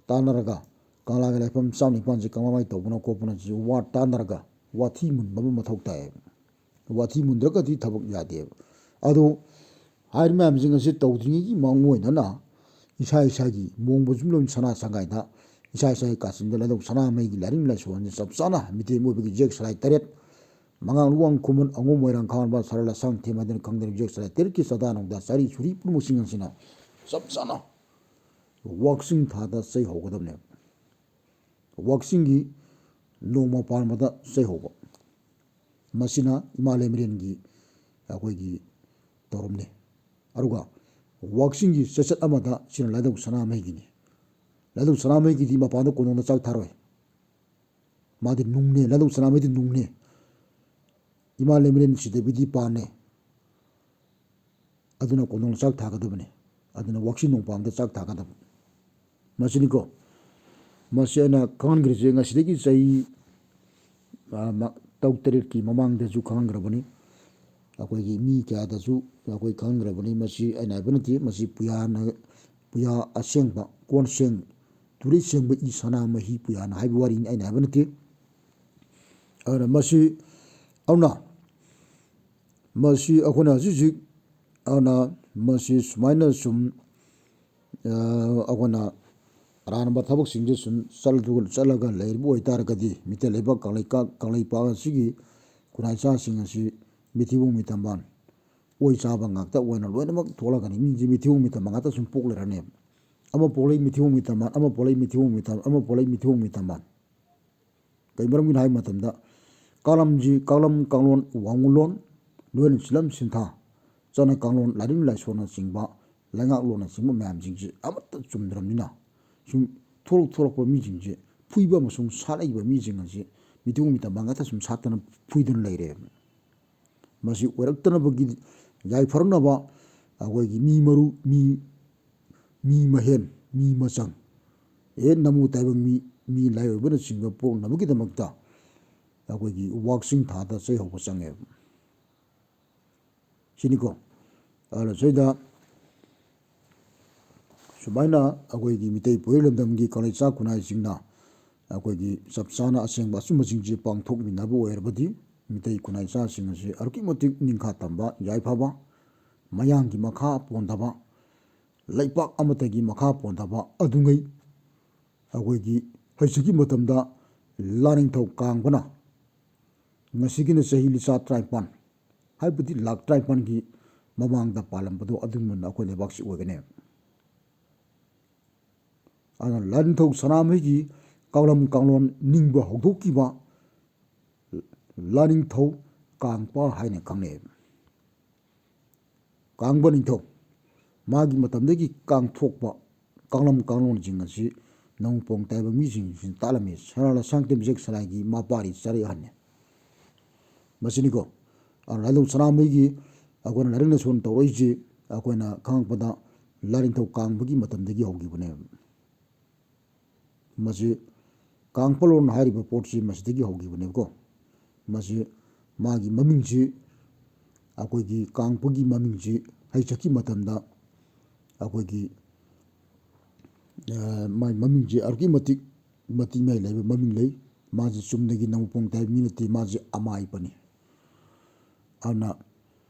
ꯇꯥꯟꯅꯔꯒ, ꯀꯪꯂꯥꯒꯤ ꯂꯥꯏꯐꯝ ꯆꯥꯝ ꯅꯤꯄꯥꯟꯁꯤ ꯀꯃꯥꯏꯅ ꯇꯧꯕꯅꯣ ꯈꯣꯠꯄꯅꯣ ꯁꯤ ꯋꯥ ꯇꯥꯟꯅꯔꯒ ꯋꯥꯊꯤ ꯃꯨꯟꯕ ꯑꯃ ꯃꯊꯧ ꯇꯥꯏꯌꯦꯕ꯫ ꯋꯥꯊꯤ ꯃꯨꯟꯗ꯭ꯔꯒꯗꯤ ꯊꯕꯛ ꯌꯥꯗꯦꯕ꯫ ꯑꯗꯣ ꯍꯥꯏꯔꯤꯕ ꯃꯌꯥꯝꯁꯤꯡ ꯑꯁꯤ ꯇꯧꯗ꯭ꯔꯤꯉꯩꯒꯤ ꯃꯥꯡꯑꯣꯏꯅꯅ ꯏꯁꯥ ꯏꯁꯥꯒꯤ ꯃꯣꯡꯕ ꯌꯨꯝꯂꯣꯝ ꯁꯅꯥ ꯁꯪꯒꯥꯏꯗ, ꯏꯁꯥ ꯏꯁꯥꯒꯤ ꯀꯥꯆꯤꯟꯗ ꯂꯥꯏꯙꯧ ꯁꯅꯥꯃꯍꯤꯒꯤ ꯂꯥꯏꯅꯤꯡ ꯂꯥꯏꯁꯣꯟꯁꯤ ꯆꯞ ꯆꯥꯅ ꯃꯤꯇꯩ ꯃꯤꯑꯣꯏꯕꯒꯤ ꯖꯦꯛ ꯁꯂꯥꯏ ꯇꯔꯦꯠ, ꯃꯉꯥꯡ ꯂꯨꯋꯥꯡ ꯈꯨꯃꯟ ꯑꯉꯣꯝ ꯃꯣꯏꯔꯥꯡ ꯈꯥꯉꯕ ꯁꯔꯂ ꯁꯪ ꯊꯦꯝ ꯍꯥꯏꯗꯅ ꯈꯪꯗꯅ ꯖꯦꯛ ꯁꯂꯥꯏ ꯇꯔꯦꯠꯀꯤ ꯆꯥꯗꯥ ꯅꯧꯗꯥ ꯆꯥꯔꯤ ꯁꯨꯔꯤ ꯄꯨꯝꯅꯃꯛꯁꯤꯡ ꯑꯁꯤꯅ ꯆꯞ ꯆꯥꯅ ꯋꯥꯛꯆꯤꯡ ꯊꯥꯗ ꯆꯩ ꯍꯧꯒꯗꯕꯅꯦꯕ꯫ ꯋꯥꯛꯆꯤꯡꯒꯤ ꯅꯣꯡꯃ ꯄꯥꯟꯕꯗ ꯆꯩ ꯍꯧꯕ꯫ ꯃꯁꯤꯅ ꯏꯃꯥ ꯂꯩꯃꯔꯦꯟꯒꯤ ꯑꯩꯈꯣꯏꯒꯤ ꯇꯧꯔꯝꯅꯤ꯫ ꯑꯗꯨꯒ ꯋꯥꯛꯆꯤꯡꯒꯤ ꯆꯩꯆꯠ ꯑꯃꯗ ꯁꯤꯅ ꯂꯥꯏꯙꯧ ꯁꯅꯥꯃꯍꯤꯒꯤꯅꯤ꯫ ꯂꯥꯏꯙꯧ ꯁꯅꯥꯃꯍꯤꯒꯤꯗꯤ ꯃꯄꯥꯟꯗ ꯀꯣꯟꯗꯣꯡꯗ ꯆꯥꯛ ꯊꯥꯔꯣꯏ꯫ ꯃꯥꯗꯤ ꯅꯨꯡꯅꯦ, ꯂꯥꯏꯙꯧ ꯁꯅꯥꯃꯍꯤꯗꯤ ꯅꯨꯡꯅꯦ꯫ ꯏꯃꯥ ꯂꯩꯃꯔꯦꯟ ꯁꯤꯗꯕꯤꯗꯤ ꯄꯥꯟꯅꯦ꯫ ꯑꯗꯨꯅ ꯀꯣꯟꯗꯣꯡꯗ ꯆꯥꯛ ꯊꯥꯒꯗꯕꯅꯤ꯫ ꯑꯗꯨꯅ ꯋꯥꯛꯆꯤꯡ ꯅꯣꯡꯄꯥꯝꯗ ꯆꯥꯛ ꯊꯥꯒꯗꯕ꯫ ꯃꯁꯤꯅꯤꯀꯣ꯫ ꯃꯁꯤ ꯑꯩꯅ ꯈꯪꯍꯟꯈ꯭ꯔꯤꯁꯦ ꯉꯁꯤꯗꯒꯤ ꯆꯍꯤ, ꯑ, ꯃ-, ꯇꯔꯨꯛ ꯇꯔꯦꯠꯀꯤ ꯃꯃꯥꯡꯗꯁꯨ ꯈꯪꯍꯟꯈ꯭ꯔꯕꯅꯤ꯫ ꯑꯩꯈꯣꯏꯒꯤ ꯃꯤ ꯀꯌꯥꯗꯁꯨ ꯑꯩꯈꯣꯏ ꯈꯪꯍꯟꯈ꯭ꯔꯕꯅꯤ꯫ ꯃꯁꯤ ꯑꯩꯅ ꯍꯥꯏꯕ ꯅꯠꯇꯦ, ꯃꯁꯤ ꯄꯨꯌꯥꯅ, ꯄꯨꯌꯥ ꯑꯁꯦꯡꯕ, ꯀꯣꯟꯁꯦꯡ, ꯇꯨꯔꯦꯠ ꯁꯦꯡꯕ ꯏ ꯁꯅꯥꯃꯍꯤ ꯄꯨꯌꯥꯅ ꯍꯥꯏꯕ ꯋꯥꯔꯤꯅꯤ, ꯑꯩꯅ ꯍꯥꯏꯕ ꯅꯠꯇꯦ꯫ ꯑꯗꯨꯅ ꯃꯁꯤ, ꯑꯗꯨꯅ ꯃꯁꯤ ꯑꯩꯈꯣꯏꯅ ꯍꯧꯖꯤꯛ ꯍꯧꯖꯤꯛ, ꯑꯗꯨꯅ ꯃꯁꯤ ꯁꯨꯃꯥꯏꯅ ꯁꯨꯝ, ꯑ, ꯑꯩꯈꯣꯏꯅ ꯑꯔꯥꯟꯕ ꯊꯕꯛꯁꯤꯡꯁꯦ ꯁꯨꯝ ꯆꯠꯂ-, ꯆꯠꯂꯒ ꯂꯩꯔꯤꯕ ꯑꯣꯏꯇꯥꯔꯒꯗꯤ, ꯃꯤꯇꯩ ꯂꯩꯕꯥꯛ ꯀꯪꯂꯩꯀꯥ-, ꯀꯪꯂꯩꯄꯥꯛ ꯑꯁꯤꯒꯤ ꯈꯨꯟꯅꯥꯏ ꯆꯥꯁꯤꯡ ꯑꯁꯤ ꯃꯤꯊꯤꯕꯣꯡ ꯃꯤꯇꯝꯕꯥꯟ, ꯑꯣꯏ ꯆꯥꯕ ꯉꯥꯛꯇ ꯑꯣꯏꯅ ꯂꯣꯏꯅꯃꯛ ꯊꯣꯛꯂꯛꯀꯅꯤ꯫ ꯃꯤꯁꯦ ꯃꯤꯊꯤꯕꯣꯡ ꯃꯤꯇꯝꯕꯥꯟ ꯉꯥꯛꯇ ꯁꯨꯝ ꯄꯣꯛ ꯂꯩꯔꯅꯦꯕ꯫ ꯑꯃ ꯄꯣꯛꯂꯛꯏ ꯃꯤꯊꯤꯕꯣꯡ ꯃꯤꯇꯝꯕꯥꯟ, ꯑꯃ ꯄꯣꯛꯂꯛꯏ ꯃꯤꯊꯤꯕꯣꯡ ꯃꯤꯇꯝ-, ꯑꯃ ꯄꯣꯛꯂꯛꯏ ꯃꯤꯊꯤꯕꯣꯡ ꯃꯤꯇꯝꯕꯥꯟ꯫ ꯀꯩ ꯃꯔꯝꯒꯤꯅꯣ ꯍꯥꯏꯕ ꯃꯇꯝꯗ, ꯀꯥꯂꯝꯁꯤ, ꯀꯥꯂꯝ ꯀꯥꯡꯂꯣꯟ, ꯋꯥꯡꯉꯨꯂꯣꯟ, ꯂꯣꯏꯅ ꯁꯤꯂꯝ ꯁꯤꯟꯊꯥ, ꯆꯠꯅ ꯀꯥꯡꯂꯣꯟ, ꯂꯥꯏꯅꯤꯡ ꯂꯥꯏꯁꯣꯟꯅꯆꯤꯡꯕ, ꯂꯩꯉꯥꯛꯂꯣꯟꯅꯆꯤꯡꯕ ꯃꯌꯥꯝꯁꯤꯡꯁꯤ ꯑꯃꯠꯇ ꯆꯨꯝꯗ꯭ꯔꯕꯅꯤꯅ, ꯁꯨꯝ ꯊꯣꯛꯂꯛ ꯊꯣꯛꯂꯛꯄ ꯃꯤꯁꯤꯡꯁꯦ ꯐꯨꯏꯕ ꯑꯃꯁꯨꯡ ꯁꯥꯠꯂꯛꯏꯕ ꯃꯤꯁꯤꯡ ꯑꯁꯤ ꯃꯤꯊꯤꯕꯣꯡ ꯃꯤꯇꯝꯕꯥꯟ ꯉꯥꯛꯇ ꯁꯨꯝ ꯁꯥꯠꯇꯅ ꯐꯨꯏꯗꯅ ꯂꯩꯔꯦ꯫ ꯃꯁꯤ ꯑꯣꯏꯔꯛꯇꯅꯕꯒꯤ ꯌꯥꯏꯐꯔꯛꯅꯕ ꯑꯩꯈꯣꯏꯒꯤ ꯃꯤ ꯃꯔꯨ, ꯃꯤ, ꯃꯤ ꯃꯍꯦꯟ, ꯃꯤ ꯃꯆꯪ, ꯑꯦ, ꯅꯃꯨ ꯇꯥꯏꯕꯪ ꯃꯤ, ꯃꯤ ꯂꯥꯏꯑꯣꯏꯕꯅꯆꯤꯡꯕ ꯄꯣꯛꯅꯕꯒꯤꯗꯃꯛꯇ ꯑꯩꯈꯣꯏꯒꯤ ꯋꯥꯛꯆꯤꯡ ꯊꯥꯗ ꯆꯩꯍꯧꯕ ꯆꯪꯉꯦꯕ꯫ ꯁꯤꯅꯤꯀꯣ꯫ ꯑꯗꯨꯅ ꯁꯤꯗ ꯁꯨꯃꯥꯏꯅ ꯑꯩꯈꯣꯏꯒꯤ ꯃꯤꯇꯩ ꯄꯣꯏꯔꯩ ꯂꯝꯗꯝꯒꯤ ꯀꯪꯂꯩꯆꯥ ꯈꯨꯟꯅꯥꯏꯁꯤꯡꯅ ꯑꯩꯈꯣꯏꯒꯤ ꯆꯞ ꯆꯥꯅ ꯑꯁꯦꯡꯕ ꯑꯆꯨꯝꯕꯁꯤꯡꯁꯤ ꯄꯥꯡꯊꯣꯛꯃꯤꯟꯅꯕ ꯑꯣꯏꯔꯕꯗꯤ, ꯃꯤꯇꯩ ꯈꯨꯟꯅꯥꯏ ꯆꯥꯁꯤꯡ ꯑꯁꯤ ꯑꯗꯨꯛꯀꯤ ꯃꯇꯤꯛ ꯅꯤꯡꯈꯥ ꯇꯝꯕ, ꯌꯥꯏꯐꯕ, ꯃꯌꯥꯡꯒꯤ ꯃꯈꯥ ꯄꯣꯟꯗꯕ, ꯂꯩꯄꯥꯛ ꯑꯃꯠꯇꯒꯤ ꯃꯈꯥ ꯄꯣꯟꯗꯕ ꯑꯗꯨꯉꯩ ꯑꯩꯈꯣꯏꯒꯤ ꯍꯧꯖꯤꯛꯀꯤ ꯃꯇꯝꯗ ꯂꯥꯅꯤꯡꯊꯧ ꯀꯥꯡꯕꯅ ꯉꯁꯤꯒꯤꯅ ꯆꯍꯤ ꯂꯤꯁꯥ ꯇꯔꯥꯅꯤꯄꯥꯟ, ꯍꯥꯏꯕꯗꯤ ꯂꯥꯛ ꯇꯔꯥꯅꯤꯄꯥꯟꯒꯤ ꯃꯃꯥꯡꯗ ꯄꯥꯜꯂꯝꯕꯗꯣ ꯑꯗꯨꯒꯨꯝꯅ ꯑꯩꯈꯣꯏ ꯂꯩꯕꯥꯛꯁꯤ ꯑꯣꯏꯒꯅꯤ꯫ ꯑꯗꯨꯅ ꯂꯥꯅꯤꯡꯊꯧ ꯁꯅꯥꯃꯍꯤꯒꯤ ꯀꯥꯡꯂꯝ ꯀꯥꯡꯂꯣꯟ ꯅꯤꯡꯕ ꯍꯧꯗꯣꯛꯈꯤꯕ ꯂꯥꯅꯤꯡꯊꯧ ꯀꯥꯡꯄ ꯍꯥꯏꯅ ꯈꯪꯅꯩ꯫ ꯀꯥꯡꯕ ꯅꯤꯡꯊꯧ, ꯃꯥꯒꯤ ꯃꯇꯝꯗꯒꯤ ꯀꯥꯡꯊꯣꯛꯄ ꯀꯥꯡꯂꯝ ꯀꯥꯡꯂꯣꯟꯁꯤꯡ ꯑꯁꯤ ꯅꯧꯄꯣꯡ ꯇꯥꯏꯕ ꯃꯤꯁꯤꯡꯁꯤꯅ ꯇꯥꯛꯂꯝꯃꯤ꯫ ꯁꯅꯥ ꯂꯁꯥꯡ ꯇꯦꯝꯖꯦꯛ ꯁꯂꯥꯏꯒꯤ ꯃꯄꯥꯔꯤ ꯆꯔꯩ ꯑꯍꯟꯅꯤ꯫ ꯃꯁꯤꯅꯤꯀꯣ, ꯑꯗꯨꯅ ꯂꯥꯏꯅꯤꯡꯊꯧ ꯁꯅꯥꯃꯍꯤꯒꯤ ꯑꯩꯈꯣꯏꯅ ꯂꯥꯏꯔꯤꯛ ꯂꯥꯏꯁꯣꯟ ꯇꯧꯔꯛꯏꯁꯤ ꯑꯩꯈꯣꯏꯅ ꯈꯪꯉꯛꯄꯗ ꯂꯥꯏꯅꯤꯡꯊꯧ ꯀꯥꯡꯕꯒꯤ ꯃꯇꯝꯗꯒꯤ ꯍꯧꯈꯤꯕꯅꯦꯕ꯫ ꯃꯁꯤ ꯀꯥꯡꯄꯂꯣꯟ ꯍꯥꯏꯔꯤꯕ ꯄꯣꯠꯁꯤ ꯃꯁꯤꯗꯒꯤ ꯍꯧꯈꯤꯕꯅꯦꯕꯀꯣ꯫ ꯃꯁꯤ ꯃꯥꯒꯤ ꯃꯃꯤꯡꯁꯤ, ꯑꯩꯈꯣꯏꯒꯤ ꯀꯥꯡꯄꯒꯤ ꯃꯃꯤꯡꯁꯤ ꯍꯩ ꯆꯠꯈꯤ ꯃꯇꯝꯗ ꯑꯩꯈꯣꯏꯒꯤ, ꯑ, ꯃꯥꯒꯤ ꯃꯃꯤꯡꯁꯤ ꯑꯗꯨꯛꯀꯤ ꯃꯇꯤꯛ ꯃꯇꯤꯛ ꯃꯌꯥꯏ ꯂꯩꯕ ꯃꯃꯤꯡ ꯂꯩ꯫ ꯃꯥꯁꯤ ꯆꯨꯝꯅꯒꯤ ꯅꯧꯄꯣꯡ ꯇꯥꯏꯕ ꯃꯤ ꯅꯠꯇꯦ, ꯃꯥꯁꯤ ꯑꯃꯥꯏꯄꯅꯤ꯫ ꯑꯗꯨꯅ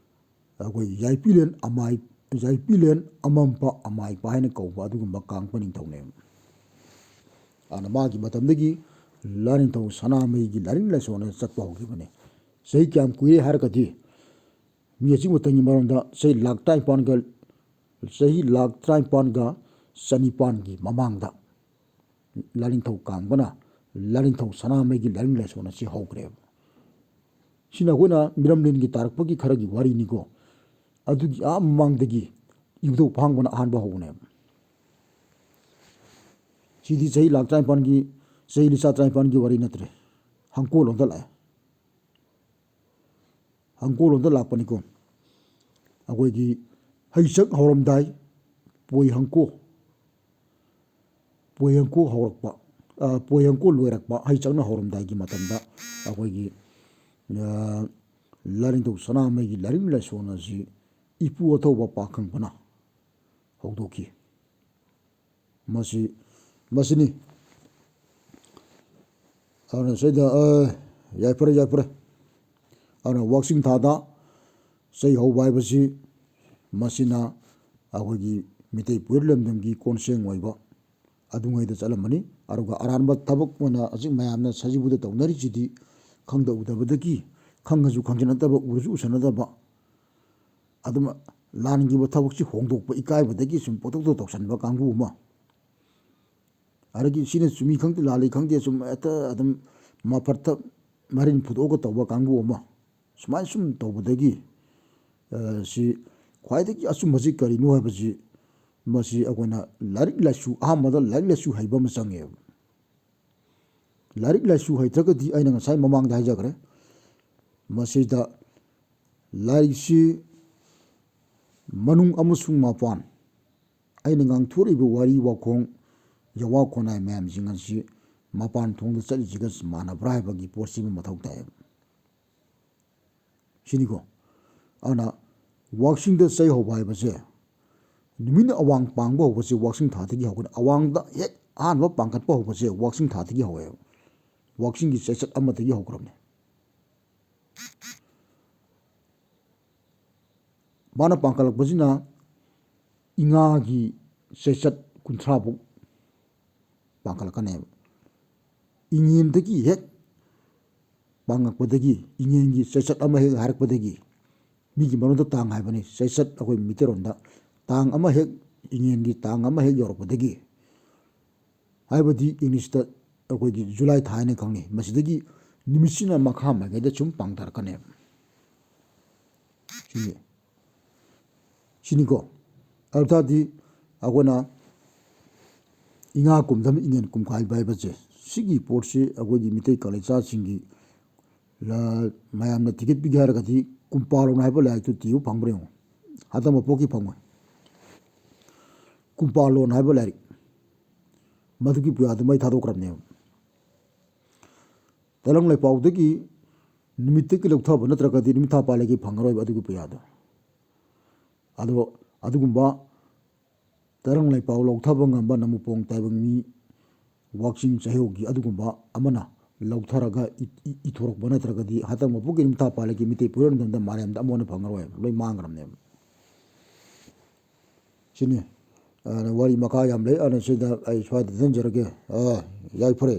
ꯑꯩꯈꯣꯏ ꯌꯥꯏꯄꯤꯂꯦꯟ ꯑꯃꯥꯏ, ꯌꯥꯏꯄꯤꯂꯦꯟ ꯑꯃꯝꯄ ꯑꯃꯥꯏꯄ ꯍꯥꯏꯅ ꯀꯧꯕ ꯑꯗꯨꯒꯨꯝꯕ ꯀꯥꯡꯄ ꯅꯤꯡꯊꯧꯅꯦꯕ꯫ ꯑꯗꯨꯅ ꯃꯥꯒꯤ ꯃꯇꯝꯗꯒꯤ ꯂꯥꯏꯅꯤꯡꯊꯧ ꯁꯅꯥꯃꯍꯤꯒꯤ ꯂꯥꯏꯅꯤꯡ ꯂꯥꯏꯁꯣꯟ ꯑꯁꯤ ꯆꯠꯄ ꯍꯧꯈꯤꯕꯅꯤ꯫ ꯆꯍꯤ ꯀꯌꯥꯝ ꯀꯨꯏꯔꯦ ꯍꯥꯏꯔꯒꯗꯤ, ꯃꯤ ꯑꯁꯤꯒꯤ ꯃꯇꯝꯒꯤ ꯃꯔꯝꯗ ꯆꯍꯤ ꯂꯥꯛ ꯇꯔꯥꯅꯤꯄꯥꯟꯒ, ꯆꯍꯤ ꯂꯥꯛ ꯇꯔꯥꯅꯤꯄꯥꯟꯒ ꯆꯅꯤꯄꯥꯟꯒꯤ ꯃꯃꯥꯡꯗ ꯂꯥꯏꯅꯤꯡꯊꯧ ꯀꯥꯡꯕꯅ ꯂꯥꯏꯅꯤꯡꯊꯧ ꯁꯅꯥꯃꯍꯤꯒꯤ ꯂꯥꯏꯅꯤꯡ ꯂꯥꯏꯁꯣꯟ ꯑꯁꯤ ꯍꯧꯈ꯭ꯔꯦꯕ꯫ ꯁꯤꯅ ꯑꯩꯈꯣꯏꯅ ꯃꯤꯔꯝꯂꯦꯟꯒꯤ ꯇꯥꯔꯛꯄꯒꯤ ꯈꯔꯒꯤ ꯋꯥꯔꯤꯅꯤꯀꯣ꯫ ꯑꯗꯨꯒꯤ ꯑꯥ ꯃꯃꯥꯡꯗꯒꯤ ꯏꯕꯨꯙꯧ ꯐꯥꯡꯕꯅ ꯑꯍꯥꯟꯕ ꯍꯧꯕꯅꯦꯕ꯫ ꯁꯤꯗꯤ ꯆꯍꯤ ꯂꯥꯛ ꯇꯔꯥꯅꯤꯄꯥꯟꯒꯤ, ꯆꯍꯤ ꯂꯤꯁꯥ ꯇꯔꯥꯅꯤꯄꯥꯟꯒꯤ ꯋꯥꯔꯤ ꯅꯠꯇ꯭ꯔꯦ, ꯍꯪꯀꯣꯜꯂꯣꯝꯗ ꯂꯥꯛꯑꯦ꯫ ꯍꯪꯀꯣꯜꯂꯣꯝꯗ ꯂꯥꯛꯄꯅꯤꯀꯣ꯫ ꯑꯩꯈꯣꯏꯒꯤ ꯍꯩꯆꯛ ꯍꯧꯔꯝꯗꯥꯏ, ꯄꯣꯏ ꯍꯪꯀꯣ, ꯄꯣꯏ ꯍꯪꯀꯣ ꯍꯧꯔꯛꯄ, ꯑ, ꯄꯣꯏ ꯍꯪꯀꯣ ꯂꯣꯏꯔꯛꯄ, ꯍꯩꯆꯛꯅ ꯍꯧꯔꯝꯗꯥꯏꯒꯤ ꯃꯇꯝꯗ ꯑꯩꯈꯣꯏꯒꯤ, ꯑ, ꯂꯥꯏꯅꯤꯡꯊꯧ ꯁꯅꯥꯃꯍꯤꯒꯤ ꯂꯥꯏꯅꯤꯡ ꯂꯥꯏꯁꯣꯟ ꯑꯁꯤ ꯏꯄꯨ ꯑꯊꯧꯕ ꯄꯥꯈꯪꯕꯅ ꯍꯧꯗꯣꯛꯈꯤ꯫ ꯃꯁꯤ, ꯃꯁꯤꯅꯤ꯫ ꯑꯗꯨꯅ ꯁꯤꯗ, ꯑ, ꯌꯥꯏꯐꯔꯦ, ꯌꯥꯏꯐꯔꯦ꯫ ꯑꯗꯨꯅ ꯋꯥꯛꯆꯤꯡ ꯊꯥꯗ ꯆꯩ ꯍꯧꯕ ꯍꯥꯏꯕꯁꯤ ꯃꯁꯤꯅ ꯑꯩꯈꯣꯏꯒꯤ ꯃꯤꯇꯩ ꯄꯨꯋꯥꯔꯤ ꯂꯝꯗꯝꯒꯤ ꯀꯣꯟꯁꯦꯡ ꯑꯣꯏꯕ ꯑꯗꯨꯉꯩꯗ ꯆꯠꯂꯝꯕꯅꯤ꯫ ꯑꯗꯨꯒ ꯑꯔꯥꯟꯕ ꯊꯕꯛ ꯑꯣꯏꯅ ꯍꯧꯖꯤꯛ ꯃꯌꯥꯝꯅ ꯁꯖꯤꯕꯨꯗ ꯇꯧꯅꯔꯤꯁꯤꯗꯤ ꯈꯪꯗ ꯎꯗꯕꯗꯒꯤ, ꯈꯪꯉꯁꯨ ꯈꯪꯖꯤꯟꯅꯗꯕ, ꯎꯔꯁꯨ ꯎꯁꯟꯅꯗꯕ, ꯑꯗꯨꯝ ꯂꯥꯟꯈꯤꯕ ꯊꯕꯛꯁꯤ ꯍꯣꯡꯗꯣꯛꯄ ꯏꯀꯥꯏꯕꯗꯒꯤ ꯁꯨꯝ ꯄꯣꯠꯇꯧꯗ ꯇꯧꯁꯟꯕ ꯀꯥꯡꯕꯨ ꯑꯃ, ꯑꯗꯒꯤ ꯁꯤꯅ ꯆꯨꯝꯃꯤ ꯈꯪꯗꯦ ꯂꯥꯜꯂꯤ ꯈꯪꯗꯦ ꯁꯨꯝ ꯍꯦꯛꯇ ꯑꯗꯨꯝ ꯃꯐꯠꯇ ꯃꯔꯤꯟ ꯐꯨꯗꯣꯛꯑꯒ ꯇꯧꯕ ꯀꯥꯡꯕꯨ ꯑꯃ, ꯁꯨꯃꯥꯏꯅ ꯁꯨꯝ ꯇꯧꯕꯗꯒꯤ, ꯑ, ꯁꯤ ꯈ꯭ꯋꯥꯏꯗꯒꯤ ꯑꯆꯨꯝꯕꯁꯤ ꯀꯔꯤꯅꯣ ꯍꯥꯏꯕꯁꯤ, ꯃꯁꯤ ꯑꯩꯈꯣꯏꯅ ꯂꯥꯏꯔꯤꯛ ꯂꯥꯏꯁꯨ, ꯑꯍꯥꯟꯕꯗ ꯂꯥꯏꯔꯤꯛ ꯂꯥꯏꯁꯨ ꯍꯩꯕ ꯑꯃ ꯆꯪꯉꯦꯕ꯫ ꯂꯥꯏꯔꯤꯛ ꯂꯥꯏꯁꯨ ꯍꯩꯇ꯭ꯔꯒꯗꯤ, ꯑꯩꯅ ꯉꯁꯥꯏ ꯃꯃꯥꯡꯗ ꯍꯥꯏꯖꯈ꯭ꯔꯦ, ꯃꯁꯤꯗ ꯂꯥꯏꯔꯤꯛꯁꯤ ꯃꯅꯨꯡ ꯑꯃꯁꯨꯡ ꯃꯄꯥꯟ, ꯑꯩꯅ ꯉꯥꯡꯊꯣꯔꯛꯏꯕ ꯋꯥꯔꯤ ꯋꯥꯈꯣꯡ, ꯌꯋꯥ ꯈꯣꯟꯅꯥꯏ ꯃꯌꯥꯝꯁꯤꯡ ꯑꯁꯤ ꯃꯄꯥꯟ ꯊꯣꯡꯗ ꯆꯠꯂꯤꯁꯤꯒ ꯃꯥꯟꯅꯕ꯭ꯔꯥ ꯍꯥꯏꯕꯒꯤ ꯄꯣꯠꯁꯤꯃ ꯃꯊꯧ ꯇꯥꯏꯌꯦꯕ꯫ ꯁꯤꯅꯤꯀꯣ꯫ ꯑꯗꯨꯅ ꯋꯥꯛꯆꯤꯡꯗ ꯆꯩ ꯍꯧꯕ ꯍꯥꯏꯕꯁꯦ, ꯅꯨꯃꯤꯠꯅ ꯑꯋꯥꯡ ꯄꯥꯡꯕ ꯍꯧꯕꯁꯦ ꯋꯥꯛꯆꯤꯡ ꯊꯥꯗꯒꯤ ꯍꯧꯒꯅꯤ꯫ ꯑꯋꯥꯡꯗ ꯍꯦꯛ ꯑꯍꯥꯟꯕ ꯄꯥꯡꯈꯠꯄ ꯍꯧꯕꯁꯦ ꯋꯥꯛꯆꯤꯡ ꯊꯥꯗꯒꯤ ꯍꯧꯋꯦꯕ꯫ ꯋꯥꯛꯆꯤꯡꯒꯤ ꯆꯩꯆꯠ ꯑꯃꯗꯒꯤ ꯍꯧꯈ꯭ꯔꯕꯅꯤ꯫ ꯃꯥꯅ ꯄꯥꯡꯈꯠꯂꯛꯄꯁꯤꯅ ꯏꯉꯥꯒꯤ ꯆꯩꯆꯠ ꯀꯨꯟꯊ꯭ꯔꯥ ꯐꯥꯎ ꯄꯥꯡꯈꯠꯂꯛꯀꯅꯦꯕ꯫ ꯏꯉꯦꯟꯗꯒꯤ ꯍꯦꯛ ꯄꯥꯡꯉꯛꯄꯗꯒꯤ, ꯏꯉꯦꯟꯒꯤ ꯆꯩꯆꯠ ꯑꯃ ꯍꯦꯛ ꯍꯥꯏꯔꯛꯄꯗꯒꯤ, ꯃꯤꯒꯤ ꯃꯔꯣꯟꯗ ꯇꯥꯡ ꯍꯥꯏꯕꯅꯤ, ꯆꯩꯆꯠ ꯑꯩꯈꯣꯏ ꯃꯤꯇꯩꯔꯣꯟꯗ ꯇꯥꯡ ꯑꯃ ꯍꯦꯛ, ꯏꯉꯦꯟꯒꯤ ꯇꯥꯡ ꯑꯃ ꯍꯦꯛ ꯌꯧꯔꯛꯄꯗꯒꯤ, ꯍꯥꯏꯕꯗꯤ ꯏꯪꯂꯤꯁꯇ ꯑꯩꯈꯣꯏꯒꯤ ꯖꯨꯂꯥꯏ ꯊꯥ ꯍꯥꯏꯅ ꯈꯪꯅꯩ, ꯃꯁꯤꯗꯒꯤ ꯅꯨꯃꯤꯠꯁꯤꯅ ꯃꯈꯥ ꯃꯥꯏꯀꯩꯗ ꯁꯨꯝ ꯄꯥꯡꯊꯔꯛꯀꯅꯦꯕ꯫ ꯁꯤꯅꯤ꯫ ꯁꯤꯅꯤꯀꯣ꯫ ꯑꯗꯨ ꯇꯥꯔꯗꯤ ꯑꯩꯈꯣꯏꯅ ꯏꯉꯥ ꯀꯨꯝꯗꯝ ꯏꯉꯦꯟ ꯀꯨꯝꯀꯥꯏꯕ ꯍꯥꯏꯕꯁꯦ, ꯁꯤꯒꯤ ꯄꯣꯠꯁꯤ ꯑꯩꯈꯣꯏꯒꯤ ꯃꯤꯇꯩ ꯀꯥꯂꯩꯆꯥꯁꯤꯡꯒꯤ ꯂ-, ꯃꯌꯥꯝꯅ ꯊꯤꯒꯠꯄꯤꯒꯦ ꯍꯥꯏꯔꯒꯗꯤ ꯀꯨꯝꯄꯥꯂꯣꯟ ꯍꯥꯏꯕ ꯂꯥꯏꯔꯤꯛꯇꯨ ꯊꯤꯕ ꯐꯪꯕ꯭ꯔꯥ ꯌꯦꯡꯉꯣ꯫ ꯍꯟꯗꯛ ꯃꯄꯣꯛꯀꯤ ꯐꯪꯉꯣꯏ꯫ ꯀꯨꯝꯄꯥꯂꯣꯟ ꯍꯥꯏꯕ ꯂꯥꯏꯔꯤꯛ, ꯃꯗꯨꯒꯤ ꯄꯨꯌꯥꯗꯨ ꯃꯩ ꯊꯥꯗꯣꯛꯈ꯭ꯔꯕꯅꯦꯕ꯫ ꯇꯔꯪ ꯂꯩꯄꯥꯎꯗꯒꯤ ꯅꯨꯃꯤꯠꯇꯒꯤ ꯂꯧꯊꯕ ꯅꯠꯇ꯭ꯔꯒꯗꯤ ꯅꯨꯃꯤꯠ ꯊꯥ ꯄꯥꯜꯂꯒꯤ ꯐꯪꯉꯔꯣꯏꯕ ꯑꯗꯨꯒꯤ ꯄꯨꯌꯥꯗꯣ꯫ ꯑꯗꯣ ꯑꯗꯨꯒꯨꯝꯕ ꯇꯔꯪ ꯂꯩꯄꯥꯎ ꯂꯧꯊꯕ ꯉꯝꯕ ꯅꯃꯨꯄꯣꯡ ꯇꯥꯏꯕꯪ ꯃꯤ ꯋꯥꯛꯆꯤꯡ ꯆꯩꯍꯧꯒꯤ ꯑꯗꯨꯒꯨꯝꯕ ꯑꯃꯅ ꯂꯧꯊꯔꯒ ꯏ-, ꯏ-, ꯏꯊꯣꯔꯛꯄ ꯅꯠꯇ꯭ꯔꯒꯗꯤ ꯍꯟꯗꯛ ꯃꯄꯣꯛꯀꯤ ꯅꯨꯃꯤꯠ ꯊꯥ ꯄꯥꯜꯂꯒꯤ ꯃꯤꯇꯩ ꯄꯨꯔꯣꯟꯗꯝꯗ ꯃꯥꯂꯦꯝꯗ ꯑꯃ ꯑꯣꯏꯅ ꯐꯪꯉꯔꯣꯏꯕ, ꯂꯣꯏ ꯃꯥꯡꯈ꯭ꯔꯕꯅꯦꯕ꯫ ꯁꯤꯅꯤ꯫ ꯑ, ꯋꯥꯔꯤ ꯃꯈꯥ ꯌꯥꯝ ꯂꯩ, ꯑꯗꯨꯅ ꯁꯤꯗ ꯑꯩ ꯁ꯭ꯋꯥꯏꯗ ꯊꯝꯖꯔꯒꯦ꯫ ꯑ, ꯌꯥꯏꯐꯔꯦ꯫